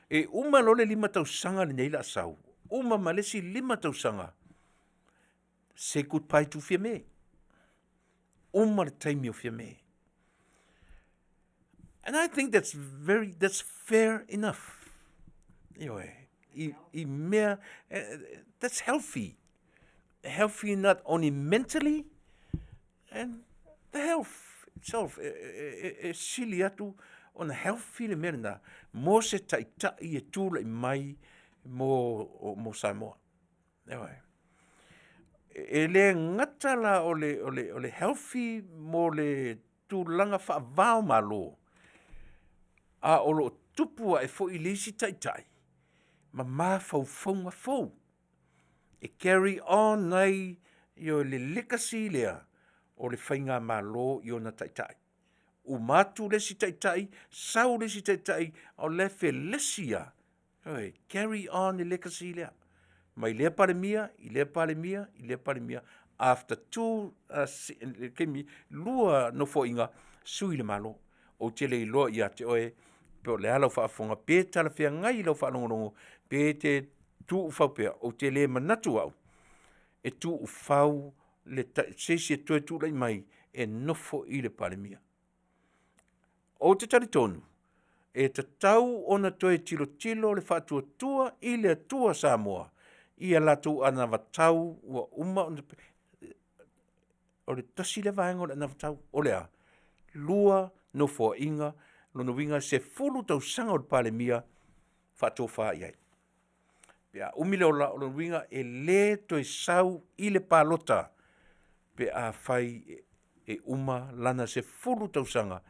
e uma loa le 5 tausaga lenei la sau, uma ma le isi 5 tausaga, say goodbye to Fiame. Uma le taimi o Fiame. And I think that's very, that's fair enough. Ioe, i, i mea, that's healthy. Healthy not only mentally, and the health itself, e, e, e, e sili atu ona healthy le mea lena, mo se taitai e tulai mai mo, mo Samoa. Ioe. E le gata la o le, o le, o le healthy mo le tulaga faava-o-Malo, a o lo o tupu ae foi le isi taitai ma mafaufauga fou e carry on ai le legacy lea o le faigamalo i ona taitai. Uma atu le isi taitai, sau le isi taitai, a o la e felesi lava, ioe, carry on le legacy lea mai lea Palemia i lea Palemia i lea Palemia, after two taimi, 2 nofoaiga sui le Malo. Ou te le iloa ia te oe po o le a lau faafofoga pe talafeagai i lau faalogologo pe te tuufau pea. Ou te le manatu au e tuufau se isi e toe tulai mai e nofo i le Palemia. Ou te talitonu e tatau ona toe tilotilo le Faatuatua i le Atua Samoa ia latou anavatau ua uma ona o le tasi lea vaega o le anavatau, o le a? 2 nofoaiga, lona uiga e 10 tausaga o le Palemia faatofa i ai. Pe a umi le ola, o lona uiga e le toe sau i le palota pe afai e uma lana 10 tausaga.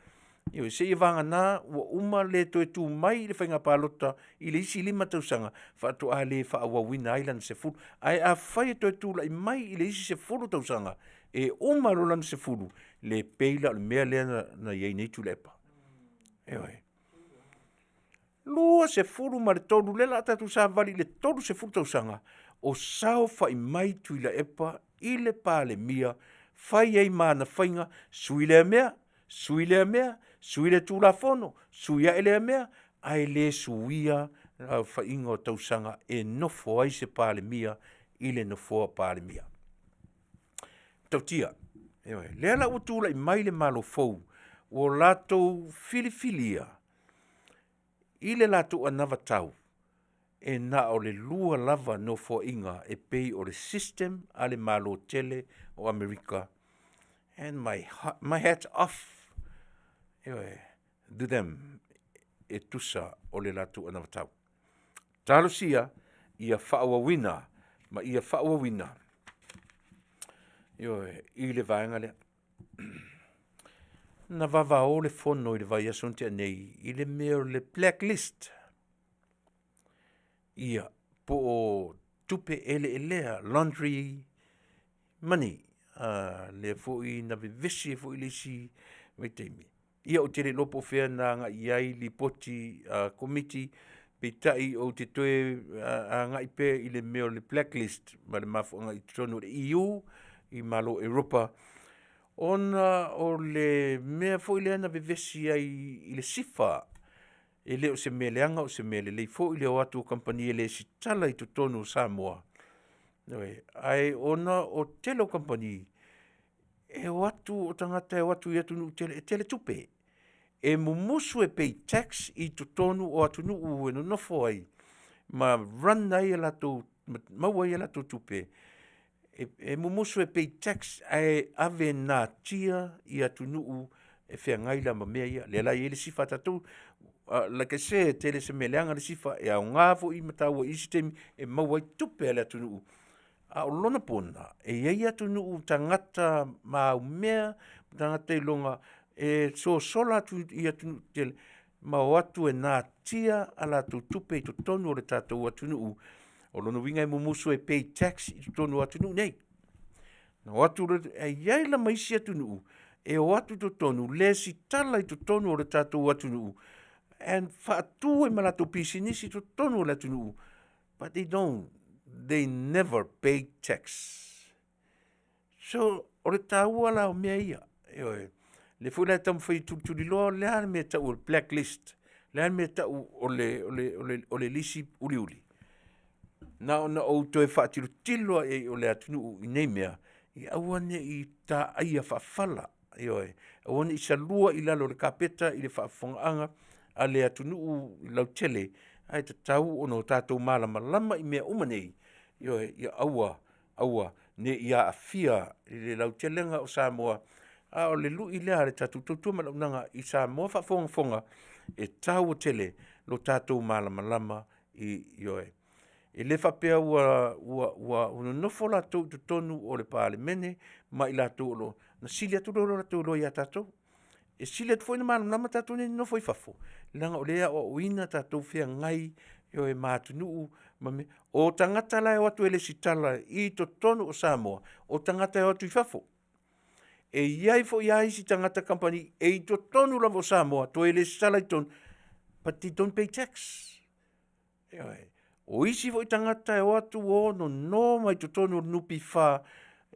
Ioe, seiavagana ua uma le toe tu mai i le faiga palota i le isi 5 tausaga faatoa le faaauauina ai lana 10. Ae afai e toe tulai mai i le isi 10 tausaga, e uma loa lana 10, le pei la o le mea lea na i ai nei Tuilaepa. Ioe. 23, lea o le a tatou savavali i le 30 tausaga o saofai mai Tuilaepa i le Palemia, fai ai ma ana faiga, sui lea mea, sui lea mea, sui le Tulafono, sui ae lea mea, ae le suia le aofaiga o tausaga e nofo ai se Palemia i le nofoa Palemia. Matautia, ioe, lea la ua tulai mai le Malo fou ua latou filifilia i le latou anavatau, e na o le 2 lava nofoaiga e pei o le system a le Malo tele o Amerika. And my hat off, ioe, to them, e tusa o le latou anavatau. Talosia ia faaauauina ma ia faaauauina, ioe, i le vaega lea. Na vavao le fono i le vaiaso na tea nei i le mea o le blacklist, ia, po o tupe eleelea, laundry money, lea foi na vevesi ai foi le isi vaitaimi. Ia ou te le iloa po o fea na agai i ai lipoti a Komiti, peitai ou te toe agai pea i le mea o le blacklist ma le mafuaaga i totonu o le EU i Malo o Europa, ona o le mea foi lea na vevesi ai i le SIFA. E le o se mea leaga o se mea lelei foi le o atu o kamupani e lesitala i totonu o Samoa, ioe, ae ona o le tele o kamupani, e o atu o tagata e o atu i atunuu tetele e tele tupe, e mumusu e pay tax i totonu o atunuu e nonofo ai ma run ai a latou, maua ai a latou tupe, e mumusu e pay tax ae ave e natia i atunuu e feagai la ma mea ia. Lea la e i ai le SIFA a tatou, like I said, e tele se mea leaga le SIFA, e aoga foi ma taua i isi taimi e maua ai tupe a le atunuu, a o lona pona, e i ai atunuu tagata maumea, tagata iloga e sosola atu i atunuu tetele ma o atu e natia a latou tupe i totonu o le tatou atunuu. O lona uiga e mumusu e pay tax i totonu o atunuu nei. Na o atu e i ai la ma isi atunuu e o atu i totonu, lesitala i totonu o le tatou atunuu and faatu ai ma latou pisinisi i totonu o le atunuu, but they don't, they never pay tax. So, o le taua la o mea ia, ioe, lea foi la e taumafai e tulituliloa o le a le mea e tau o le blacklist, o le a le mea e tau o le lisi uliuli. Na ona ou toe faatilotilo lava i ai o le atunuu i nei mea, ia aua ne i taaia faafala, ioe, aua ne i salua i lalo o le kapeta i le faafofogaaga a le atunuu lautele, ae tatau ona tatou malamalama i mea uma nei, ioe, ia aua, aua ne i aafia i le lautelega o Samoa. A o le lui lea a le tatou tautua ma le auaunaga i Samoa faafogafoga, e taua tele lo tatou malamalama ioe. E le faapea ua nonofo latou i totonu o le Palemene ma i latou o lo o… ona sili atu lea o lo latou iloa ia tatou. E sili atu foi ona malamalama tatou nei e nonofo i fafo, leaga o lea e aoaoina tatou feagai, ioe, ma atunuu ma mea. O tagata la e o atu e resitala i totonu o Samoa, o tagata e o atu i fafo. E i ai foi lava isi tagata kamupani e i totonu lava o Samoa toe resitala i totonu, but they don't pay tax. Ioe. O isi foi tagata e o atu o nono mai totonu o le NPF,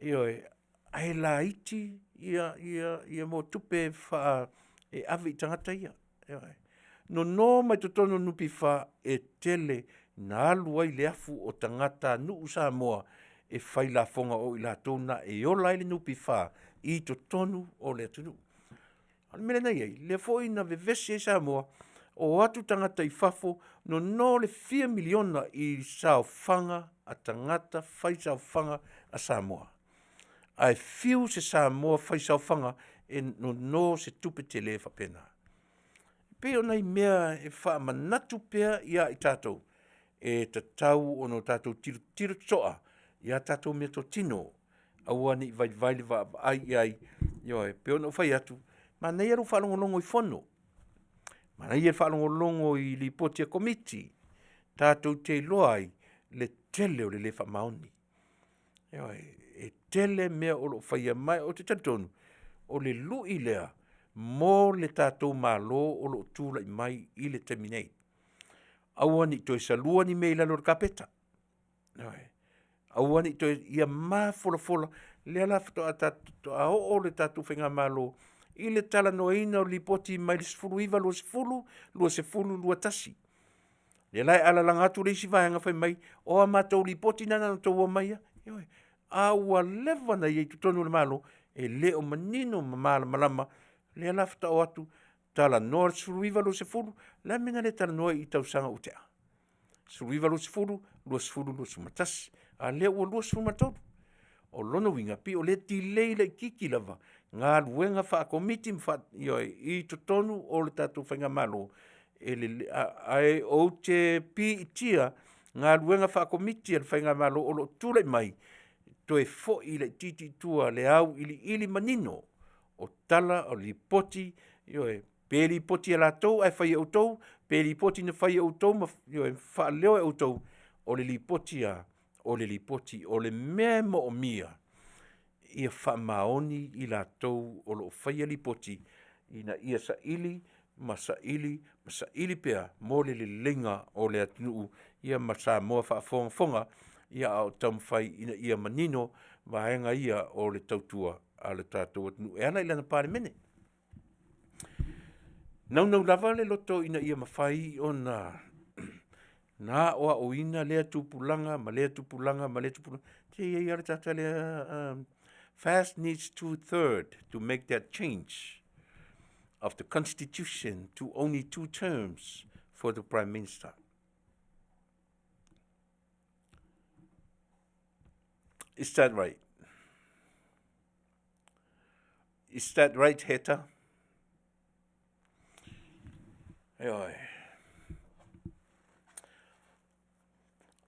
ioe, ae laiti ia, ia, ia mo tupe faa, e ave i tagata ia. Ioe. Nono mai totonu o le NPF e tele na alu ai le afu o tagatanuu Samoa e fai lafoga o i latou na e ola ai le NPF i totonu o le atunuu. A o le mea lea na i ai, lea foi na vevesi ai Samoa, o atu tagata i fafo, nono le fia miliona i saofaga a tagata fai saofaga a Samoa. Ae fiu se Samoa fai saofaga e nono se tupe tele faapena. E pei o nai mea e faamanatu pea ia i tatou, e tatau ona tatou tilotilo totoa i a tatou meatotino, aua ne i vaivai le vaavaai i ai, ioe, e pei ona ou fai atu, manaia lou faalogologo i fono, manaia le faalogologo i lipoti a Komiti, tatou te iloa ai le tele o le le faamaoni. Ioe, e tele mea o lo o faia ma ou te talitonu, o le lui lea mo le tatou Malo o lo o tulai mai i le taimi nei. Aua ne i toe salua ni mea i lalo o le kapeta, ioe, aua ne i toe, ia mafolafola, lea la faatoa faatoa oo le tatou faigamalo i le talanoaina o lipoti mai le 19, 20, 20, 21. Lea la e alalaga atu le isi vaega fai mai, o a matou lipoti na na ona outou omai lava. Ioe, a ua leva ona i ai i totonu o le Malo, e le o manino ma malamalama, lea la faatoa o atu talanoa le 19, 20, o le a le mea na le talanoa ai i tausaga ua tea? 19, 20, 20, 21, a o lea ua 23. O lona uiga, pei o lea e delay laitiiti lava galuega faa-Komiti ma faa, ioe, i totonu o le tatou faigamalo, ae ou te piitia galuega faa-Komiti a le faigamalo o lo o tulai mai, toe foi laitiiti i tua le auiliili manino o tala o lipoti, ioe, pe lipoti e latou ae fai e outou, pe lipoti na fai e outou ma, ioe, faaleo e outou, o le lipoti lava o le lipoti. O le mea e moomia, ia faamaoni i latou o lo o faia lipoti ina ia saili ma saili ma saili pea mo le leleiga o le atunuu ia ma Samoa faafogafoga a o taumafai ina ia manino vaega ia o le tautua a le tatou atunuu e ala i lana Palemene. E naunau lava le loto ina ia mafai ona aoaoina lea tupulaga ma lea tupulaga ma lea tupulaga. Se e i ai lava le tagata lea, first needs 2/3 to make that change of the constitution to only two terms for the Prime Minister. Is that right? Is that right, Heta? Ioe.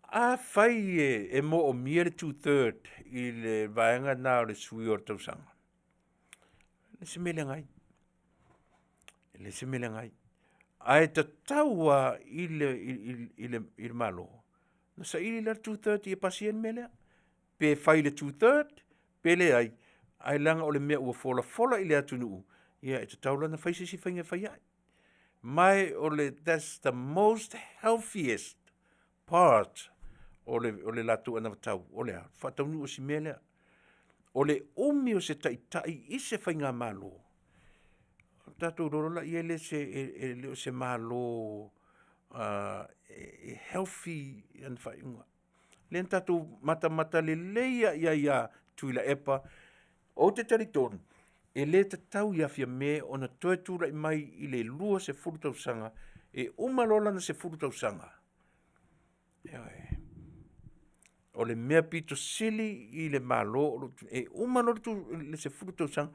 A fai e, e moomia le 2/3 i le vaega na o le sui o le tausaga. Le se mea leaga ai. E le se mea leaga ai. Ae tatau lava i le, i, i, i, le, i le Malo, na saili la le 2/3 ia pasia le mea lea. Pe fai i le 2/3, pe leai, ae leaga o le mea ua folafola i le atunuu, ia e tatau la ona fai se isi faiga e fai ai. Ma o le, that's the most healthiest part o le, o le latou anavatau, o le a? Faataunuu o si mea lea. O le umi o se taitai i se faigamalo, tatou iloa loa laia e le se, e le o se Malo e healthy ana faaiuga. Lea na tatou matamata lelei lava i ai ia Tuilaepa. Ou te talitonu, e le tatau ia Fiame ona toe tulai mai i le 20 tausaga, e uma loa lana 10 tausaga, ioe, o le mea pito sili i le Malo, e uma loa le 10 tausaga,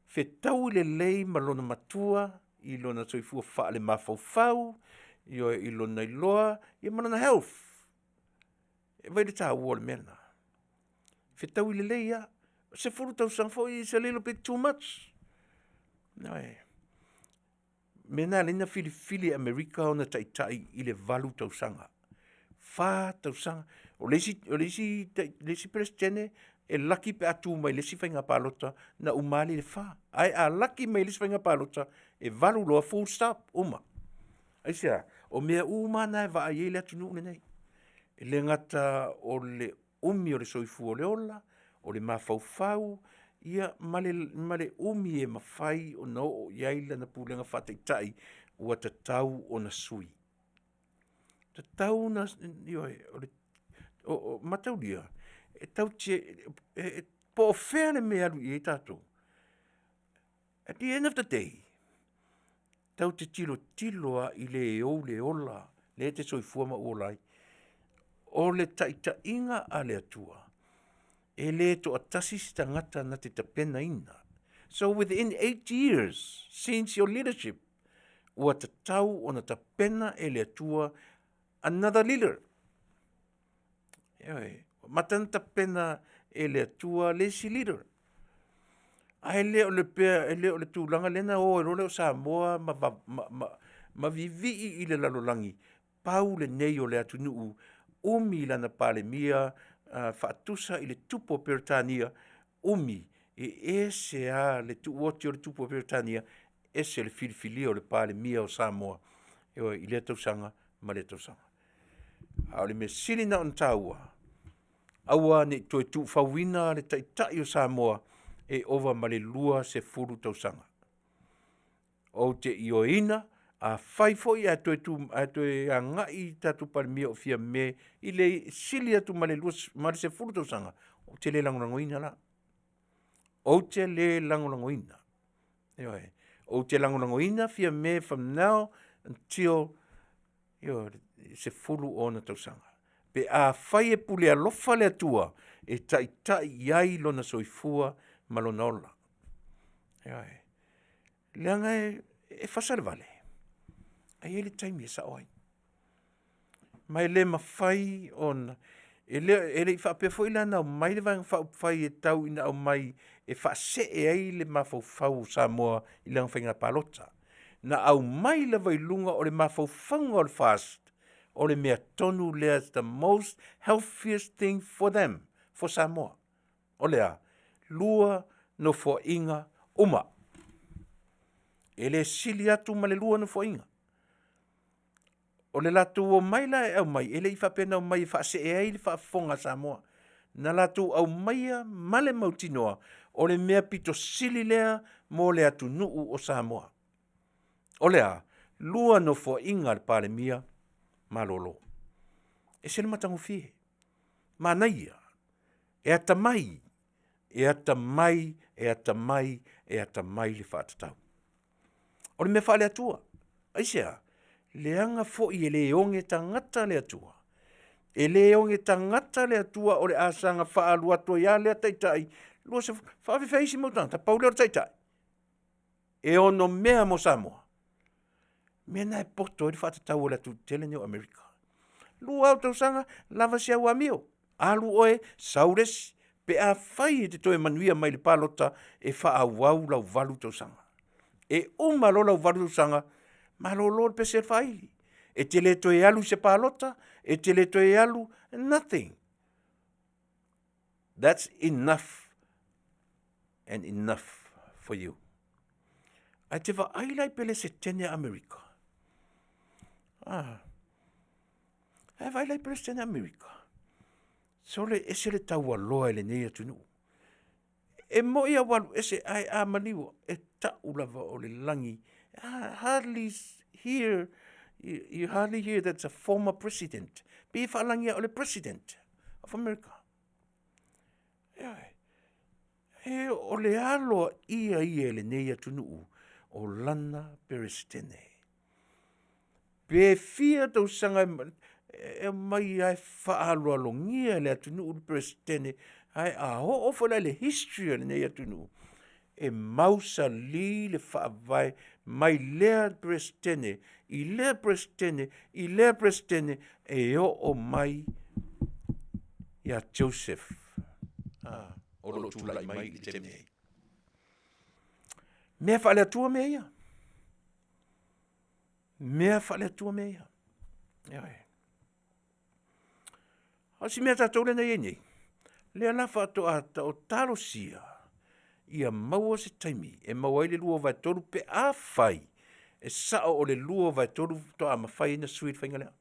fetaui lelei ma lona matua i lona soifua faalemafaufau, ioe, i lona iloa, ia ma lona health. E vaai i le taua o le mea lena. Fetaui lelei lava, 10 tausaga foi is a little bit too much. Ioe. Mea na ala ai ona filifili e Amerika ona taitai i le 8 tausaga. 4 tausaga. O le isi, o le isi, le isi Peresetene, e laki pe a tu mai le isi faiga palota, na uma lea i le 4. Ae a laki mai le isi faiga palota, e 8 loa full stop, uma. Aisea? O mea uma na e vaai ai le atunuu lenei. E le gata o le umi o le soifua o le ola, o le mafaufau, ia ma le, ma le umi e mafai ona oo i ai lana pulega faataitai ua tatau ona sui. Tatau ona, ioe, o le mataulia, e tatou te, po o fea le mea e alu i ai tatou, at the end of the day, tatou te tilotilo lava i le e ou le ola, lea e te soifua ma ou ola ai. O le taitaiga a le Atua, e le toatasi se tagata na te tapenaina. So within 8 years since your leadership, ua tatau ona tapena e le Atua another leader. Ioe, ua mata ona tapena e le Atua le isi leader. Ae le o le pea, e le o le tulaga lea na o ai loa lea o Samoa ma, ma, ma, ma, ma vivii i le lalolagi, pau lenei o le atunuu, umi lana Palemia uh, faatusa i le tupu o Peretania, umi e ese a le tuuoti o le tupu o Peretania, ese le filifilia o le Palemia o Samoa, ioe, i lea tausaga ma lea tausaga. A o le mea sili na ona taua, aua ne i toe tuufauina le taitai o Samoa e ova ma le 20 tausaga. Ou te ioeina, afai foi ae toe tu, ae toe agai i tatou Palemia o Fiame i le sili atu ma le 20, ma le 10 tausaga, ou te le lagolagoina la. Ou te le lagolagoina. Ioe. Ou te lagolagoina Fiame from now until ioe, 10 o ona tausaga. Pe afai e pule alofa le Atua e taitai i ai lona soifua ma lona ola. Ioe. Leaga e, e fasa le vale, ae i ai le taimi e sao ai. Ma e le mafai ona, e le, e le i faapea foi la na aumai le Vaega Faaupufai e tau ina aumai e faasee ai le mafaufau o Samoa i lana faiga palota. Na aumai lava i luga o le mafaufauga o le FAST, o le mea tonu lea, it's the most healthiest thing for them, for Samoa. O le a? 2 nofoaiga uma. E le sili atu ma le 2 nofoaiga. O le latou omai la e aumai, e le i faapea na omai e faasee ai le faafofoga a Samoa. Na latou aumaia ma le mautinoa, o le mea pito sili lea mo le atunuu o Samoa. O le a? 2 nofoaiga a le Palemia malolo. E se le matagofie. Manaia. E atamai, e atamai, e atamai, e atamai le faatatau. O le mea faale-Atua. Aisea? Leaga foi e le oge tagata le Atua. E le oge tagata le Atua o le a saga faaalu atu ai lava lea taitai, 20, faafefea isi mau tagata, pau lea o le taitai. E ono mea mo Samoa. Mea na e poto ai le faatatau o le atu tele nei o Amerika. 2 au tausaga, lava si au amio. Alu oe, sau le isi, pe afai e te toe manuia mai le palota, e faaauau lau 8 tausaga. E uma loa lau 8 tausaga, malolo le pese faaili. E te le toe alu i se palota, e te le toe alu, nothing. That's enough and enough for you. Ae te vaai la i Pelesetene a Amerika. Ah. Ae vaai la i Pelesetene a Amerika. Sole ese le taualoa i lenei atunuu. E moi a ua alu ese ae a maliu e ta'u lava o le lagi. Hardly hear, you hardly hear that's a former president. Pei e faalagi o le president of America. Ioe. E o le alo ia ia i lenei atunuu o lana peresetene. Pe fia tausaga e aumai ai faaaloalogia e le atunuu le Peresetene, ae a oo foi la i le history o lenei atunuu, e mausali le faavae mai lea Peresetene i lea Peresetene i lea Peresetene e oo mai ia Joseph, ah, o lo o tulai mai i le taimi nei. Mea faale-Atua mea ia. Mea faale-Atua mea ia. Ioe. A o si mea tatou lea na i ai nei, lea la faatoa talosia ia maua se taimi e maua ai le 2/3 pe afai e sao o le 2/3 faatoa mafai ai ona sui le faiga lea.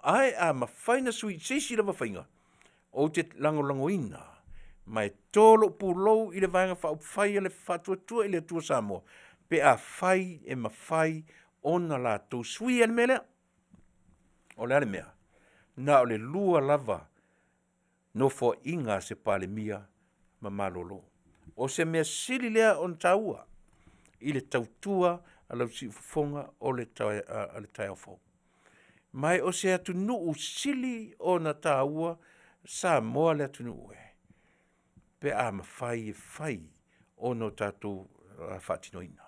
Ae a mafai ona sui i se isi lava faiga, ou te lagolagoina ma e to lou pulou i le Vaega Faaupufai a le Faatuatua i le Atua Samoa pe afai e mafai ona latou suia le mea lea. O le a le mea? Na o le 2 lava nofoaiga a se Palemia ma malolo. O se mea sili lea ona taua i le tautua a lau siufofoga o le taeao fou. Ma o se atunuu sili ona taua Samoa le atunuu e, pe a mafai e fai ona o tatou faatinoina.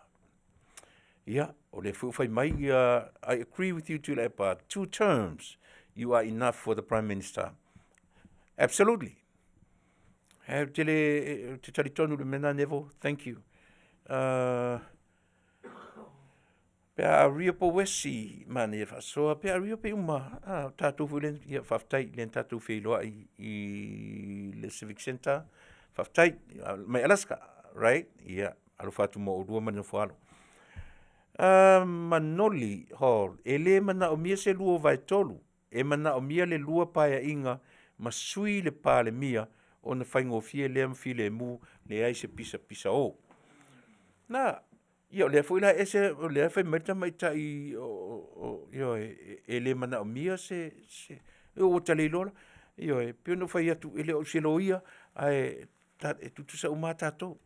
Ia, o lea foi ua fai mai ia, I agree with you Tuilaepa, 2 terms, you are enough for the Prime Minister. Absolutely. Ou te le, ou te talitonu i le mea lena Neville, thank you. Pe a ria po wesi, manaia faasoa, pe a ria pe uma, a, tatou foi le, ia, faafetai, lea na tatou feiloai i le Civic Centre, faafetai, mai Alaska, right? Ia, alofa atu mo oulua ma le nofo a alo. Manoli Hall, e le manaomia se 2/3, e manaomia le 2 paeaiga ma sui le Palemia ona faigofie lea ma filemu, leai se pisapisa o. Na, ia o lea foi la e ese, o lea e fai mai le tamaitai ioe, e le manaomia se, ua ta le iloa la. Ioe, e pei ona ou fai atu, e le o se loia, ae e tutusa uma lava tatou.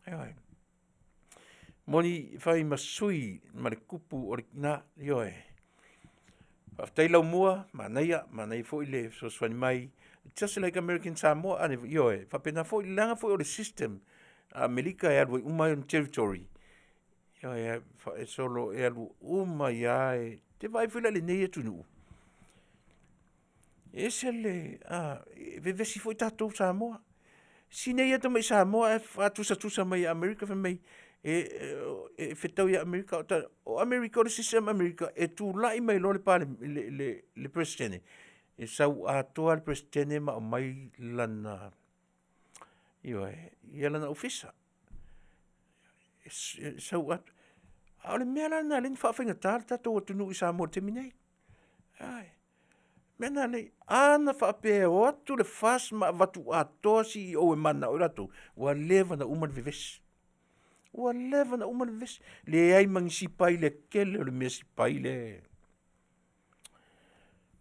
Ioe. Moni fai ma sui ma le tupu o le tina, ioe. Faafetai Laumua, manaia, manaia foi le fesoasoani mai, just like American Samoa, ioe, faapena foi, leaga foi o le system a Amerika e alu ai uma ai ona territory. Ioe, e solo e alu uma ai lava, e te vaai foi la i lenei atunuu, e ese le, e vevesi foi tatou Samoa. Si nei lava tamai Samoa ae faatusatusa mai ia Amerika fai mai e fetau ia Amerika. O Amerika, o le system a Amerika, e tulai mai loa le Peresetene, e sau atoa le Peresetene ma aumai lana, ioe, ia lana ofisa. E sau atoa. A o le mea la lena o lea na faafaigata le tatou atunuu i Samoa i le taimi nei. Ioe. O le mea lena lea, a na faapea e o atu le FAST ma avatu atoa CEO e mananao ai latou, ua leva ona uma le vevesi. Ua leva ona uma le vevesi. Leai ma ni sipai i le tele o le mea sipai lea.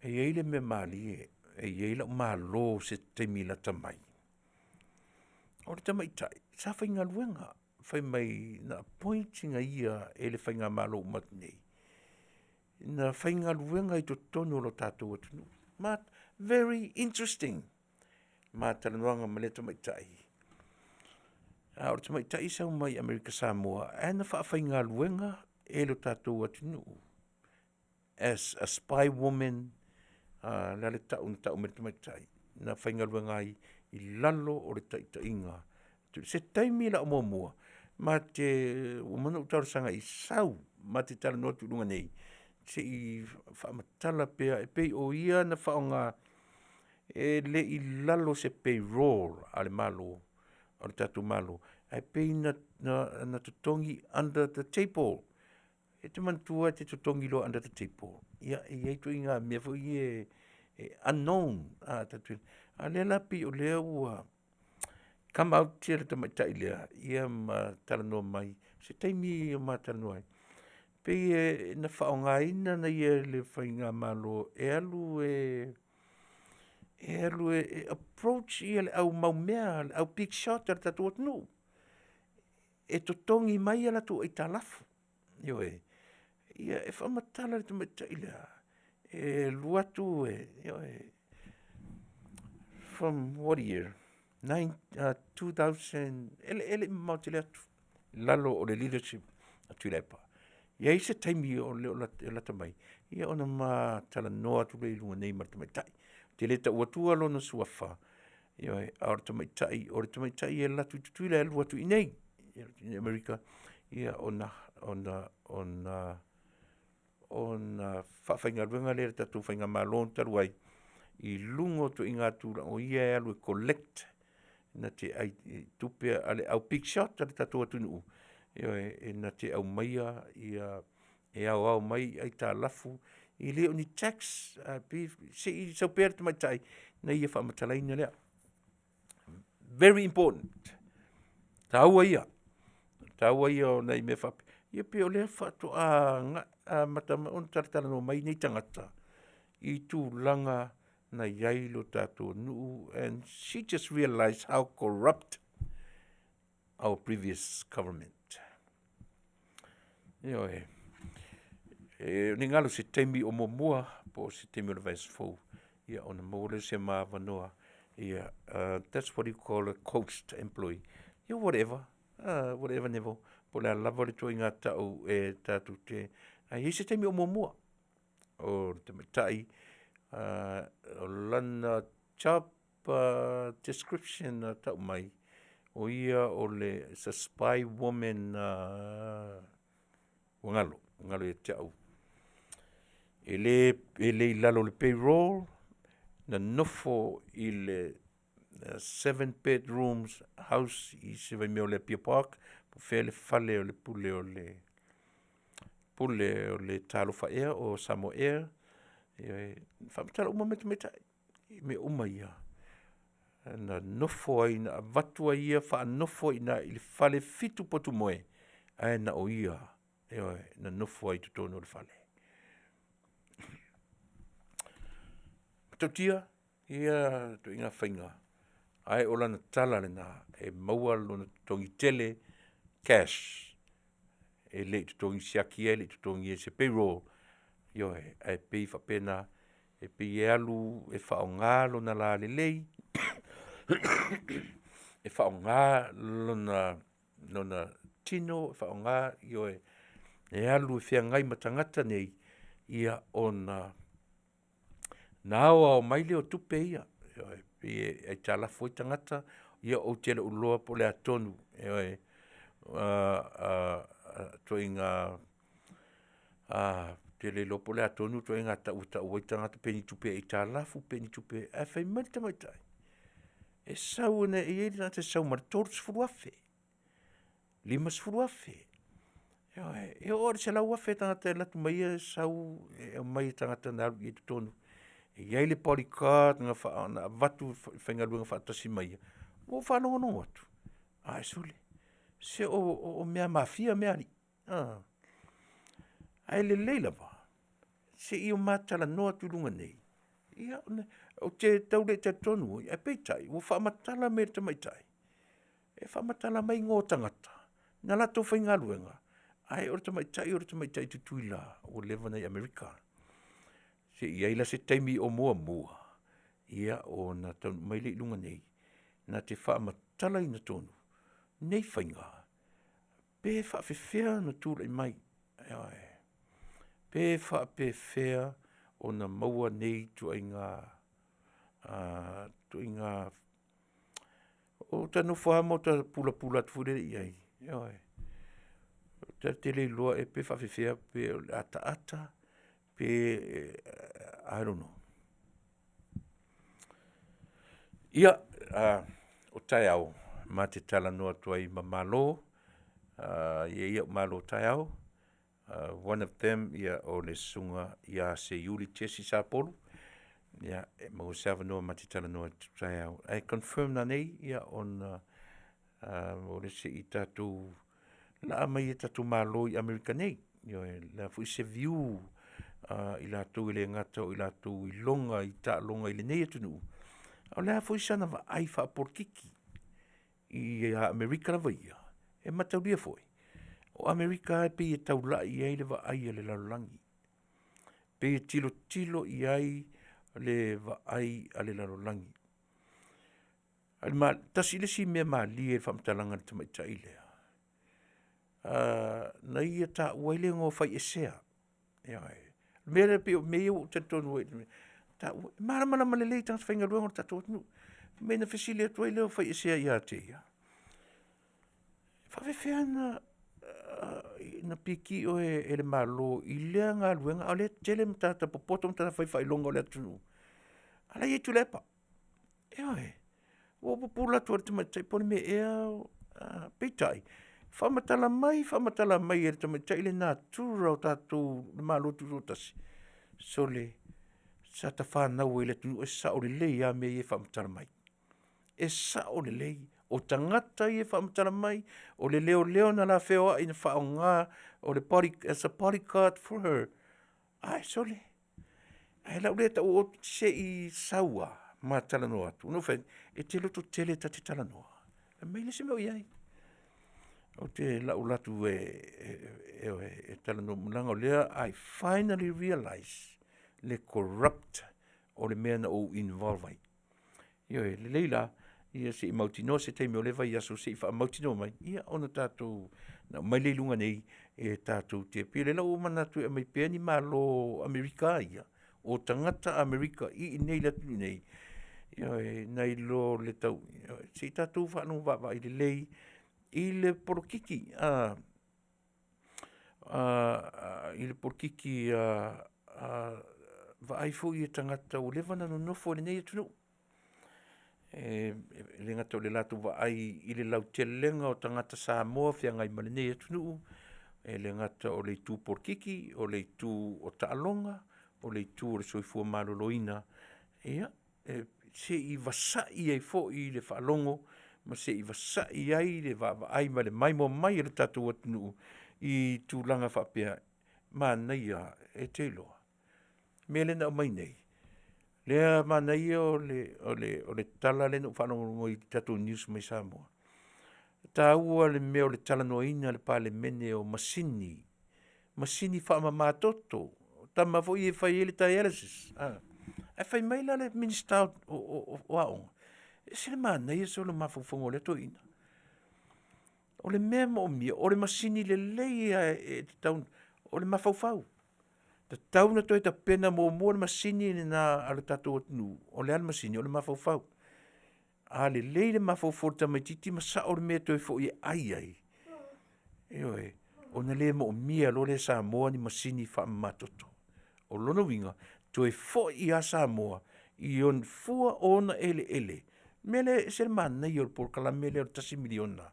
E i ai le mea malie, e i ai lau malo se taimi lata mai. O le tamaitai, sa faigaluega, fai mai na appoint ina ia e le faigamalo ua uma atu nei, na faigaluega i totonu o lo tatou atunuu. Ma very interesting ma talanoaga ma lea tamaitai. A o le tamaitai sau mai Amerika Samoa, ae na faafaigaluega e lo tatou atunuu as a spy woman, le a le tau na tau mai le tamaitai, na faigaluega ai i lalo o le taitaiga. Se taimi la muamua, ma te ua uma ona ou talosaga i sau, ma te talanoa atu i luga nei, se i faamatala pea, e pei o ia na faaaoga, e le i lalo o se payroll a le Malo, o le tatou Malo, ae pei na totogi under the table. E te manatua e te totogi loa under the table, ia e i ai ituaiga mea foi ia e unknown, a lea la pei o lea ua come out le tamaitai lea, ia ma talanoa mai, se taimi o ma talanoa ai, pei e na faaaogaina na ia e le faigamalo e alu e approach ia le au mau mea, le au big shot a le tatou atunuu, e totogi mai a latou aitalafu. Ioe, ia e faamatala le tamaitai lea, e alu atu e, ioe, from what year? 2000, e le i mamao tele atu, i lalo o le leadership a Tuilaepa. E i ai se taimi o le lata mai, ia ona ma talanoa atu lea i luga nei ma le tamaitai. Ou te le tau atua lona suafa, ioe, a o le tamaitai, o le tamaitai e alu atu i Tutuila, e alu atu i inei, i Amerika, ia ona ona faafaigaluega lea e le tatou faigamalo talu ai i luga o ituaiga tulaga o ia e alu e collect na te ai tupe a le au big shot a le tatou atunuu, ioe, e na te aumaia ia e aoao mai aitalafu, e le o ni tax, ae pei se i sau pea le tamaitai na ia faamatalaina lea. Very important, taua ia, taua ia o nai mea faapea, ia pei o lea faatoa amata ona talatalanoa mai nei tagata i tulaga na i ai lo tatou nuu and she just realized how corrupt our previous government. Ioe. E ne galo se taimi o muamua po o se taimi o le vaiaso fou, ia ona maua lea o se ma avanoa. Ia, that's what you call a coast employee. Ia whatever, whatever never, po o le a lava le ituaiga tau e tatou te... Ae i ai se taimi o muamua o le tamaitai o lana job description na tau mai, o ia o le is a spy woman ua galo, ua galo ia te au. E le i lalo o le payroll, na nofo i le 7 bedrooms house i se vaimea o le Apia Park, po o fea le fale o le pule o le Talofa Air o Samoa Air. Ioe, faamatala uma mai tamaitai i mea uma ia. Na nofo ai, na avatu ai ia faanofo i ina i le fale 7 potu moe, ae na o ia, ioe, na nofo ai i totonu o le fale. Matautia ia ituaiga faiga, ae o lana tala lena, e maua lona totogi tele cash, e le i totogi siaki e le i totogia i se payroll, ioe, ae pei e faapena, e pei e alu e faaaoga lona lalelei, e faaaoga lona tino, e faaaoga, ioe, e alu e feagai ma tagata nei, ia ona aoao mai lea o tupe ia, ioe, pei e aitalafu ai tagata, ia ou te le o iloa po o le a tonu, ioe, ituaiga ou te le iloa po o le a tonu ituaiga tau e tau ai tagata pe ni tupe aitalafu pe ni tupe, ae fai mai le tamaitai, e sau e i ai le tagata e sau ma le $30,000, $50,000, ioe, e oo lava i le $100,000 tagata e alu atu ma ia sau e aumai e tagata na alu i ai i totonu. E i ai le body guard na avatu e faigaluega faatasi ma ia, ua ou faalogologo atu, ae sole, se o mea mafia mea a alii. A, ae lelei lava se i o ma talanoa atu i luga nei, ia ou te tau le talitonu ai, ae peitai, ua faamatala mai e le tamaitai, e faamatala mai igoa o tagata na latou faigaluega, ae o le tamaitai o le tamaitai Tutuila ua leva ona i Amerika. Se i i ai la se taimi o muamua, ia ona taunuu mai lea i luga nei, na te faamatalaina tonu nei faiga, pe faapefea ona tulai mai, ioe, pe faapefea ona maua nei ituaiga o ota nofo lava ma ota pulapula atu foi lele i ai, ioe. Ta te le iloa ea pe faapefea pe o le ataata pe i don't know. Ia, o taeao ma te talanoa atu ai ma Malo, e i ai ou malo taeao, one of them o le susuga ia Seiuli Jesse Sapolu, ia e maua se avanoa ma te talanoa atu taeao. Ae confirm nanei ona o le se i tatou laa mai e tatou malo i Amerika nei. Ioe, o le a foi se view a i latou e le gata o i latou iloga i taaloga i lenei atunuu, a o le a foi sana vaai faapolokiki i Amerika lava ia, e mataulia foi, o Amerika lava e pei e taulai i ai le vaai a le lalolagi. Pei e tilotilo i ai le vaai a le lalolagi. Tasi le isi mea malie i le faamatalaga a le tamaitai lea, na ia taua ai le igoa o faiesea. Ioe. O le mea lea pei o mea ia ua ou talitonu ai, taua, e malamalama lelei i tagata faigaluega o le tatou atunuu. Fai mai na fesili atu ai lea o faiesea ia te ia, e faapefea ona na piki oe e le Malo i lea galuega a o lea e tele matata popoto ma matata fai faailoga o le atunuu. A la e i ai Tuilaepa. Ioe, ua ou pupula atu ai i le tamaitai po o le mea ea, peitai, faamatala mai, faamatala mai e le tamaitai le natura o tatou le Malo Tutoatasi, sole, sa ta fanau ai i le atunuu e sao lelei lava mea ia e faamatala mai. E sao lelei, o tagata ia e faamatala mai, o le leoleo na la feoai na faaaoga o le body, as a bodyguard for her, ae sole, ae o lau lea tau oo atu, se i sau lava ma talanoa atu. Na ou fai atu, e te lototele ta te talanoa, fai mai e leai se mea o i ai. Ou te lau alu atu e talanoa, leaga o lea I finally realize le corrupt o le mea na ou involve ai. Ioe, lelei la, ia se i mautinoa se taimi o lea vaiaso se i faamautinoa mai, ia ona tatou aumai lea i luga nei e tatou te, pei o lea la ua ou manatu e aumai pea ni Malo Amerika ia, o tagata Amerika i inei i le atunuu nei, ioe, nai lo le tau, se i tatou faalogo vaavaai lelei i le polokiki, i le polokiki vaai foi i tagata ua leva ona nonofo i lenei atunuu. E le gata o le latou vaai i le lautelega o tagata Samoa feagai ma lenei atunuu, e le gata o le itu polokiki, o le itu o taaloga, o le itu o le soifua maloloina, ia, se i vasai ai foi le faalogo ma se i vasai ai le vaavaai ma le maimoa mai a le tatou atunuu i tulaga faapea, manaia e te iloa le mea lea na aumai nei, lea manaia o le tala lea na ou faalogologo ai i tatou news mai Samoa, e taua le mea o le talanoaina e le Palemene o masini, masini faamamatoto, o tama foi ia e fai ai le dialysis, a. Ae fai mai la le Minisita o Aoga, e ese le manaia sole o mafaufauga o lea toeaina. O le mea e moomia, o le masini lelei lava e tatau, o le mafaufau. E tatau ona toe tapena muamua le masini lena a le tatou atunuu. O le a le masini? O le mafaufau. A lelei le mafaufau o le tamaitiiti ma sao le mea e toe foi e ai ai, ioe, ona le moomia loa lea e Samoa ni masini faamamatoto. O lona uiga, toe foi lava Samoa i ona fua o ona eleele. O le mea lea e ese le manaia o le polokalame lea o le $1 miliona.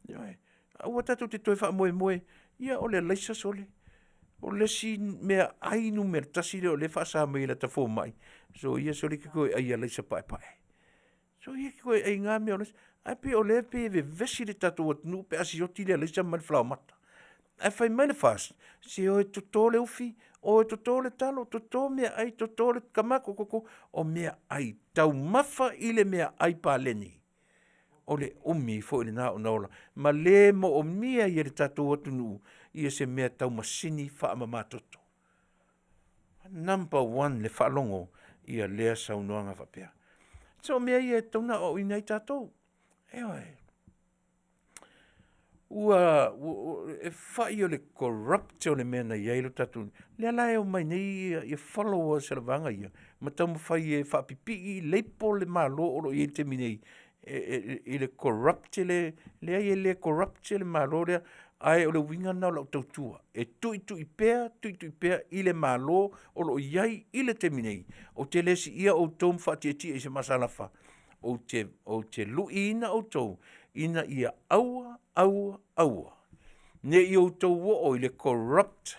Ioe. Aua tatou te toe faamoemoe, ia o le alaisa sole, o le isi meaai numera tasi lea o lea e faasa mai e lata fomai, soia sole e te toe ai i alaisa paepae. Soia e te toe ai i na mea o alaisa. Ae pei o lea e pei e vevesi le tatou atunuu pe a sioki le alaisa ma le falaoamata. Ae fai mai le FAST, se o e toto le ufi, o e toto le talo, toto meaai, toto le tamato, toto, o meaai, taumafa i le meaai paleni. O le umi foi lena ona ola ma le moomia ai e le tatou atunuu se mea tau masini faamamatoto. Number one le faalogo ia lea saunoaga faapea. So o mea ia e tatau ona aoaoina ai tatou. Ioe. Ua e fai o le corrupt o le mea na i ai lo tatou, lea la e omai nei ia followers a le vaega ia ma taumafai e faapipii label le Malo o lo o i ai i le taimi nei i le corrupt le, leai e le corrupt le Malo lea, ae o le uiga lena o lau tautua, e tuitui pea, tuitui pea i le Malo o lo o i ai i le taimi nei. Ou te le siia outou ma faatietie i se masalafa, ou te luiina outou ina ia aua, aua, aua ne i outou oo i le corrupt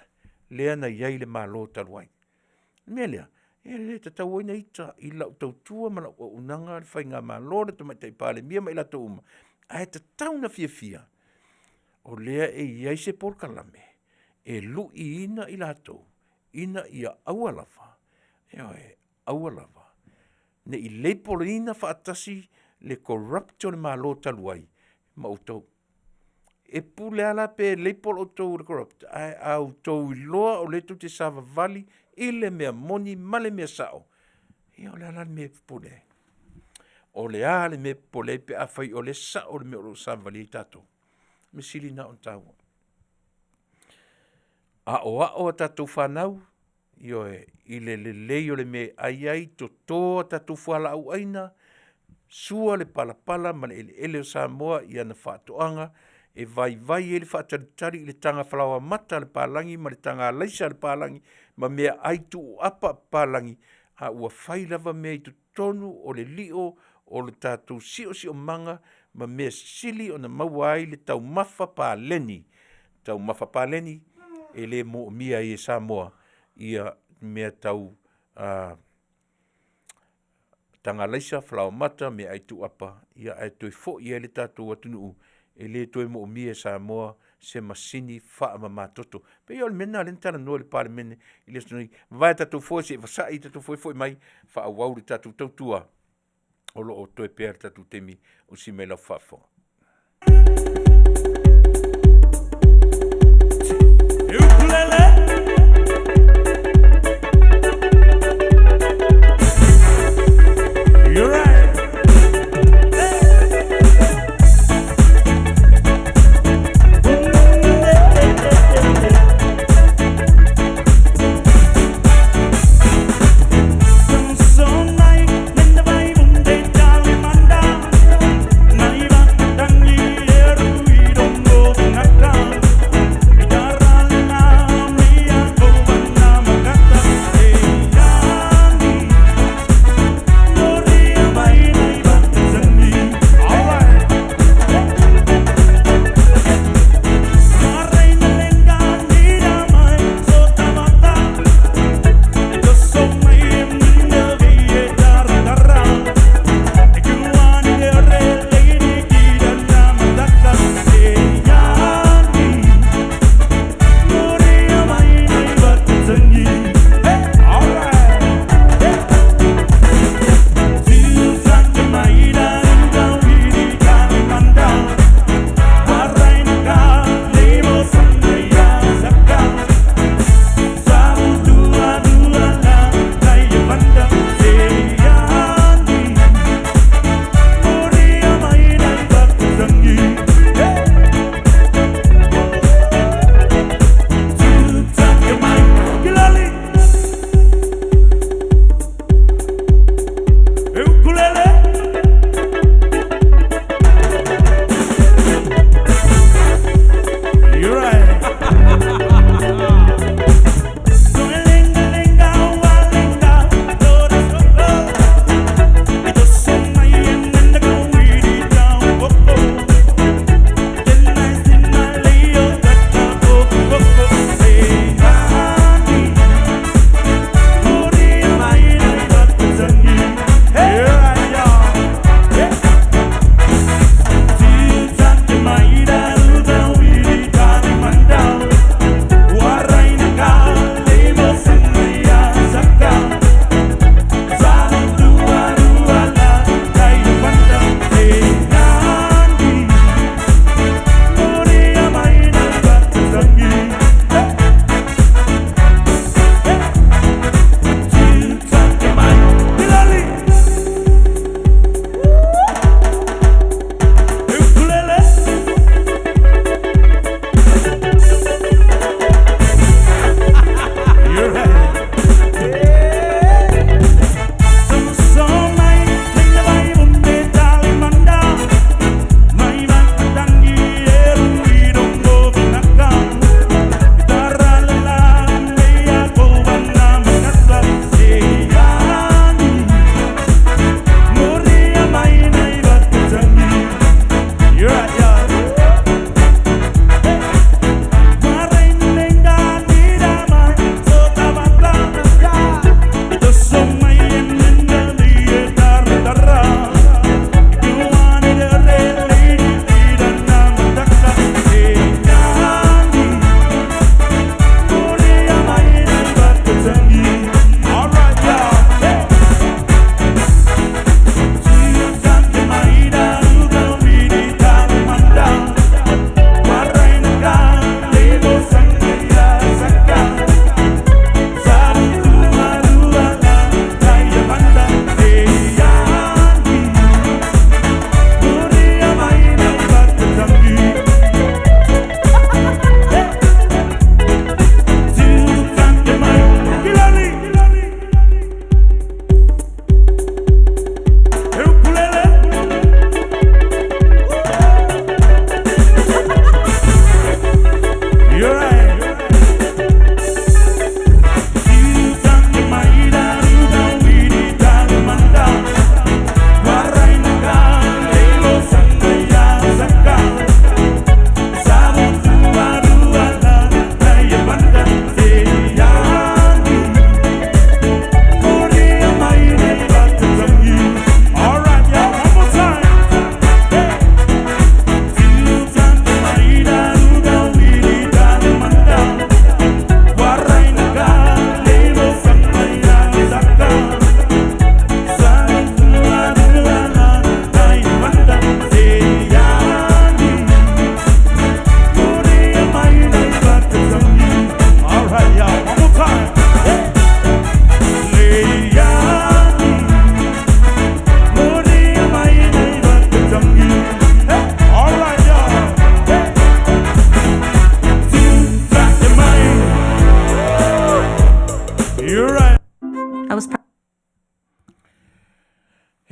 lea na i ai le Malo talu ai. O le mea lea, e le tatau ai ona ita i lau tautua ma lau auaunaga le faigamalo a le Tamaitai Palemia ma i latou uma, ae tatau ona fiafia o lea e i ai se polokalame e luiina i latou ina ia aua lava, ioe, aua lava ne i label ina faatasi le corrupt o le Malo talu ai ma outou. E pule lava la pe label outou i le corrupt, ae a outou iloa o lea tou te savavali i le mea moni ma le mea sao, ia o le a la le mea e popole ai? O le a le mea e popole ai pe afai o lea e sao le mea o lo o savavali ai tatou? O le mea sili lena ona taua. Aoao a tatou fanau, ioe, i le lelei o le mea e ai ai, toto a tatou fualaau aina, sua le palapala ma le eleele o Samoa i ana faatoaga. e vaivai ai le faatalitali i le taga falaoamata a le palagi ma le taga alaisa a le palagi ma meaai tuuapa a papalagi, a ua fai lava mea i totonu o le lio o le tatou siosiomaga ma mea sili ona maua ai le taumafa paleni, taumafa paleni e le moomia ai e Samoa ia mea tau taga alaisa, falaoamata, meaai tuuapa, ia ae toe foi ai le tatou atunuu e le toe moomia e Samoa se masini faamamatoto. E pei o le mea lena lea na talanoa i le Palemene i le aso nei, mavae tatou foe se i vasai tatou foe foi mai faaauau le tatou tautua o lo o totoe pea le tatou taimi usi mai lau faafofoga.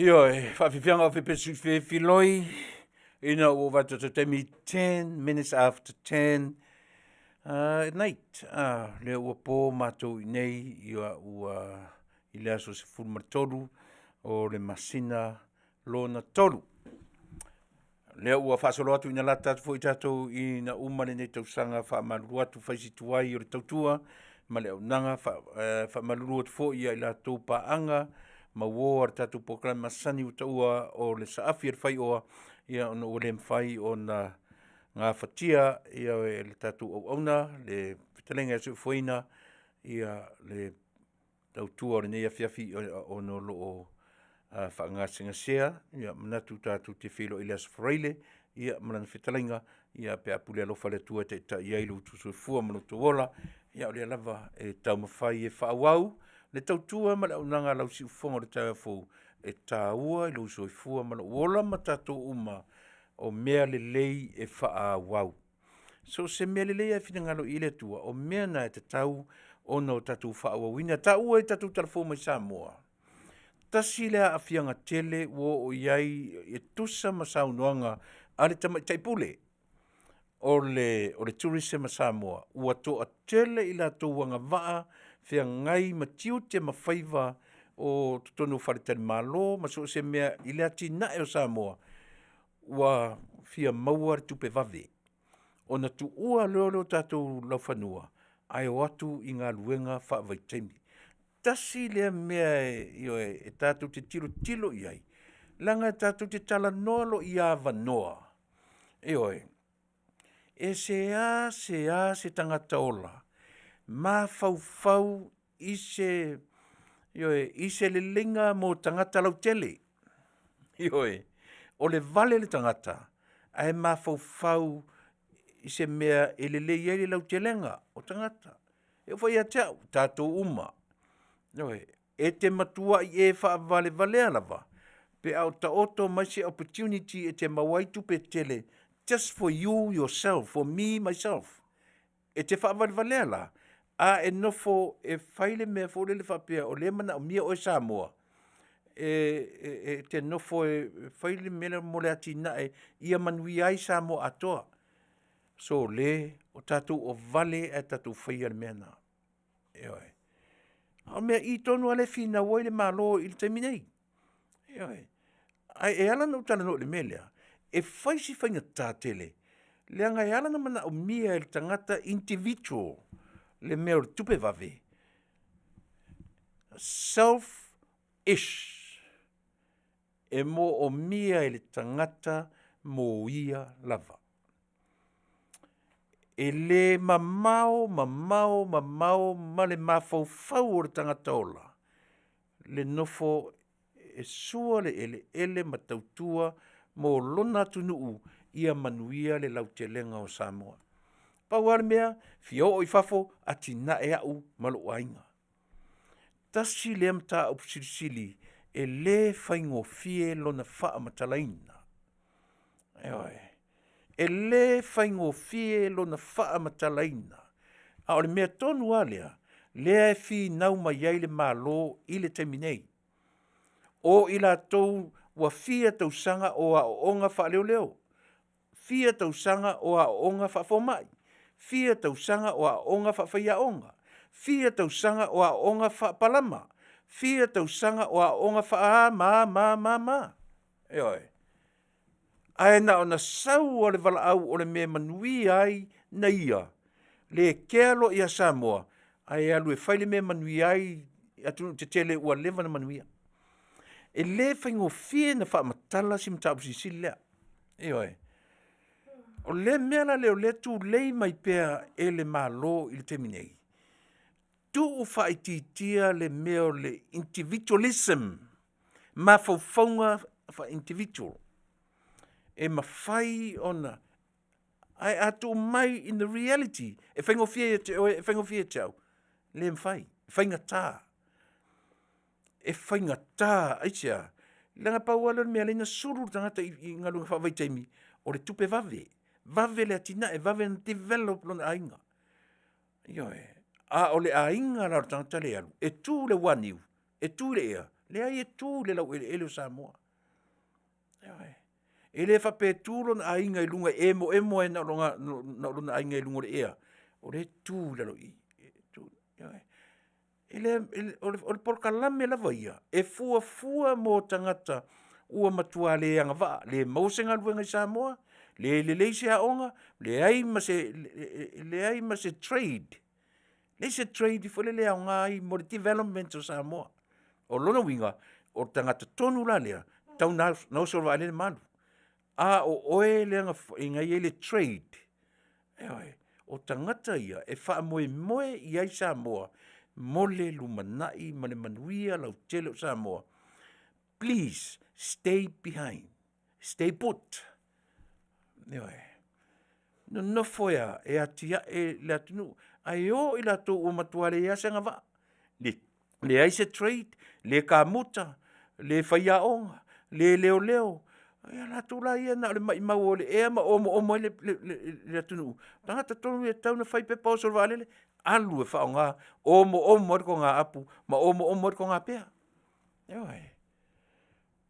Ioe, faafiafiaga o fepesu fefiloi, ina ua ova atu te taimi 10 minutes after 10 at night. Lea ua po matou i nei, ia ua i le aso 13 o le masina lona tolu. Lea ua faasolo atu ina lata atu foi tatou ina uma lenei tausaga faamalulu atu fai si tuai o le tautua ma le auaunaga faamalulu atu foi ia i latou paaga ma uo a le tatou polokalame masani ua taua o le saafi a le faioa ia ona ua le mafai ona gafatia ia e le tatou auauna le fetalaiga ia Seufoina ia le tautua o lenei afiafi ona o lo o faagasegasea. Ia manatu tatou te feiloai i le Aso Faraile ia ma lana fetalaiga ia pe a pule alofa le Atua e taitai ai lo outou soifua ma lo outou ola. Ia o lea lava e taumafai e faaauau le tautua ma le auaunaga a lau siufofoga o le taeao fou e taua i lou soifua ma lou ola ma tatou uma o mea lelei e faaauau. So o se mea lelei lava e finagalo i ai le Atua, o mea na e tatau ona o tatou faaauauina. E taua i tatou talafou mai Samoa, tasi lea aafiaga tele ua oo i ai e tusa ma saunoaga a le Tamaitai Pule o le Tourism a Samoa, ua toatele i latou agavaa feagai ma tiute ma faiva o totonu o faletalimalo ma so o se mea i le atinae o Samoa, ua fia maua le tupe vave, ona tuua loa lea o tatou laufanua ae o atu i galuega faavaitaimi. Tasi lea mea ioe, e tatou te tilotilo i ai, leaga e tatou te talanoa loa i avanoa, ioe, e seasea se tagata ola mafaufau i se, ioe, i se leleiga mo tagata lautele. Ioe, o le vale le tagata ae mafaufau i se mea e lelei ai le lautelega o tagata. E oo foi ia te au, tatou uma, ioe, e te matuai e faavalevalea lava pe a o taoto mai se opportunity e te maua ai tupe tele just for you yourself, for me myself. E te faavalevalea la, a e nofo e fai le mea foi lele faapea o lea e manaomia oe Samoa, e te nofo e fai le mea lea mo le atinae ia manuia ai Samoa atoa. Sole, o tatou o vale ae tatou faia le mea lena. Ioe. A o mea i tonu lava lea e finau ai le Malo i le taimi nei. Ioe. Ae e ala ona ou talanoa i le mea lea, e fai si faigata tele, leaga e ala ona manaomia e le tagata individual le mea o le tupe vave, selfish, e moomia e le tagata mo ia lava. E le mamao, mamao, mamao ma le mafaufau o le tagata ola le nofo e sua le eleele ma tautua mo lona atunuu ia manuia le lautelega o Samoa. Pau lava le mea, fia oo i fafo, atinae au ma lou aiga. Tasi lea mataupu silisili e le faigofie lona faamatalaina. Ioe. E le faigofie lona faamatalaina. A o le mea tonu lava lea, lea e finau mai ai le Malo i le taimi nei. O i latou ua fia tausaga o aooga faaleoleo, fia tausaga o aooga faafomai, fia tausaga o aooga faafaiaoga, fia tausaga o aooga faapalama, fia tausaga o aooga faa ma a ma a ma a. Ioe. Ae na ona sau lava o le valaau o le mea e manuia ai na ia, le kea loa ia Samoa, ae alu e fai le mea e manuia ai atunuu tetele ua leva ona manuia. E le faigofie ona faamatala se mataupu silisili lea. Ioe. O le mea la lea o lea e tulei mai pea e le Malo i le taimi nei, tuu faaitiitia le mea o le individualism, mafaufauga faa-individual e mafai ona, ae a tuu mai in the reality, e faigofie ia te oe, e faigofie ia te au, le mafai, e faigata. E faigata, aisea? Leaga pau lava lea o le mea e ala ai ona sulu le tagata i galuega faavaitaimi, o le tupe vave, vave le atinae, vave ona develop lona aiga. Ioe. A o le aiga la o le tagata lea e alu, e tu i le uaniu, e tu i le ea. Leai e tu i le laueleele o Samoa. Ioe. E le faapea e tu lona aiga i luga e emoemo ai na o lona, na o lona aiga i luga o le ea, o lea e tu i lalo i i. E tu, ioe. E le, o le polokalame lava ia, e fuafua mo tagata ua matua le agavaa, le maua se galuega i Samoa, le lelei se aoga, leai ma se, leai ma se trade, leai se trade foi lele e aoga ai mo le development o Samoa. O lona uiga, o le tagata tonu la lea, tatau ona oso i le vaalele ma alu. A o oe lea na i ai le trade, ioe, o tagata ia e faamoemoe i ai Samoa mo le lumanai ma le manuia lautele o Samoa. Please stay behind, stay put. Ioe. Nonofo e a? E atiae le atunuu, ae o i latou ua matua leai lava se agavaa, leai se trade, le kamuta, le faiaoga, le leoleo, ia latou la ia na o le maumau o le ea ma omoomo ai le atunuu. O tagata tonu ia e tatau ona fai pepa oso i le vaalele, alu e faaaoga, omoomo ai le togaapu ma omoomo ai le togapea. Ioe.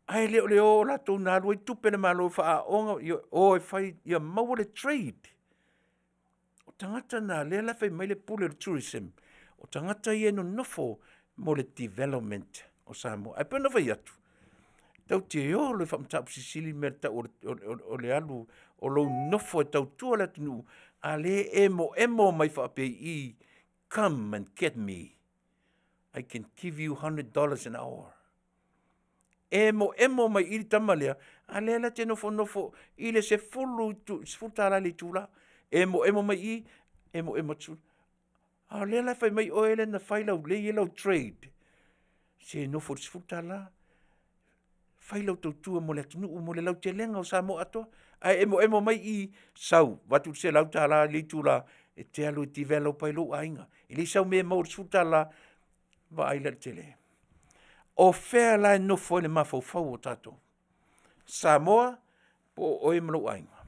Ae le o le o o latou na alu ai tupe a le Malo e faaaooga, o e fai ia maua le trade. O tagata na lea la e fai mai le pule o le tourism, o tagata ia e nonofo mo le development o Samoa. Ae pei ona fai atu, tatou te o loa e faamataupu silisili mea e tau o le alu o lou nofo e tautua le atunuu, a o lea e emoemo mai faapea i i, come and get me, I can give you $100 an hour. Emoemo mai i le tama lea, a lea la te nofonofo i le $10 i le itula. Emoemo mai i, emoemo atu. A o lea la e fai mai oe lea na fai lau lei e lau trade. Se nofo i le $10, fai lau tautua mo le atunuu, mo le lautelega o Samoa atoa. Ae emoemo mai i, sau, avatu le $100 i le itula, e te alu e develop ai lou aiga. E leai sau mea e maua i le $10, vaai la i le tele. O fea la e nofo ai le mafaufau o tatou? Samoa, po o oe ma lou aiga.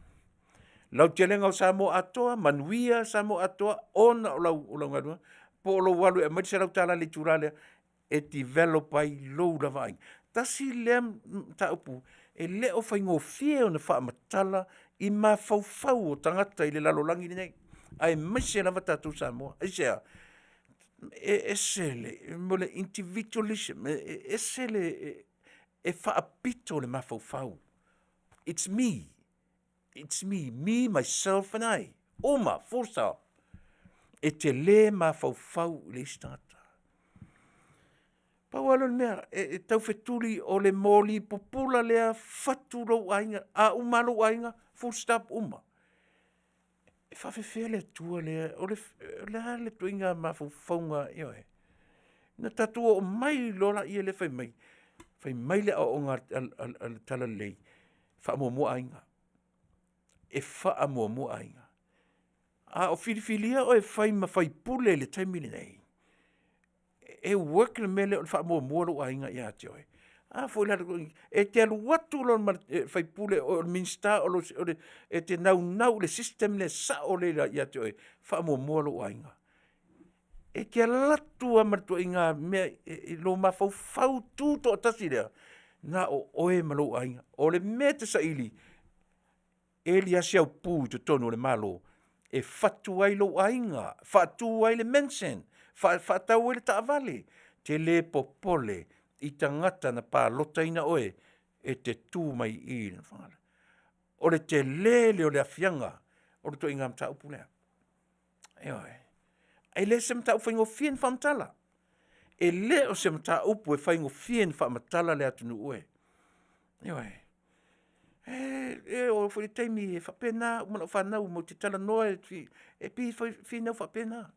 Lautelega o Samoa atoa, manuia Samoa atoa ona o lau, o lau galuega, po o lou alu e aumai le $100 i le itula lea e develop ai lou lava aiga. Tasi lea mataupu e le o faigofie ona faamatala i mafaufau o tagata i le lalolagi lenei, aemaise lava tatou Samoa. Aisea? E ese le, mo le individualism, e ese le, e faapito le mafaufau. It's me, it's me, me, myself and I. Uma, full stop. E te lē mafaufau i le isi tagata. Pau lava lea o le mea, e taufetuli o le moli pupula lea, fatu lou aiga, a uma lava lou aiga, full stop, uma. E faapefea le Atua lea, o le a le ituaiga mafaufauga, ioe. Na tatou oo mai loa lea fai mai, fai mai le aoaoga a le Talalelei, faamuamua aiga, e faamuamua aiga. A o filifilia oe e fai ma faipule i le taimi lenei, e work le mea lea o le faamuamua lou aiga ia te oe. A foi la e te alu atu loa ma le faipule o le Minisita o le, e te naunau i le system lea e sao lelei ia te oe, faamuamua lou aiga. E te alu atu lava ma le ituaiga mea i lou mafaufau tutoatasi lea, na o oe ma lou aiga. O le mea e te saili, eli lava si au pu i totonu o le Malo e fatu ai lou aiga, faatu ai le mensen, faatau ai le taavale. E te le popole i tagata na palotaina oe e te tu mai i i. O le tele lea o le aafiaga o le ituaiga mataupu lea. Ioe. E le o se mataupu faigofie ona faamatala. E le o se mataupu e faigofie ona faamatala le atunuu e. Ioe. E oo foi i le taimi e faapena au ma lau fanau matou te talanoa, e pei e finau faapena.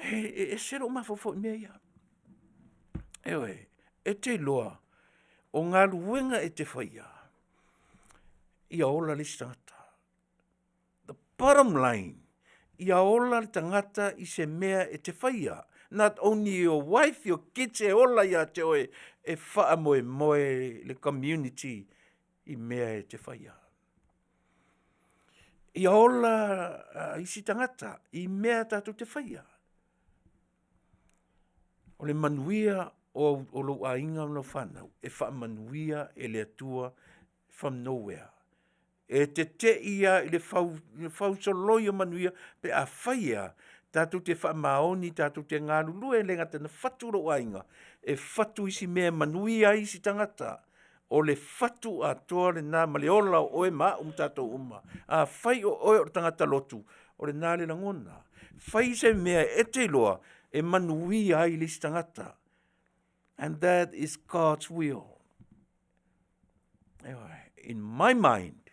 E ese lou mafaufau i mea ia. Ioe, e te iloa o galuega e te faia, ia ola le isi tagata. The bottom line, ia ola le tagata i se mea e te faia. Not only your wife, your kids e ola ia te oe, e faamoemoe le community i mea e te faia. Ia ola isi tagata i mea tatou te faia. O le manuia. o, o lou aiga ma lau fanau e faamanuia e le Atua from nowhere. E teteʻi lava i le fau, le fausoloi o manuia pe afai e a, tatou te faamaoni, tatou te galulue e le gata ina fatu lou aiga, e fatu isi mea e manuia ai isi tagata. O le fatu atoa lena ma le ola o oe ma au ma tatou uma. Afai o oe o le tagata lotu, o lena le lagona. Fai se mea e te iloa e manuia ai le isi tagata. And that is God's will. In my mind,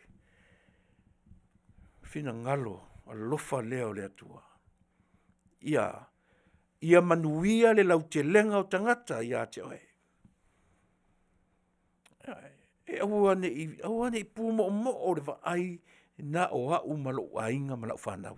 finagalo alofa lea o le Atua. Ia, ia manuia le lautelega o tagata ia te oe. E aua ne i, aua ne i pumoomoo le vaai na o au ma lou aiga ma lau fanau.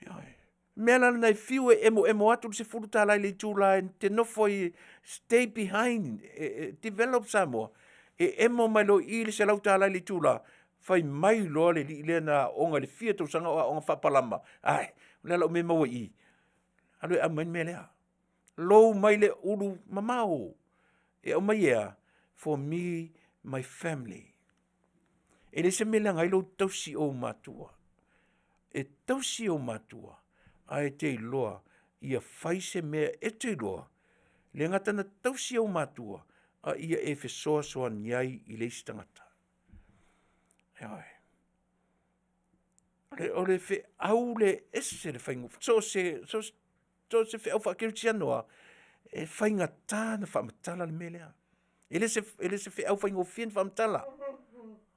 Ioe. Mea la lena e fiu e emoemo atu le $10 i le itula e te nofo ai stay behind, e, e develop Samoa. E emo mai loa i i le $100 i le itula, fai mai loa le alii lea na aooga i le fia tausaga o aooga faapalama, ai, o le a lau mea e maua i i? Alu e aumai le mea lea. Lou mai le ulu mamao. E aumai e a? For me, my family. E leai se mea e leaga ai lou tausi i ou matua. E tausi ou matua, ae te iloa ia fai se mea e te iloa, le gata na tausi ou matua, a ia e fesoasoani ai i le isi tagata. Ioe. O le feau le ese le faiga, so o se, so o se feau faakerisiano lava, e faigata ona faamatala le mea lea. E le se, e le se feau faigofie ona faamatala.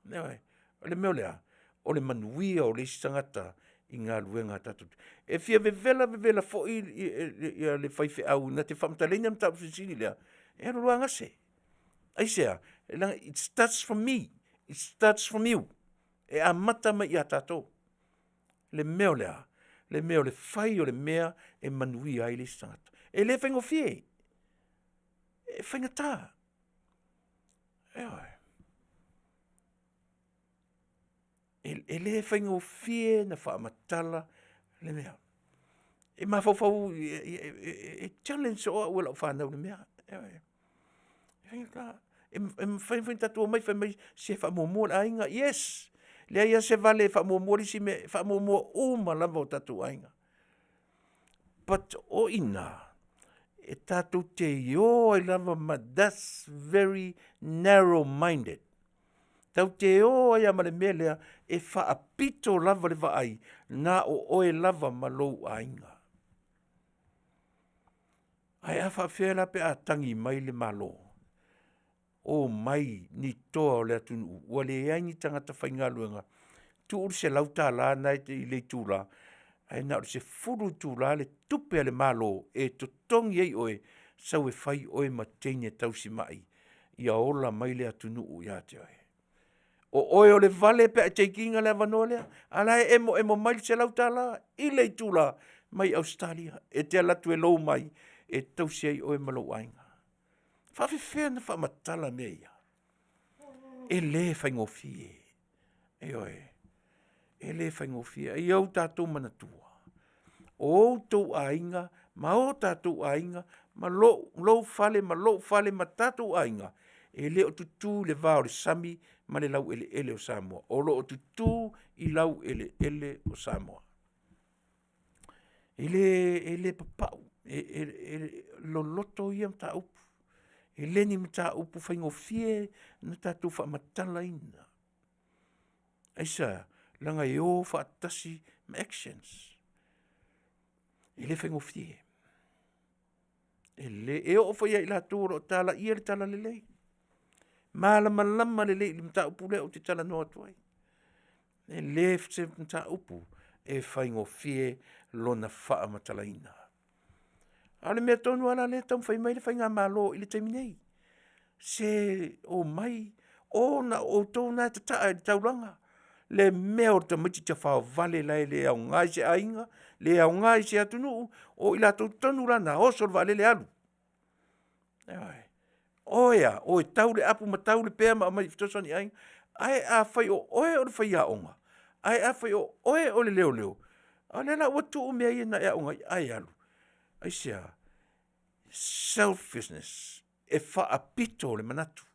Ioe. O le mea o le a? O le manuia o le isi tagata i galuega a tatou. E fia vevela vevela foi ia le faifeau na te faamatalaina le mataupu silisili lea, e alu loa gase. Aisea? Leaga it starts from me, it starts from you. E amata mai ia tatou. Le mea o le a? Le mea o le fai o le mea e manuia ai le isi tagata. E le faigofie. E faigata. Ioe. E, e le faigofie na faamatala le mea. E mafaufau, e, e, e, e challenge o au e lau fanau le mea. Ioe. E faigata. E, e mafai foi ona tatou omai fai mai se faamuamua le aiga. Yes! Leai lava se vale e faamuamua le isi mea, e faamuamua uma lava o tatou aiga. But o i ina, e tatou te io ai lava ma that's very narrow minded. Tau te o ai a ma le mea lea e faapito lava le vaai na o oe lava ma lou aiga. Ae a faafefea la pe a tagi mai le Malo? Omai ni toa o le atunuu ua leai ni tagata faigaluega, tuu le $100 na i le itula, ae na o le 10 itula le tupe a le Malo e totogi ai oe, sau e fai oe ma teine tausimai ia ola mai le atunuu ia te oe. O oe o le vale pe a e take ina le avanoa lea, a la e emoemo mai le $100 i le itula mai Ausetalia e te alu atu e lou mai e tausi ai oe ma lou aiga. Faafefea ona faamatala mea ia? E le faigofie. Ioe. E le faigofie. Ai au tatou manatua, o outou aiga ma o tatou aiga ma lou, lou fale ma lou fale ma tatou aiga, e le o tutū i le va o le sami ma le laueleele o Samoa. O lo o tutū i laueleele o Samoa. E le, e le papau, e, e, e loloto ia mataupu. E le ni mataupu faigofie na tatou faamatalaina. Aisea? Leaga e o faatasi ma actions. E le faigofie. E le, e oo foi ia i latou o lo o talaia le talalelei. Malamalama lelei i le mataupu lea ou te talanoa atu ai. E le se mataupu e faigofie lona faamatalaina. A o le mea tonu lava la lea e taumafai mai le faigamalo i le taimi nei, se omai, ona o outou na e tataa i le taulaga, le mea o le tamaitiiti tafaovale la e le aoga i se aiga, le aoga i se atunuu, o i latou tonu la na oso le vaalele alu. Ioe. Oe a, o e tau le apu ma tau le pea ma aumai e fesoasoani i aiga. Ae afai o oe o le faiaoga, ae afai o oe o le leoleo, a o lea la ua tuu mea ia na e aoga ai, ae alu. Aisea? Selfishness, e faapito le manatu.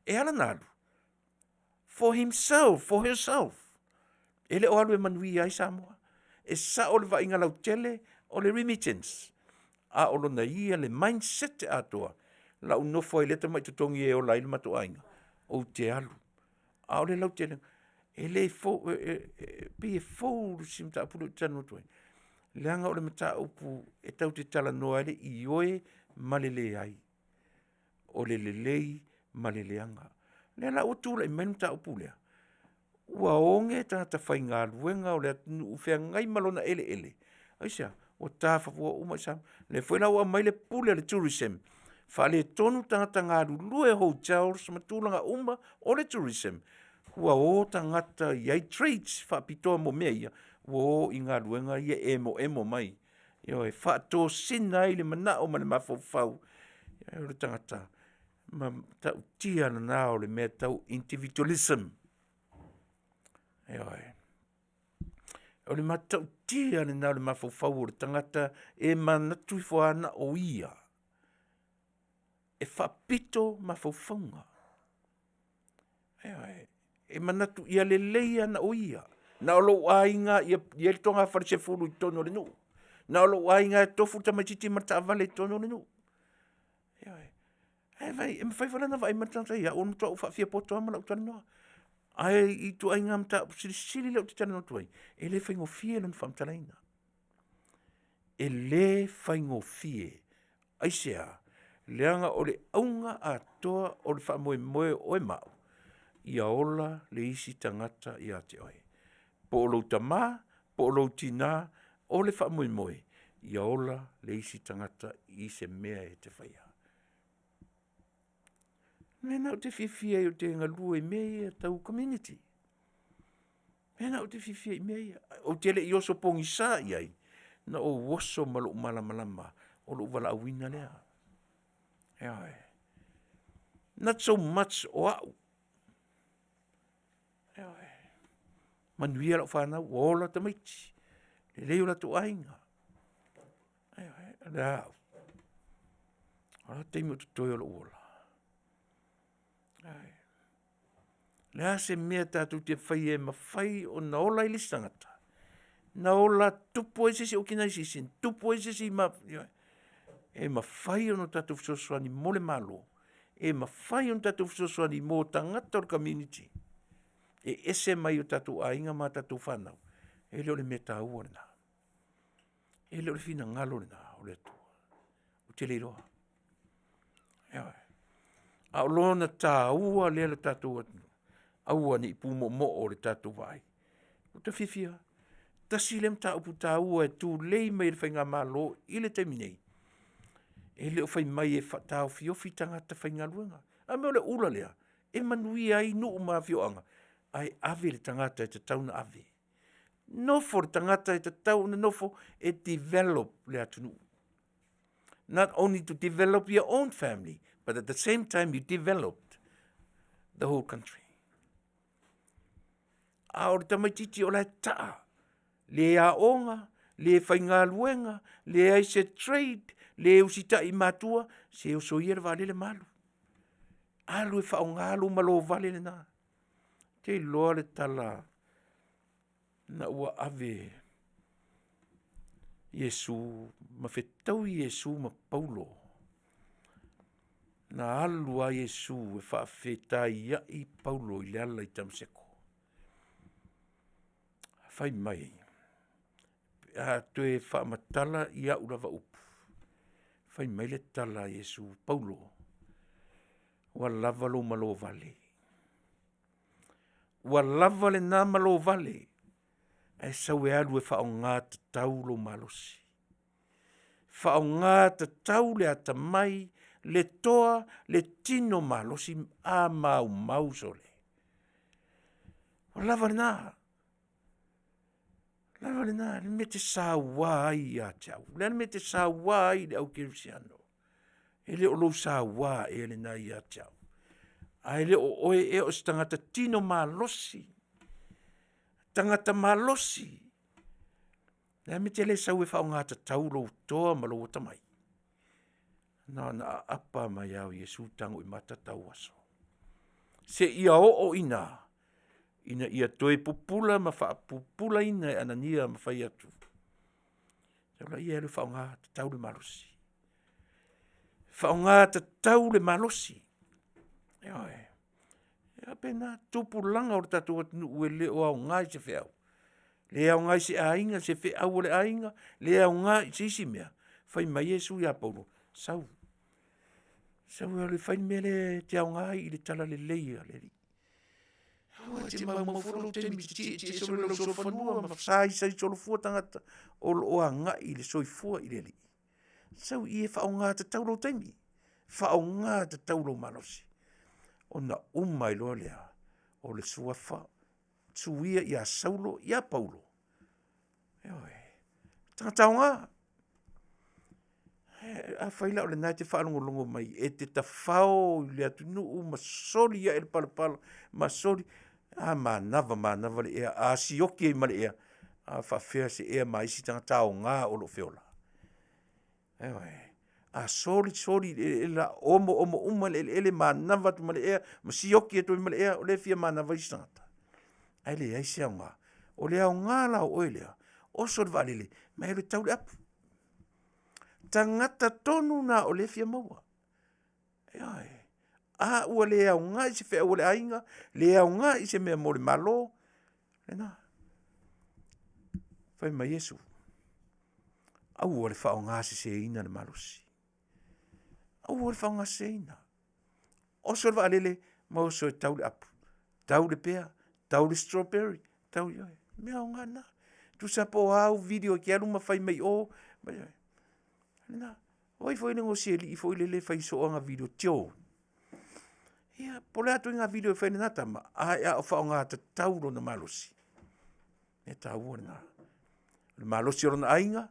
E ala na alu, for himself, for herself. E le o alu e manuia ai Samoa. E sao le vaaiga lautele o le remittance. A o lona ia le mindset atoa, lau nofo ai lea tamai totogi e ola ai le matou aiga, ou te alu. A o le lautelega, e le fou, e pei e fou si mataupu lea ou te talanoa atu ai, leaga o le mataupu e tatou te talanoa ai le ioe ma le leai, o le lelei ma le leaga. O lea la ua tulai mai le mataupu lea, ua oge tagata faigaluega o le atunuu feagai ma lona eleele. Aisea? Ua tafafao uma i Samoa. O lea foi la ua aumai le pule a le Tourism, faaletonu tagata galulue hotels ma tulaga uma o le tourism, ua o tagata e i ai trades faapitoa mo mea ia, ua o i galuega ia e emoemo mai, ioe, faatosina ai le manao ma le mafaufau o le tagata ma matautia lena o le mea tau individualism. Ioe. O le matautia lena o le mafaufau o le tagata e manatu ifo lava na o ia e faapito mafaufauga. Ioe. E manatu ia lelei lava na o ia, na o lou aiga ia i ai le togafale sefulu i totonu o le nuu, na o lou aiga e tofu le tamaitiiti ma le taavale i totonu o le nuu. Ioe. Ae vaai, e mafai foi la ona vaai mai le tagata ia au, o le matuai ou faafiapoto lava ma lau talanoa. Ae i ituaiga mataupu silisili lea ou te talanoa atu ai, e le faigofie lona faamatalaina. E le faigofie. Aisea? Leaga o le auga atoa o le faamoemoe o oe ma au, ia ola le isi tagata ia te oe. Po o lou tama, po o lou tina, o le faamoemoe, ia ola le isi tagata i se mea e te faia. O le mea lena ou te fiafia ai ou te galue i mea ia tau community. O le mea lena ou te fiafia ai i mea ia. Ou te le i oso pogisa i ai, na ou oso ma lou malamalama o lou valaauina lea. Ioe. Not so much o au. Ioe. Manuia lau fanau, ua ola tamaiti, lelei o latou aiga. Ioe, o le a au? O le a le taimi o totoe o lou ola? Ioe. O le a se mea tatou te faia e mafai ona ola ai le isi tagata? Na ola tupu ai se isi organization, tupu ai se isi ma, ioe. E mafai ona tatou fesoasoani mo le Malo, e mafai ona tatou fesoasoani mo tagata o le community e ese mai o tatou aiga ma tatou fanau, e le o le mea taua lena. E le o le finagalo lena o le Atua. Ou te le iloa. Ioe. A o lona taua lea i le tatou atunuu, aua ne i pumoomoo le tatou vaai. Ua ta fiafia lava. Tasi lea mataupu taua e tulei mai e le faigamalo i le taimi nei, e le o fai mai e faataofiofi tagata faigaluega. A mea o le ula lea e manuia ai nuu ma afioaga, ae ave le tagata e tatau ona ave. Nofo le tagata e tatau ona nofo e develop le atunuu. Not only to develop your own family, but at the same time you developed the whole country. A o le tamaitiiti o la e taa, le aoga, le faigaluega, leai se trade, le usitai i matua, se oso ia le vaalele ma alu. Alu e faaaoga lou malo vale lena. Ou te iloa le tala ina ua ave Iesu ma fetaui Iesu ma Paulo, na alu lava Iesu e faafetaiai Paulo i le ala i Tamaseko. Fai mai, pe a toe faamatala i au lava upu, fai mai le tala a Iesu, Paulo, ua lava lou malo vale. Ua lava lena malo vale, ae sau e alu e faaaoga tatau lou malosi. Faaaoga tatau le atamai, le toa, le tino malosi, a maumau sole. Ua lava lena. Lava lena, le mea e te saua ai ia te au. O le a le mea e te saua ai i le au kerisiano? E le o lou saua ea lena ia te au. Ae le o oe ea o se tagata tino malosi, tagata malosi. Le a le mea e te le sau e faaaoga tatau lou toa ma lou atamai? Na ona aapa mai lava o Iesu tago i mata tauaso, seia oo i ina ina ia toe pupula ma faapupulaina e Anania ma fai atu, sau laia e alu e faaaoga tatau le malosi. Faaaoga tatau le malosi, ioe. E faapena tupulaga o le tatou atunuu e le o aoga i se feau, le aoga i se aiga se feau a le aiga, le aoga i se isi mea. Fai mai Iesu ia Paulo, sau, sau e alu e fai le mea lea e te aoga ai i le talalelei a le Alii. Aua e te maumau fua lou taimi e te tietie solo i lou solofanua ma saisai solofua tagata o lo o agai i le soifua i le Alii. Sau i i e faaaoga tatau lou taimi, faaaoga tatau lou malosi. Ona uma ai loa lea o le suafa suia ia Saulo ia Paulo. Ioe, tagata aoga. Afai la o lena e te faalogologo mai e te tafao i le atunuu ma soli ae le palapala ma soli, a manava manava le ea, a sioki ai ma le ea, a faapefea se ea ma isi tagata aoga o lo o feola? Ioe. A soli soli i le eleele o le a omoomo uma le eleele, manava atu ma le ea ma sioki atu ai ma le ea, o lea e fia manava isi tagata, ae leai se aoga. O le aoga la o oe lea, oso i le vaalele ma e alu e tau le apu. Tagata tonu na o lea e fia maua. Ioe. A ua le aoga i se feau a le aiga, le aoga i se mea mo le Malo, lena. Fai mai Iesu, aua le faaaogaseseina le malosi, aua le faaaogaseseina. Oso i le vaalele ma oso e tau le apu, tau le pea, tau le strawberry, tau, ioe, mea aoga na. Tusa po o a au video e te alu ma fai mai o, lena. O ai foi le gosialii foi lele e fai soo ana video, Joe. Ia, po o le a ituaiga video e fai e lena tama, ae a o faaaoga tatau lona malosi, mea taua lena. O le malosi o lona aiga,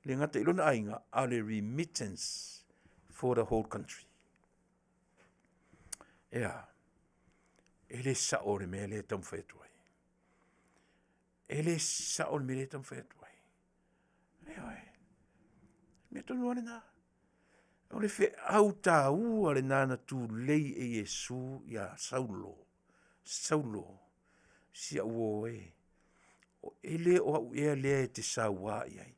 e le gata i lona aiga, a o le remittance for the whole country. Ea, e le sao le mea lea e taumafai atu ai. E le sao le mea lea e taumafai atu ai. Ioe. O le mea tonu lava lena. O le feau taua lena na tulei e Iesu ia Saulo, Saulo, si au uo e, e le o au ea lea e te saua i ai.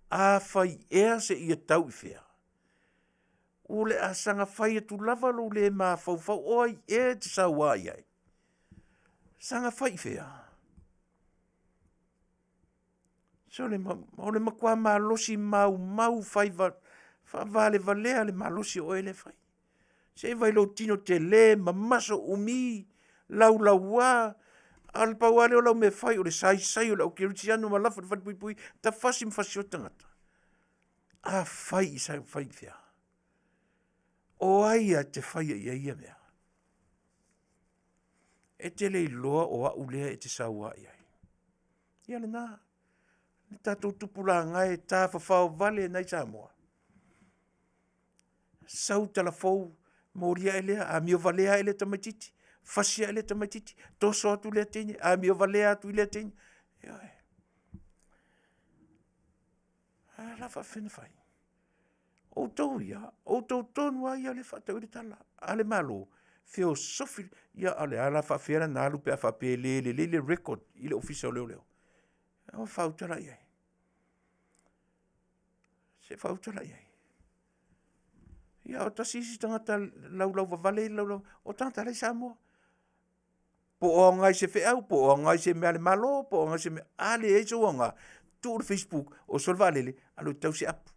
Afai ea seia tau i fea, o le a saga fai atu lava lou le mafaufau, o ai ea e te saua i ai? Saga fai i fea? Sole, o le matua malosi maumau fai faavalevalea le malosi o oe lea e fai. Se i vaai i lou tino tele, mamaso umi, laulauā, a o le pau lava lea o lau mea e fai o le saisai o le au kerisiano ma lafo i le falepuipui, ta fasi ma fasioti tagata. Afai i sa fai i fea? O ai e te faia i ai ia mea? E te le iloa o au lea e te saua i ai. Ia lena, le tatou tupulaga e tafafao vale nai Samoa. Sau talafou, molia ae lea, amio valea ae lea tamaitiiti, fasi ae lea tamaitiiti, toso atu lea teine, amio valea atu i lea teine. Ioe. A la faapefea ona fai? Outou ia, outou tonu lava ia lea e faatau ai le tala a le Malo, feosofi, ia a o le a la faapefea lana alu pe a faapea e le lelei le record i le Ofisa o Leoleo? O faauta la i ai. Se faauta la i ai. Ia o tasi isi tagata laulauvavale, laulau, o tagata la i Samoa. Po o aoga i se feau, po o aoga i se mea a le Malo, po o aoga i se mea, a leai sou aoga, tuu le Facebook, oso le vaalele, alu e tau se apu.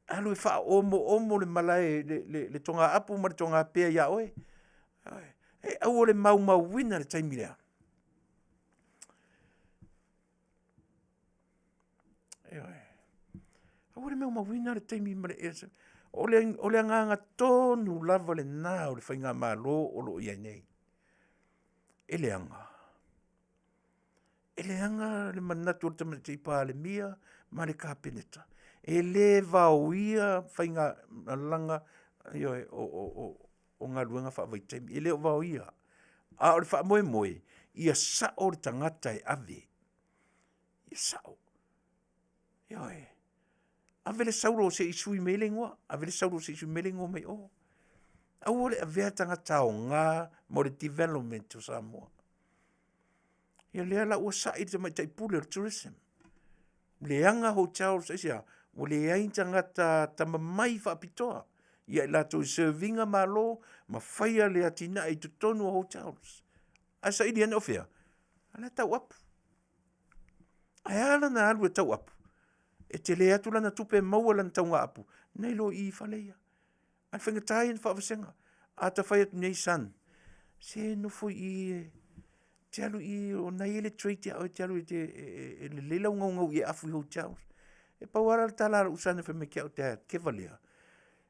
Alu e faaomoomo le malae, le togaapu ma le togapea ia oe. E aua le maumauina le taimi lea. Ioe. Aua le maumauina le taimi ma le ea. O le agaga tonu lava lena o le faigamalo o lo o i ai nei. E leaga, e leaga le manatu o le Tamaitai Palemia ma le Kapeneta, e le vaoia faigamalaga, ioe, o galuega faavaitaimi, e le o vaoia. A o le faamoemoe, ia sao le tagata e ave, ia sao, ioe. Ave le saulo se i sui mai le igoa, ave le saulo se i sui mai le igoa mai o. Aua le avea tagata aoga mo le development o Samoa. Ia lea la ua sai le tamaitai pule o le tourism. Leaga hotels, aisea? Ua leai ni tagata tamamai faapitoa ia i latou i serve ina malo ma faia le atinae i totonu o hotels. Ae saili ane o fea? O la e tau apu. Ae a lana alu e tau apu? E tele atu lana tupe e maua i lana taugaapu nai lo i i fale ia. A o le faigata ia ona faavasega. A ta fai atu nei son, se nofo i i e te alu i i o na e i ai le trade ia oe e te alu e lelei lau naunau i e afu i hotels. E pau lava la le tala a lou son e fai mai ia te au, dad, keva lea,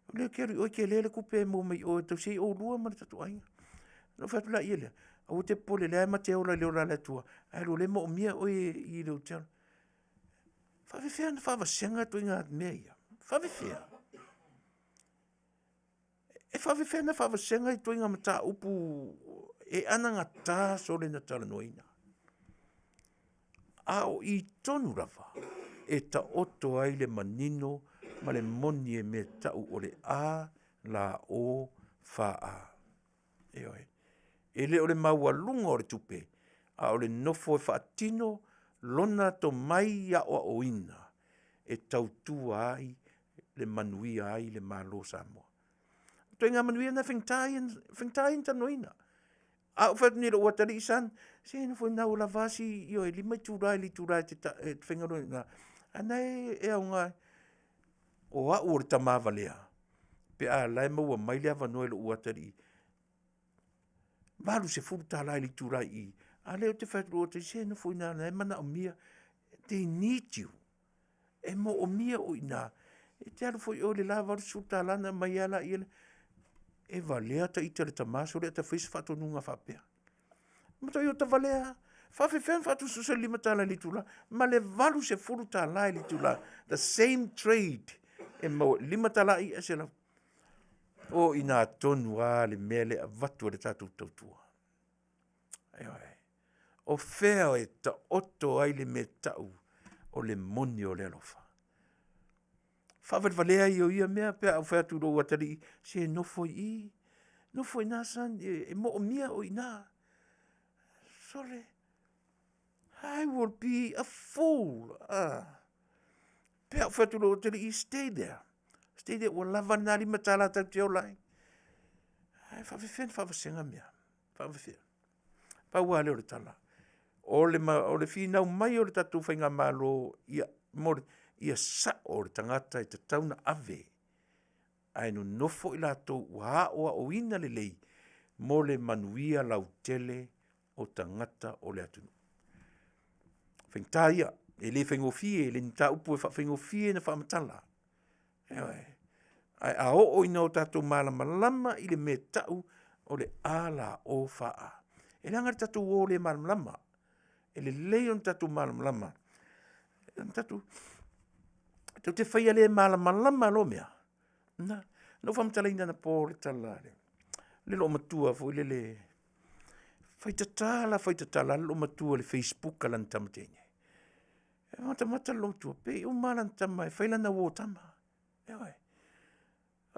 o lea ou te alu i o e tele le tupe e maua mai o e tausi ai oulua ma le tatou aiga. Ona ou fai atu laia lea, aua e te popole o lea lava e ma te ola i le ola a le Atua, ae alu o lea e moomia oe i le hotel. E faapefea ona faavasega ituaiga mea ia? E faapefea? E faapefea ona faavasega ituaiga mataupu e anagata sole na talanoaina? A o i tonu lava e taoto ai le manino ma le moni e mea tau o le A la O fa A. Ioe. E le o le maualuga o le tupe, a o le nofo e faatino lona tomai aoaoina e tautua ai le manuia ai le Malo o Samoa. O ituaiga manuia na e faigata ia, faigata ia ona talanoaina. A ou fai atu nei i lou atalii, son, se nofo i ina ua lava a si, ioe, 5 itula i le itula e te faigaluega ai i ina, a o lena e aoga, o au o le tama valea, pe a la e maua mai le avanoa i lou atalii, $80 i le itula i i, a o lea ou te fai atu i lou atalii, se nofo i ina o lena e manaomia, they need you. E moomia oe i ina. E te alu foi i o i le la $80 ona aumai lava lea. E valea ta ita i le tama sole ae ta fai se faatonuga faapea. Matuai ota valea lava. E faapefea ona faatusatusa le $5 i le itula ma le $80 i le itula, the same trade e maua, $5 i ae $100. O i ina tonu lava le mea lea e avatu e le tatou tautua. Ioe. O fea e taoto ai le mea tau o le moni o le alofa? Faavalevalea ia o ia mea pe a ou fai atu i lou atalii, se nofo i i, nofo i ina son, e moomia oe i ina. Sole, I will be a fool. Pe a ou fai atu i lou atalii, stay there. Stay there, ua lava lena $5 tatou te ola ai. Ae faapefea ona faavasega mea? Faapefea? Pau lava lea o le tala, o le, o le finau mai o le tatou faigamalo ia, mo le, ia sao le tagata e tatau ona ave, ae nonofo i latou ua aoaoina lelei mo le manuia lautele o tagata o le atunuu. Faigata ia, e le faigofie, e le ni mataupu e faafaigofie ona faamatala. Ioe. Ae a oo ina o tatou malamalama i le mea e tau o le a la o fa a. E leaga le tatou o le malamalama. E lelei ona tatou malamalama. Tatou, tatou te faia le malamalama loa mea. Na, na ou faamatalaina anapo le tala a le, le loomatua foi lele, faitatala faitatala le loomatua i le Facebook a lana tama teine. E matamata le loomatua, pei uma lava lana tama e fai lana uo tama. Ioe.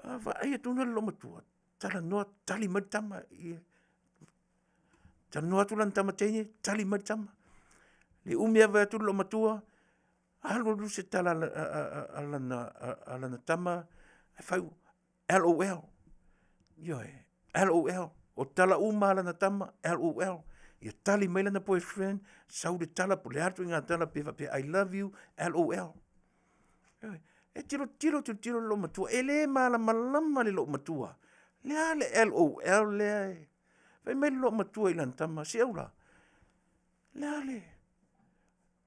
A vaai atu le loomatua, talanoa, tali mai le tama. Talanoa atu lana tama teine, tali mai le tama. Le umi lava e vaai atu le loomatua, alu alu se tala a lana tama, ae fai, LOL. Ioe, LOL. O tala uma a lana tama, LOL. Ia tali mai lana boyfriend, sau le tala po o le a le ituaiga tala pe faapea I love you, LOL. Ioe. E tilotilo tilotilo le loomatua, e le malamalama le loomatua. Le a le LOL lea e fai mai le loomatua i lana tama, se aula, le a le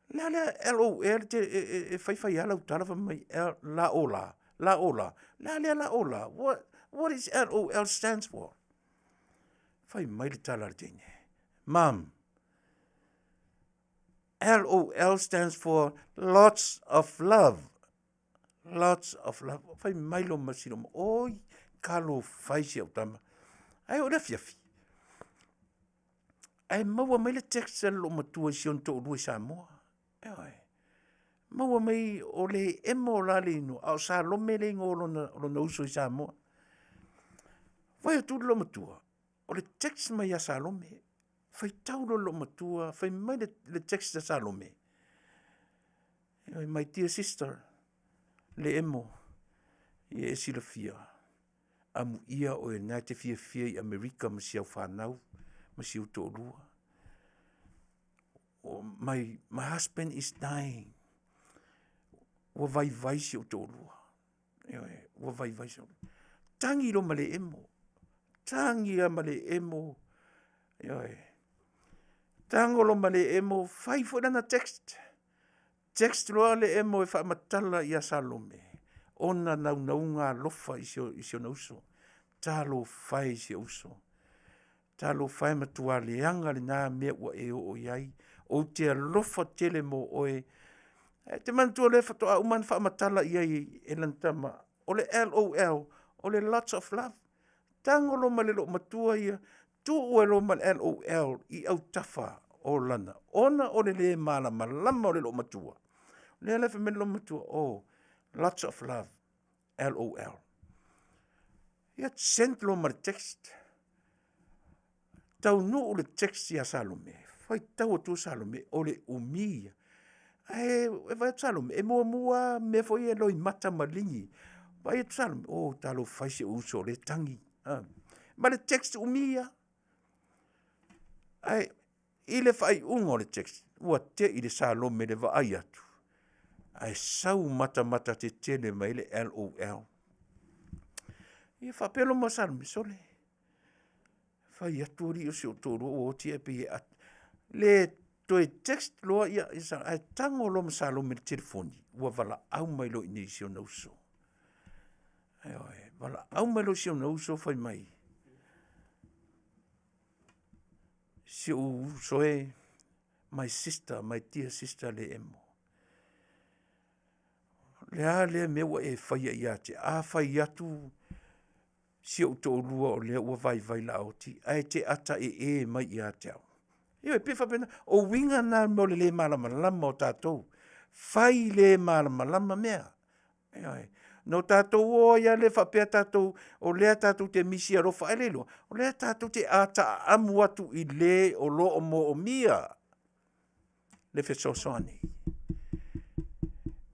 Le a le LOL te e fai fai lava lau tala fai mai la o la, la o la. Le a lea la o la? What is LOL stands for? Fai mai le tala a le teine, Mom, LOL stands for lots of love. Lots of love. Fai mai lo masino, oi, kalo fai si au tama. Ai o le afiafi. Ae maua mai le text a le loomatua i si ona toalua i Samoa. Ioe. Maua mai o le emo la le inoa, a o Salome le igoa o lona, o lona uso i Samoa. Fai atu le loomatua, o le text mai ia Salome. Faitau loa le loomatua, fai mai le, le text a Salome. My dear sister, le emo, ia e silafia, amuia oe na e te fiafia i Amerika ma si au fanau, ma si ou toalua. My, my husband is dying. Ua vaivai si ou toalua. Ioe, ua vaivai si ou. Tangi loa ma le emo. Tangi lava ma le emo. Ioe. Tago loa ma le emo, fai foi lana text. Text loa le emo e faamatala ia Salome, ona naunauga alofa i si, i si ona uso. Talofa e i si ou uso. Talofa e matua leaga lena mea ua e oo i ai. Ou te alofa tele mo oe. E te manatua lea faatoa uma ona faamatala i ai e lana tama. O le LOL, o le lots of love. Tago loa ma le loomatua ia, tuu ai loa ma le LOL i autafa o lana, ona o le lē malamalama o le loomatua. O lea la e fai mai le loomatua, oh, lots of love, LOL. Ia send loa ma le text. Taunuu le text ia Salome, faitau atu Salome, o le umi ia. Ae e vaai atu Salome, e muamua lava mea foi ia e loimata ma ligi. Vaai atu Salome, oh, talofa e i si ou uso o lea e tagi. Ah. Ma le text umi ia. Ae i le faaiuga o le text, ua tei le Salome i le vaai atu, ae sau matamata tetele mai le LOL. Ia faapea loa ma Salome, sole, fai atu alii o si ou toalua ua oti ae pei e ata. Le toe text loa ia, ia ae tago loa ma Salome i le telefoni, ua valaau mai loa i inei i si ona uso. Ioe, valaau mai loa i si ona uso fai mai, si ou uso e, my sister, my dear sister le emo. Le a lea mea ua e faia ia te, a fai atu si ou toalua o lea ua vaivai laoti, ae te ata e e mai ia te au. Ioe, pei faapena, o uiga na mo le le malamalama o tatou. Fai le malamalama mea. Ioe. No tatou o ai lava lea faapea tatou, o lea tatou te misi alofa, ae le iloa, o lea tatou te ataamu atu i le o lo o moomia le fesoasoani.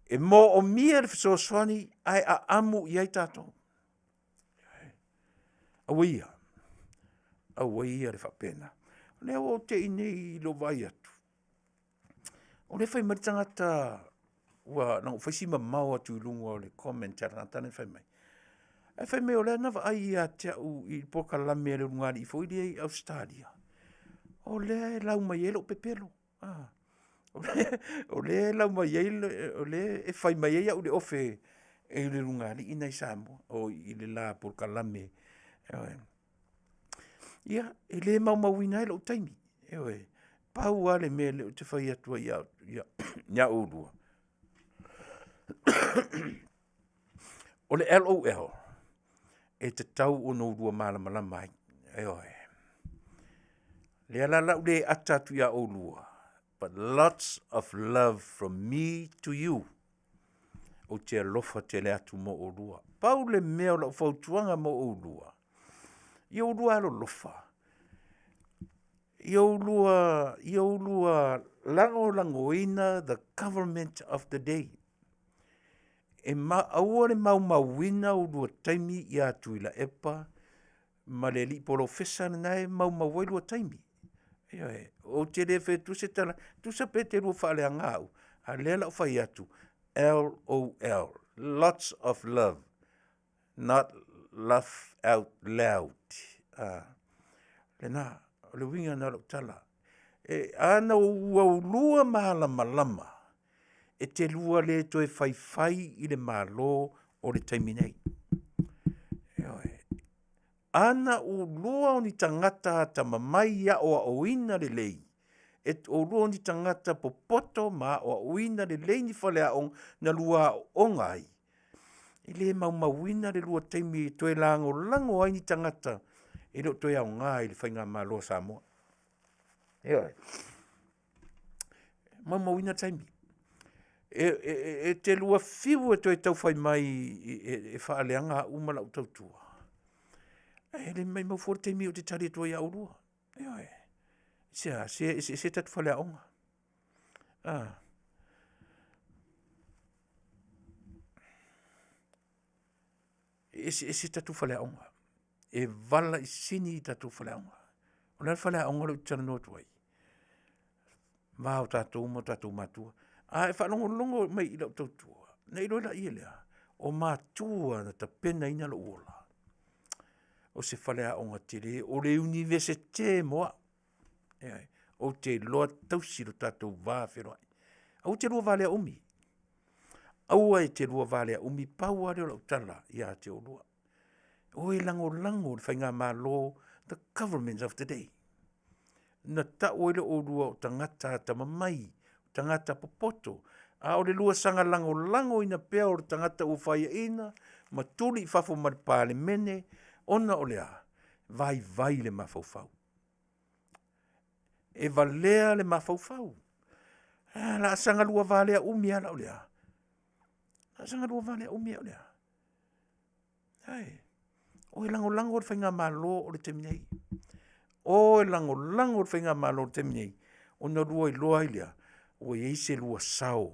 E moomia le fesoasoani ae aamu i ai tatou. Aua ia, aua ia le faapena. O lea ua ou tei nei i lou vaai atu, O lea e fai mai le tagata ua na ou fai si mamao atu i luga o le comment a le tagata lea fai mai. Ae fai mai o lea na vaai ia te au i le polokalame a le ulugalii foi lea i Ausetalia. O lea e lau mai ai lou pepelo. Ah. O lea e lau mai ai, o lea e fai mai ai au i le ofe e le ulugalii lena i Samoa, o i le la polokalame. Ia, e le maumauina ai lou taimi. Ioe, pau lava le mea lea ou te fai atu ai ia, ia, ia oulua, o le LOL, e tatau ona oulua malamalama ai. Ioe. Lea la lau le ata atu ia oulua, but lots of love from me to you. Ou te alofa tele atu mo oulua. Pau le mea o lau fautuaga mo oulua, ia oulua alolofa, ia oulua, ia oulua lagolagoina the government of the day. E ma, aua le maumauina oulua taimi ia Tuilaepa ma le alii polofesa lena e maumau ai lua taimi. Ioe, ou te le fai atu se tala, tusa pe te lua faaleaga au, a lea la ou fai atu, LOL, lots of love, not laugh out loud. Ah, lena, o le uiga lena o lau tala. E, ana ua ulua malamalama, e te lua le toe faifai i le Malo o le taimi nei. Ioe. Ana ulua o ni tagata atamamai aoaoina lelei, e ulua o ni tagata popoto ma aoaoina lelei ni faleaoga na lua aooga ai, e le maumauina le lua taimi e toe lagolago ai ni tagata e le o toe aoga i le faigamalo a Samoa. Ioe. Maumauina taimi. E, e, e te lua fiu e toe taufai mai e, e faaleaga au ma lau tautua. E le maimau fua le taimi ou te tali atu ai ia oulua. Ioe. Se a, se eseese tatou faleaoga. Ah. E eseese tatou faleaoga. E vala i sini i tatou faleaoga. O le a le faleaoga lea ou te talanoa atu ai? Va o tatou ma o tatou matua. A e faalogologo mai i lau tautua, na iloa laia lea, o matua na tapenaina lou ola. O se faleaoga tele, o le Iunivesite mo au. Ioe. Ou te iloa tausi lo tatou va feloai. Aua te lua valea umi. Aua e te lua valea umi, pau lava lea o lau tala ia te oulua. O e lagolago i le faigamalo, the government of the day. Na tau ai le oulua o tagata atamamai, o tagata popoto, a o le lua saga lagolagoina pea o le tagata ua faiaina ma tuli i fafo ma le Palemene, ona o le a? Vaivai le mafaufau. E valea le mafaufau. A, la saga lua valea umi lava la o le a? La saga lua valea umi lava o le a? Ae, o e lagolago le faigamalo o le taimi nei. O e lagolago le faigamalo o le taimi nei, ona lua iloa ai lea, ua i ai se lua sao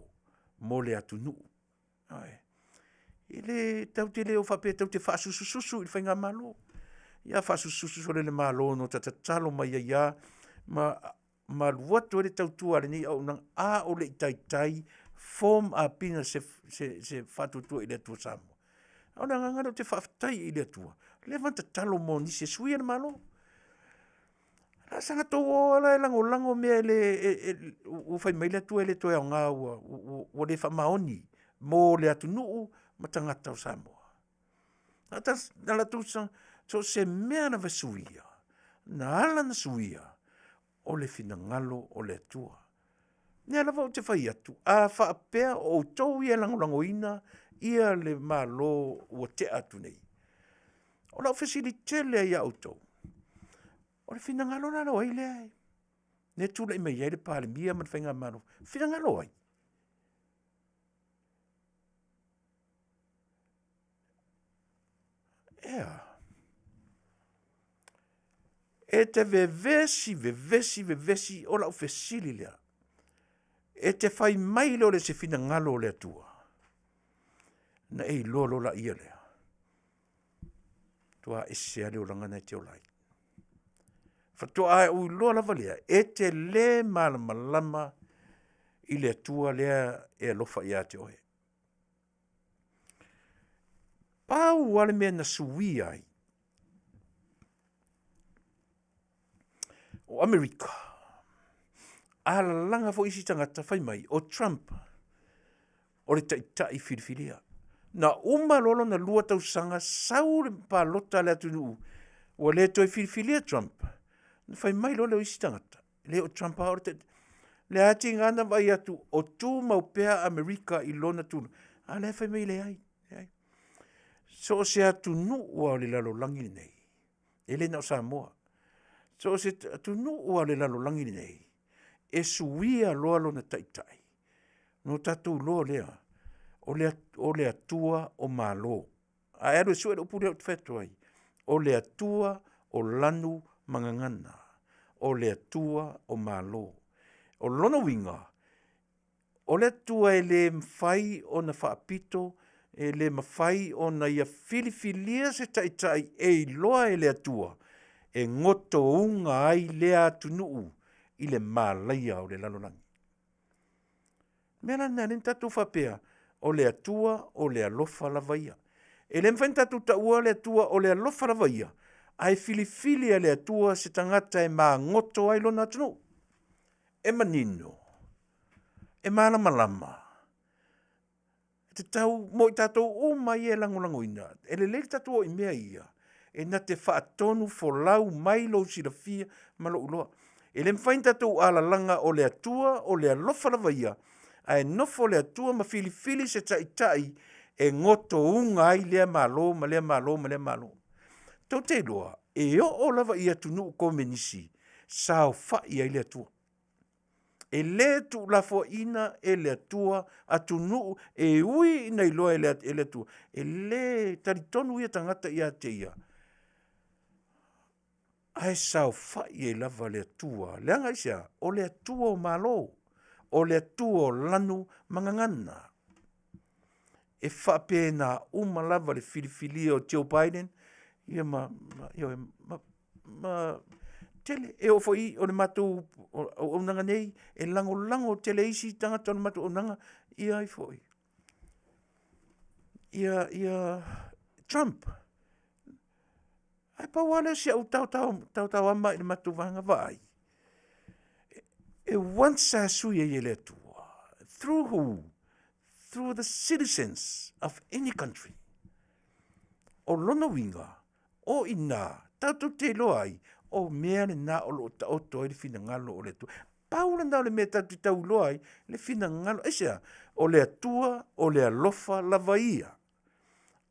mo le atunuu. Ioe. E le tatou te le o faapea tatou te faasusususu i le faigamalo. Ia faasususu sole i le Malo na ota tatalo mai ai lava ma ma alu atu ai le tautua a lenei auaunaga, a o le i taitai form up ina se, se, se faatuatua i le Atua Samoa. O le agaga lea ou te faafetai i le Atua, leva ona tatalo mo nisi e suia le Malo. La saga tou o lava la e lagolago mea e le, e, e, ua fai mai le Atua e le toe aoga ua, ua, ua le faamaoni mo le atunuu ma tagata o Samoa. Na latou so o se mea lava e suia, na ala ona suia, o le finagalo o le Atua. O lea lava ou te fai atu, a faapea o outou ia e lagolagoina ia le Malo ua tea atu nei, o lau fesili tele lava ia outou, o le finagalo la o ai lea e tulai mai ai le Palemia ma le Faigamalo? Finagalo o ai? Ea. E te vevesi, vevesi, vevesi, o lau fesili lea. E te fai mai lea o le se finagalo o le Atua. Na e iloa loa laia lea. Tua ese lava le olaga na e te ola ai. Faatoa e ou iloa lava lea, e te le malamalama i le Atua lea e alofa ia te oe. Pau lava le mea na suia ai o Amerika, a lalaga foi isi tagata fai mai o Trump o le taitai filifilia. Na uma loa lona 2 tausaga sau le palota a le atunuu ua le toe filifilia Trump. Na fai mai loa lea o isi tagata, le o Trump lava o le taitai. Le a tiga na vaai atu o tumau pea Amerika i lona tulaga, a lea fai mai leai, leai. So o se atunuu lava o le lalolagi lenei, e le na o Samoa, so o se atunuu lava o le lalolagi lenei, e suia loa lona taitai, ona tatou iloa lea, o le Atua o Malo. A e alu e sue le upu lea ou te fai atu ai, o le Atua o lanu ma gagana, o le Atua o Malo. O lona uiga, o le Atua e le mafai ona faapito, e le mafai ona ia filifilia se taitai e iloa e le Atua e gotouga ai lea atunuu i le malaia o le lalolagi. Mea la lena, e le na tatou faapea, o le Atua o le alofa lava ia. E le mafai ona tatou taua le Atua o le alofa lava ia, ae filifili e le Atua se tagata e magoto ai lona atunuu. E manino, e malamalama, e tatau mo i tatou uma ia e lagolagoina. E lelei le tatou o i mea ia, e na te faatonu folau mai lou silafia ma lou iloa. E le mafai ona tatou alalaga o le Atua o le alofa lava ia, ae nofo le Atua ma filifili se taitai e gotouga ai lea Malo ma lea Malo ma lea Malo. Tou te iloa, e oo lava i atunuu komenisi, saofai ai le Atua. E lē tuulafoaina e le Atua atunuu e ui ina iloa e le, e le Atua, e lē talitonu ia tagata ia te ia, ae saofa'i ai lava le Atua. Leaga aisea? O le Atua o Malo, o le Atua o lanu ma gagana. E faapena uma lava le filifilia o Joe Biden ia ma, ma, ioe, ma, ma tele e oo foi o le matou auaunaga nei e lagolago tele e isi tagata o le matou auaunaga ia ai foi ia ia Trump. Ae pau lava lea o si au taotao taotaoama i le matou vaega vaai, e once lava e sui ai e le Atua, through who? Through the citizens of any country. O lona uiga, o i inā, tatou te iloa ai, o mea lena o lo o taoto ai le finagalo o le Atua. Pau lena o le mea tatou te tau iloa ai le finagalo, aisea? O le Atua o le alofa lava ia.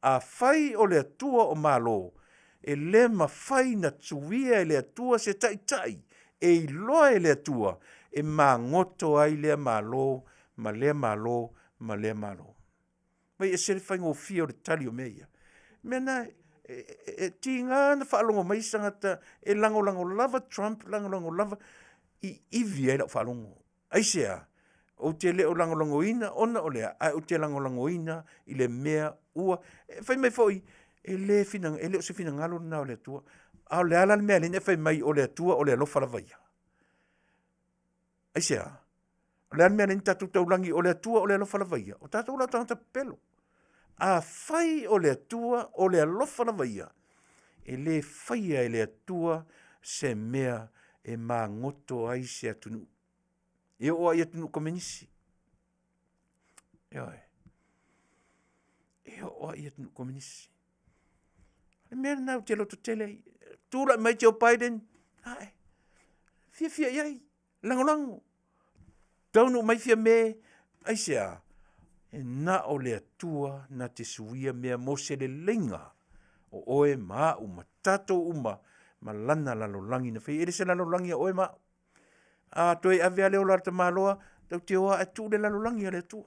Afai o le Atua o Malo, e le mafai na tuia e le Atua se taitai e iloa e le Atua e magoto ai lea Malo ma lea Malo ma lea Malo. Mai ese le faigofie o le tali o mea ia. Mea na e, e, e tiga na faalogo mai se tagata e lagolago lava Trump, lagolago lava i ivi ai lau faalogo. Aisea? Ou te le o lagolagoina ona o lea, ae ou te lagolagoina i le mea ua e fai mai foi e le fina, e le o se finagalo lena o le Atua. A o le a la le mea lea e fai mai o le Atua o le alofa lava ia? Aisea? O le a le mea lea tatou taulagi o le Atua o le alofa lava ia? O tatou la o tagata pepelo. Afai o le Atua o le alofa lava ia, e le faia e le Atua se mea e magoto ai se atunuu. E oo ai i atunuu komenisi. Ioe. E oo ai i atunuu komenisi. O le mea lena ou te lototele ai. Tulai mai Joe Biden, ae, fiafia i ai, lagolago. Taunuu mai Fiame, aisea? E na o le Atua na te suia mea mo se leleiga o oe ma a'u ma tatou uma ma lana lalolagi na faia. E le se lalolagi a oe ma a'u. A toe ave a le ola a le tamaloa, tatou te o a ae tuu le lalolagi a le Atua.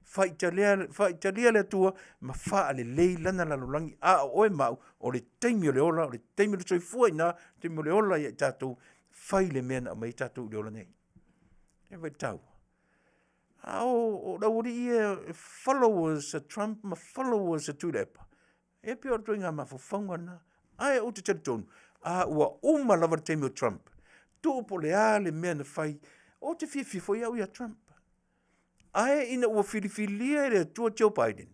Faaitalia, faaitalia le Atua ma faalelei lana lalolagi, a o oe ma a'u, o le taimi o le ola, o le taimi o le soifua i ina, taimi o le ola ia i tatou, fai le mea na aumai ai tatou i le ola nei. E vaai taua. A o, o le aualii ia e followers a Trump ma followers a Tuilaepa, e pei o le ituaiga mafaufauga lena. Ae ou te talitonu, a ua uma lava le taimi o Trump, tuu po o le a le mea na fai, ou te fiafia foi au ia Trump. Ae ina ua filifilia e le Atua Joe Biden,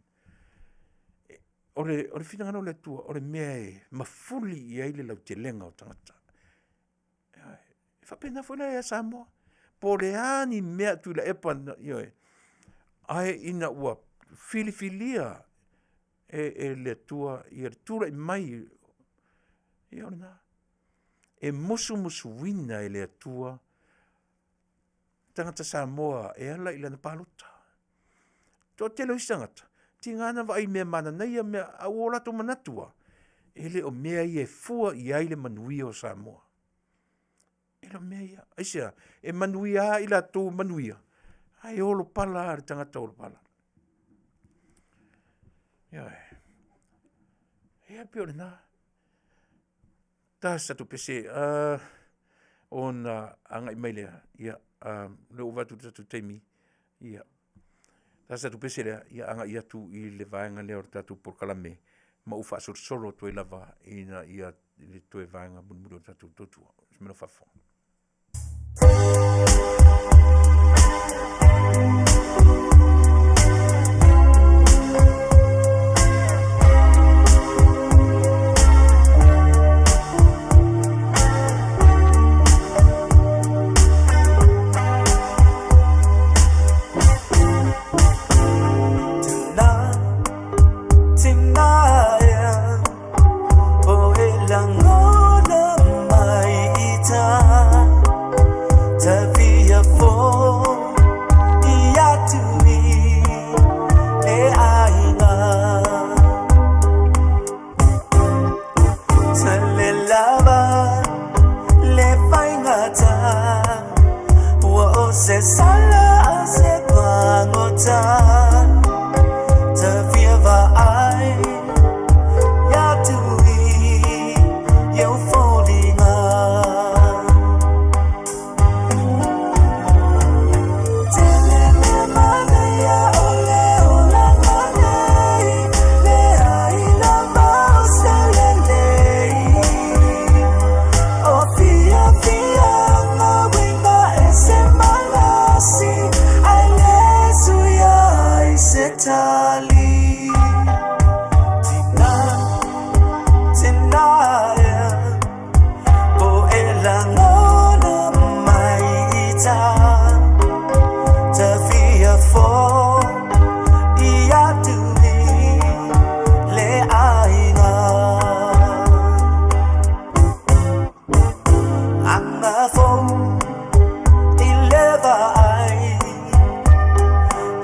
o le, o le finagalo o le Atua, o le mea e mafuli i ai le lautelega o tagata. E faapena foi la ia Samoa. Po o le a ni mea a Tuilaepa, ioe, ae ina ua filifilia e, e le Atua ia le tulai mai, ia o lena. E musumusuina e le Atua tagata Samoa e ala i lana palota. Toatele o isi tagata, tiga na vaai i mea mananaia mea, a ua o latou manatu lava, e le o mea ia e fua i ai le manuia o Samoa. E le o mea ia. Aisea? E manuia lava i latou manuia, ae olopala lava le tagata olopala. Ioe. Ia pei o lena. Tasi tatou pese ona agai mai lea, ia, lea ua vaai atu i le tatou taimi, ia, tasi tatou pese lea, ia agai atu i le vaega lea o le tatou polokalame ma ou faasolosolo atu ai lava ina ia i le toe vaega mulimuli o le tatou tautua. Se mea faafofoga. se sala a se pagota Te fia vaai ia tui i ou foliga. Tele mea manaia o le olaga nei, leai lava o se lelei. O fiafiaga uiga ese malosi, ae le suia ai se tali. Tina, tina ea, po e lagona mai ita, te fia fo i atu i le aiga. Aga fou i le vaai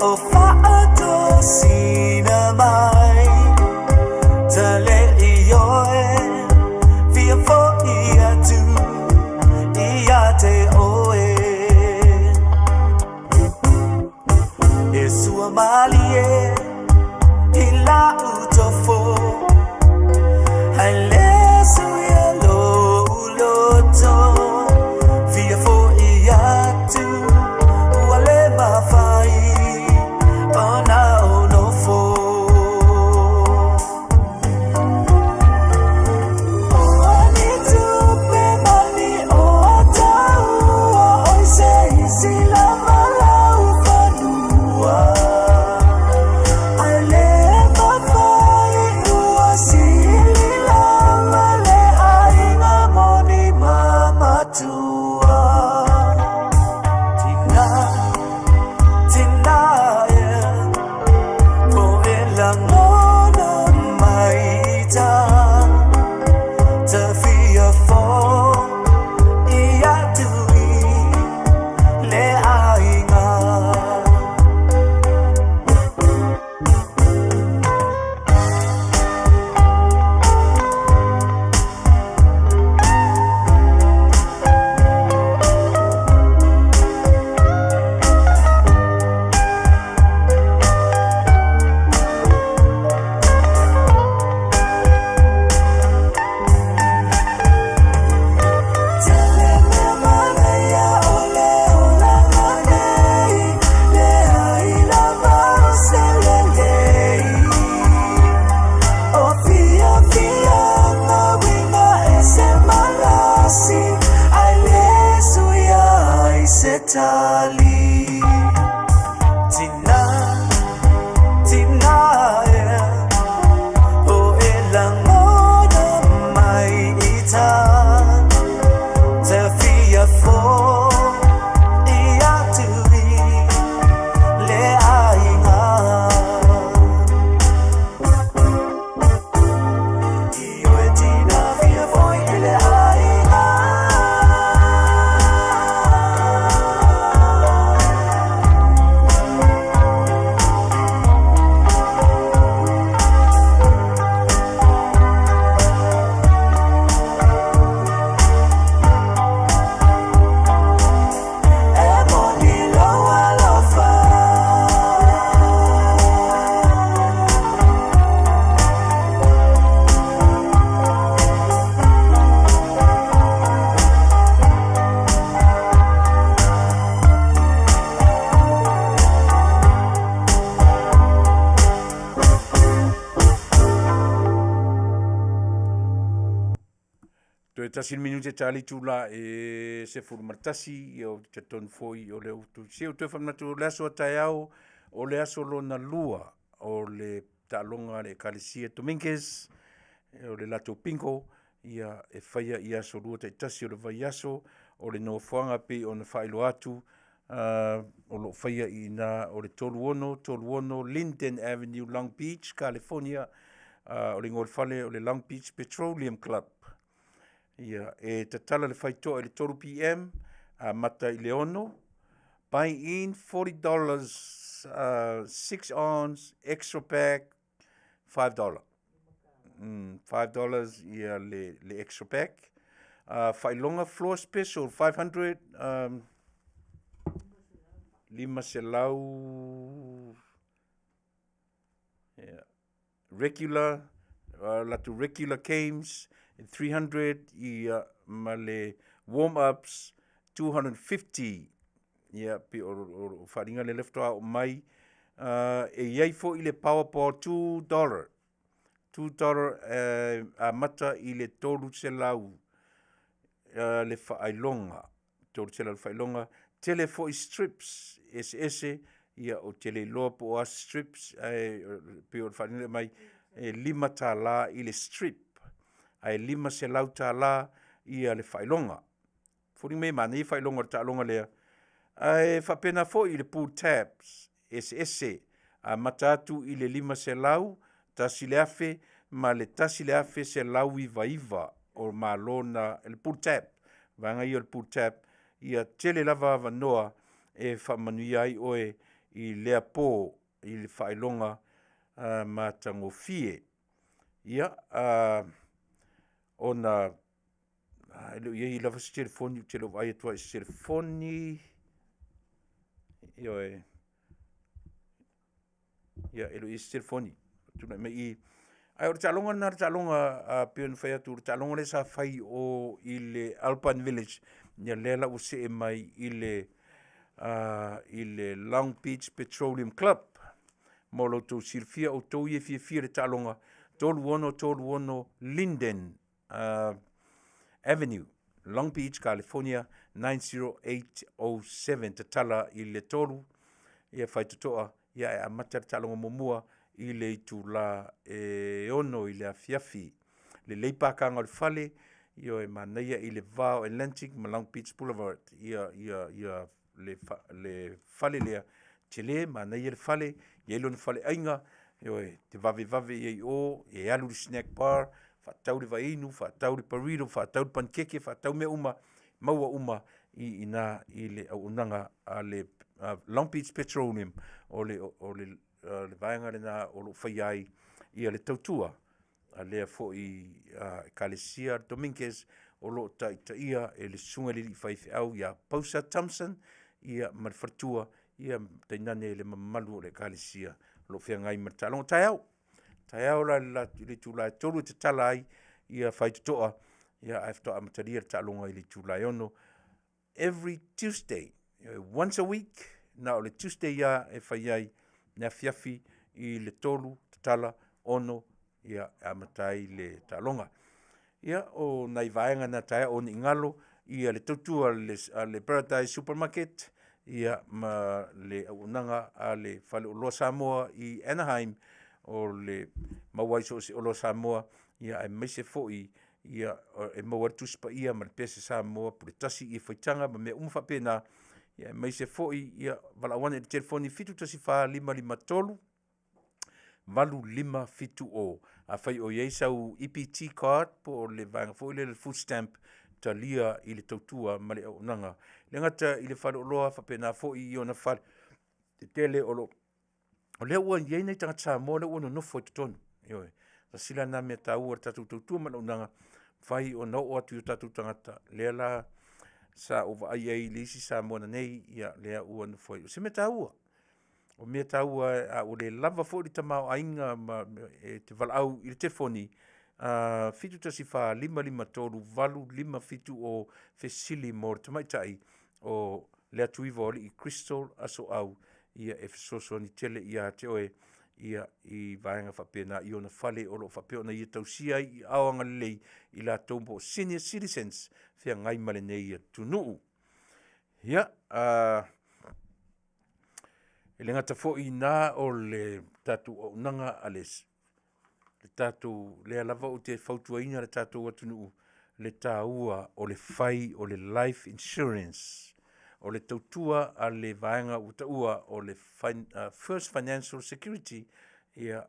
o faatosina mai, ta le i oe fia fo'i atu ia te oe. E sua malie i lau tofo, ae le suia lou loto, fia fo'i atu ua le mafai ona ou nofo. O a ni tupe ma ni oatau, ua oi se isi lava lau fanua. Ae le mafai ua sili lava le aiga moni ma matua. Tina, tina ea, po e lagona mai ita, te fia fo i atu i le aiga. Tele mea manaia o le olaga nei, leai lava o se lelei. O fiafiaga uiga ese malosi, ae le suia ai se tali. Tina, tina ea, po e lagona mai ita, te fia fo i atu i le aiga. I oe tina fia foi i le aiga. E moni lou alofa. Toe tasi le minute tali itula e 11, ia ou te talitonu foi o lea ua outou se ua toe faamanatu o le aso a taeao, o le aso lona lua o le taaloga a le Ekalesia Dominguez, o le latou bingo, ia e faia i aso lua taitasi o le vaiaso. O le nofoaga pei ona faailoa atu, o lo o faia i ina o le 3636 Linden Avenue, Long Beach, California. O le igoa o le fale o le Long Beach Petroleum Club. Ia, e tatala le faitoa i le 3 PM, amata i le 6. Buy in $40, 6 ounce, extra pack, $5. $5 ia le extra pack. Faailoga floor special, 500, 500 ia, regular, latou regular games 300 ia ma le warm ups 250 ia pe o, o, o faaaliga lea faatoa oo mai. E i ai foi le powerball $2 $2 amata i le 300 le faailoga 300 le faailoga. Tele foi strips eseese, ia ou te le iloa po o a strips, ae pei o le faaaliga mai e $5 i le strip ae $500 ia le faailoga. Foliga mai e manaia faailoga o le taaloga lea. Ae faapena foi i le pull tabs eseese, amata atu i le 500, 1,000 ma le 1,199 o malo na le pull tab. Vaega ia o le pull tab, ia tele lava avanoa e faamanuia ai oe i lea po i le faailoga matagofie. Ia, ona e le o i ai lava se telefoni, ou te le o vaai atu lava i se telefoni. Ioe. Ia, e le o i ai se telefoni. Tulai mai i. Ae o le taaloga lena, le taaloga a pei ona fai atu, o le taaloga lea sa fai i o i le Alpine Village, ia lea la ua see mai i le i le Long Beach Petroleum Club. Mo lo outou silafia, outou ia e fiafia i le taaloga, 3636 Linden Avenue, Long Beach, California 90807. Tatala i le 3 ia faitotoa, ia e amata le taaloga muamua i le itula e 6 i le afiafi. Lelei pakaga o le fale, ioe, manaia i le va o Atlantic ma Long Beach Boulevard ia ia ia le, le fale lea, tele, manaia le fale, i ai lona faleaiga, ioe, te vavevave i ai i o, e alu i le snack bar, faatau le vaiinu, faatau le burrito, faatau le panikeke, faatau mea uma, maua uma i ina i le auaunaga a le Long Beach Petroleum, o le, o le, le vaega lena o lo o faia ai ia le tautua a lea foi Ekalesia Dominguez o lo o taitaia e le Susuga i le Alii Faifeau ia Pausa Thompson ia ma le faletua ia tainane le mamalu o le Ekalesia o lo o feagai ma le taaloga. Taeao, taeao la i le itula e 3 e tatala ai ia faitotoa ia ae faatoa amatalia le taaloga i le itula e 6 every Tuesday, once a week, na o le Tuesday ia e fai ai le afiafi i le 3 tatala 6 ia e amata ai le taaloga. Ia o nai vaega na taeao o Niigalo ia le tautua a le Paradise Supermarket ia ma le auaunaga a le Faleoloa Samoa i Anaheim o le maua ai so o se oloa Samoa ia aemaise foi ia e maua ai le Tusi Paia ma le Pese Samoa, pule tasi ia faitaga ma mea uma faapena, ia aemaise foi ia valaau ane i le telefoni 714 553 8570. Afai o i ai sau EBT card po o le vaega foi lea le food stamp, talia i le tautua ma le auaunaga. E le gata i le faleoloa, faapena foi i ona fale tetele o lo o lea ua i ai nai tagata Samoa lea ua nonofo i totonu. Ioe. Tasi la lena mea taua i le tatou tautua ma le auaunaga, mafai ona oo atu i o tatou tagata, lea la sa ou vaai ai i le isi Samoa nanei, ia lea ua nofo ai. O se mea taua, o mea taua a ua le lava foi le tamaoaiga ma e te valaau i le telefoni, 714 553 8570 fesili mo le tamaitai o Leatuiva o Alii Crystal Asoau ia e fesoasoani tele ia te oe ia i vaega faapena i ona fale o lo o faapea ona ia tausia ai i ao agalelei i latou po o senior citizens feagai ma lenei atunuu. Ia, e le gata foi i ina o le tatou auaunaga a le le tatou, lea lava ou te fautuaina le tatou atunuu le taua o le fai o le life insurance, o le tautua a le vaega ua taua o le First Financial Security, ia,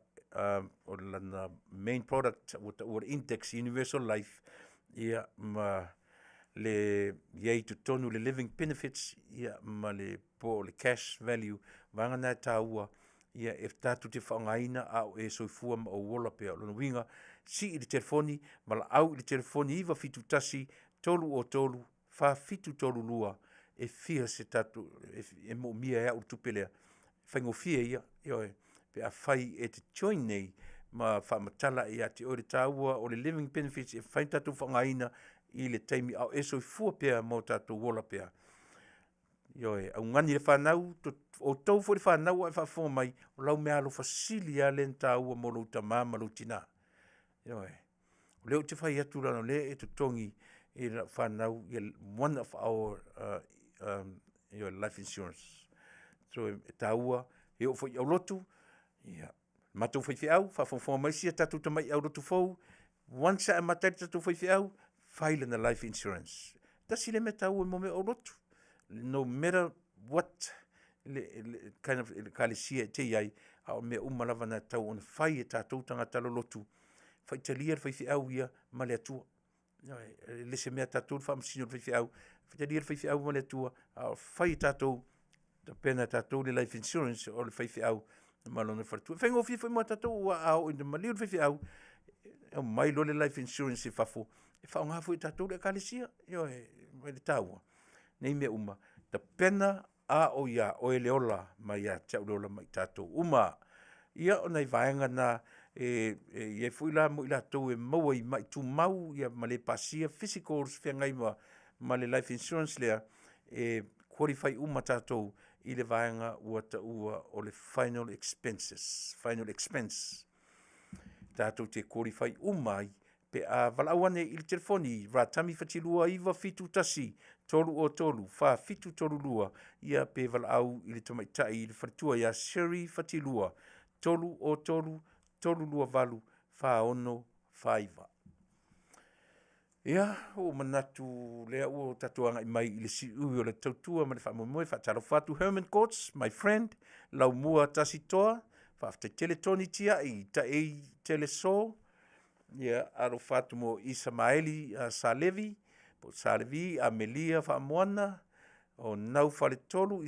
o lana main product ua taua le Index Universal Life, ia, ma le i ai i totonu le living benefits, ia, ma le po o le cash value, vaega na e taua ia e tatou te faaaogaina a o e soifua ma ou ola pea. O lona uiga, sii le telefoni, valaau i le telefoni 971 303 4732 e fia se tatou e moomia e au le tupe lea. Faigofie ia, ioe, pe afai e te join nei ma faamatala ia te oe le taua o le living benefits e mafai ona tatou faaaogaina i le taimi a o e soifua pea ma o tatou ola pea. Ioe, augani le fanau, o outou foi le fanau a o e faafofoga mai, o lau meaalofa sili lava lea ona taua mo lou tama ma lou tina. Ioe. O lea ou te fai atu leaga o lea e totogi e lau fanau ia one of our life insurance. So e taua, e oo foi i aulotu, ia, matou faifeau, faafogafoga mai si a tatou tamai aulotu fou, once e amata ai le tatou faifeau, fai lana life insurance. Tasi lea mea taua mo mea o aulotu. No matter what le kind of ekalesia e te i ai, a o mea uma lava na e tatau ona fai e tatou tagata lolotu, faitalia le faifeau ia ma le Atua. Ioe, e le se mea tatou le faamasino i le faifeau, faitalia le faifeau ma le Atua, a o fai e tatou, tapena e tatou le life insurance o le faifeau ma lona faletua. E faigofie foi mo tatou aua a oo ina maliu le faifeau, e aumai loa le life insurance i fafo, e faaaoga foi e tatou le ekalesia. Ioe, e le taua nei mea uma, tapena a o ia oe le ola ma ia te au le ola ma i tatou uma. Ia, o nai vaega na e i ai foi la mo i latou e maua i mai tumau ia ma le pasia physicals feagai ma le life insurance lea, e qualify uma tatou i le vaega ua taua o le final expenses, final expense. Tatou te qualify uma ai pe a valaau ane i le telefoni Ratami Fatilua 971 303 4732 ia pe valaau i le tamaitai i le faletua ia Sherry Fatilua 303 328 4649. Ia, ua ou manatu lea ua tatou agai mai i le siui o le tautua ma le faamoemoe. Faatalofa atu Herman Courts, my friend, Laumua Tasitoa, faafetai tele Tony Tiai, Taei Teleso, ia alofa atu mo Isamaeli Salevi, po o Salevi, Amelia Faamoana, o Nau Faletolu,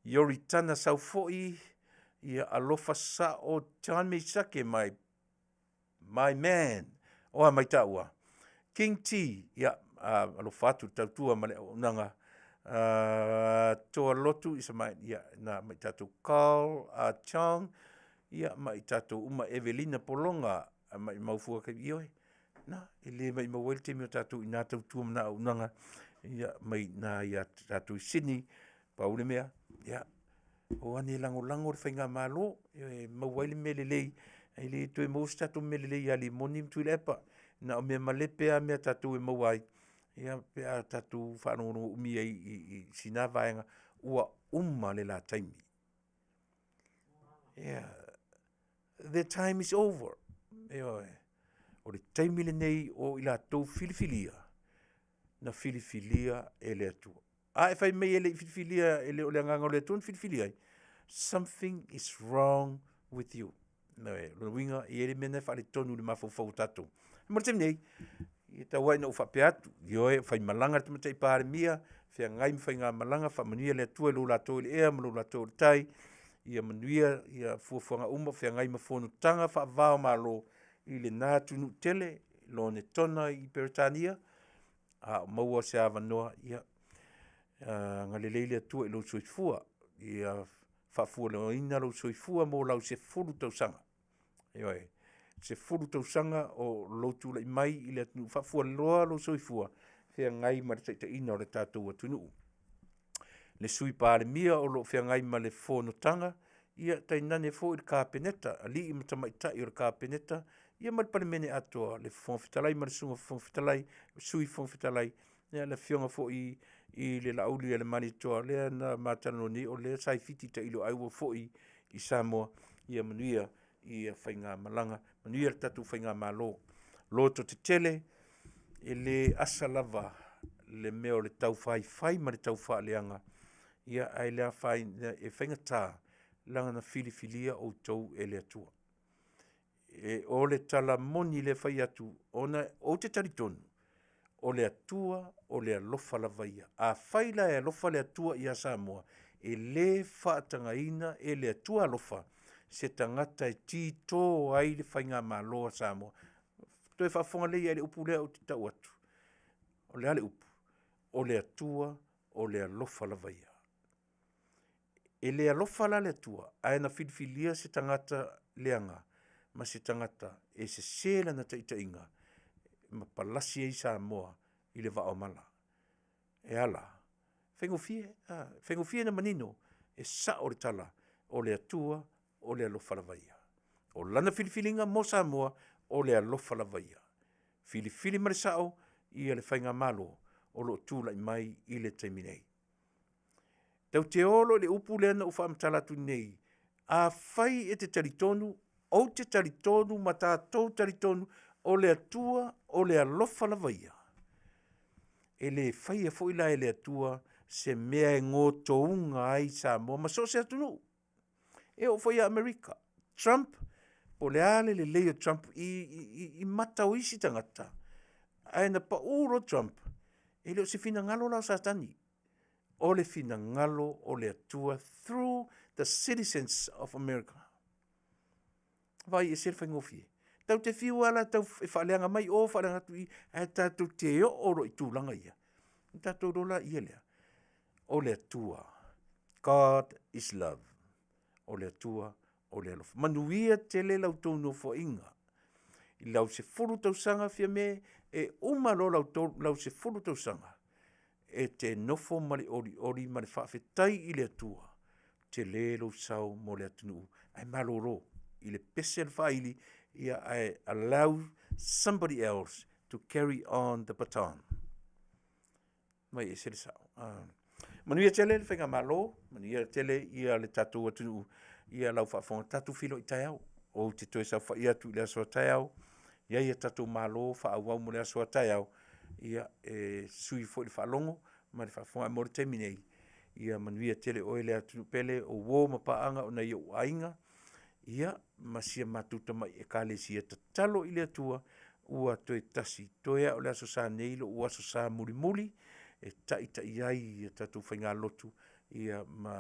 Ioritana Saufoi, ia alofa sao John Meisake, my man, oa mai taua. King T, ia, alofa atu le tautua ma le auaunaga. Toa Lotu, Isamaeli, ia, na mai tatou Carl Chong, ia, ma i tatou uma Evelina Pologa, mai Maufua ka ioe. Na, e le mai maua ai le taimi o tatou i nā tautua ma nā auaunaga, ia, mai nā ia tatou i Sydney, pau le mea, ia, o ane e lagolago le faigamalo, e maua ai le mea lelei, e le toe maua se tatou mea lelei ia Limoni ma Tuilaepa, na o mea malepe lava mea a tatou e maua ai, ia pe a tatou faalogologo umi ai i sina vaega, ua uma le la taimi. Yeah. The time is over. Ioe. O le taimi lenei o i latou filifilia, na filifilia e le Atua. A e fai mai e le i filifilia, e le o le agaga o le Atua na filifilia ai, something is wrong with you. Ioe, lona uiga, e i ai le mea na e faaletonu i le mafaufau o tatou. Mo le taimi nei, e tau ai ina ou faapea atu, ioe, faimalaga le Tamaitai Palemia, feagai ma faigamalaga, faamanuia le Atua i lou latou i le ea ma lou latou i le tai, ia manuia ia fuafuaga uma, feagai ma fonotaga faava o Malo i lena atunuu tele, Lonetona i Peretania, a o maua se avanoa, ia, agalelei le Atua i lou soifua, ia faafualoina lou soifua mo lau 10 tausaga. Ioe, 10 tausaga o lou tulai mai i le atunuu, faafualoa lou soifua, feagai ma le taitaiina o le tatou atunuu. Le Sui Palemia o lo o feagai ma le fonotaga, ia tainane foi le Kapeneta, alii ma tamaitai o le Kapeneta, ia ma le Palemene atoa, le Fofoga Fetalai ma le Susuga Fofoga Fetalai, Sui Fofoga Fetalai, ia le Afioga foi i le Laauli a le Malietoa, lea na ma talanoa nei, o lea sa i Fiti tailo ai ua foi i Samoa, ia manuia ia faigamalaga, manuia le tatou faigamalo. Loto tetele, e le asa lava le mea o le taufaifai ma le taufaaleaga, ia ae le afaina, e faigata leaga na filifilia outou e le Atua. E, o le tala moni lea e fai atu, ona ou te talitonu, o le Atua o le alofa lava ia. Afai la e alofa le Atua ia Samoa, e le faatagaina e le Atua alofa se tagata e tito ai le faigamalo a Samoa. Toe faafofoga lelei i ai i le upu lea ou te tau atu. O le a le upu? O le Atua o le alofa lava ia. E le alofa la le Atua, ae na filifilia se tagata leaga ma se tagata e sesē lana taitaiga ma palasi ai Samoa i le vaa o mala. E ala, faigofie, a, faigofie ona manino, e sao le tala, o le Atua o le alofa lava ia. O lana filifiliga mo Samoa, o le alofa lava ia. Filifili ma le sao ia le Faigamalo o lo o tulai mai i le taimi nei. Tatou te o loa i le upu lea na ou faamatala atu nei, afai e te talitonu, ou te talitonu ma tatou talitonu, o le Atua o le alofa lava ia, e le faia foi la e le Atua se mea e gotouga ai Samoa ma so o se atunuu. E oo foi ia Amerika, Trump, po o le a le lelei o Trump i, i, i, i mata o isi tagata, ae na pau loa Trump, e le o se finagalo la o Satani, o le finagalo o le Atua through the citizens of America. Vaai ese le faigofie. Tatou te fiu lava la tau e faaleaga mai o faaleaga atu i, ae tatou te oo loa i tulaga ia. Ona tatou iloa laia lea, o le Atua. God is love. O le Atua o le alofa. Manuia tele la outou nofoaiga. I lau 10 tausaga Fiame, e uma loa lau, lau 10 tausaga, e te nofo ma le olioli ma le faafetai i le Atua, tele lou sao mo le atunuu, ae malolo i le pese a le faaili, ia ae allow somebody else to carry on the baton. Mai ese le sao. Ah. Manuia tele le faigamalo, manuia tele ia le tatou atunuu, ia lau faafofoga tatou feiloai taeao. Ou te toe saofai atu i le aso a taeao, i ai a tatou malo faaauau mo le aso a taeao, ia e sui foi le faalogo ma le faafofoga mo le taimi nei. Ia manuia tele oe le atunuu pele, o uo ma paaga o nai ou aiga, ia ma si a matou tamai Ekalesia tatalo i le Atua ua toe tasi toe a o le Aso Sa nei lo'u Aso Sa mulimuli e taita'i ai ia tatou faigalotu ia ma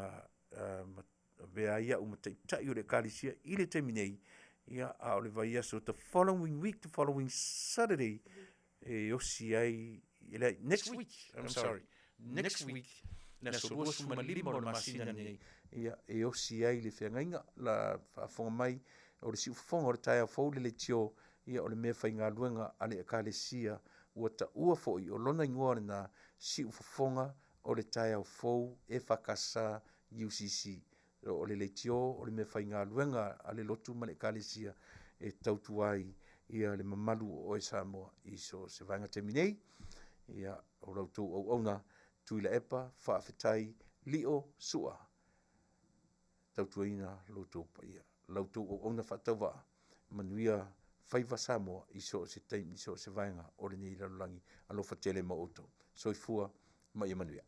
ma avea ai a'u ma taitai o le Ekalesia i le taimi nei, ia a o le vaiaso the following week, the following Saturday e osi ai leai next week, I'm sorry, next week le aso 25 o le masina lenei, ia e osi ai le feagaiga la faafofoga mai o le siufofoga o le taeao fou le leitio, ia o le mea faigaluega a le Ekalesia ua taua foi o lona igoa lena siufofoga o le taeao fou EFKS UCC. O le leitio o le mea faigaluega a le lotu ma le Ekalesia e tautua ai ia le mamalu o oe Samoa i so o se vaega taimi nei. Ia, o la outou auauna Tuilaepa, faafetai, Lio, Sua, tautuaina lo outou paia. La outou auauna faatauvaa, manuia faiva Samoa i so o se taimi, i so o se vaega o lenei lalolagi. Alofa tele ma outou. Soifua ma ia manuia.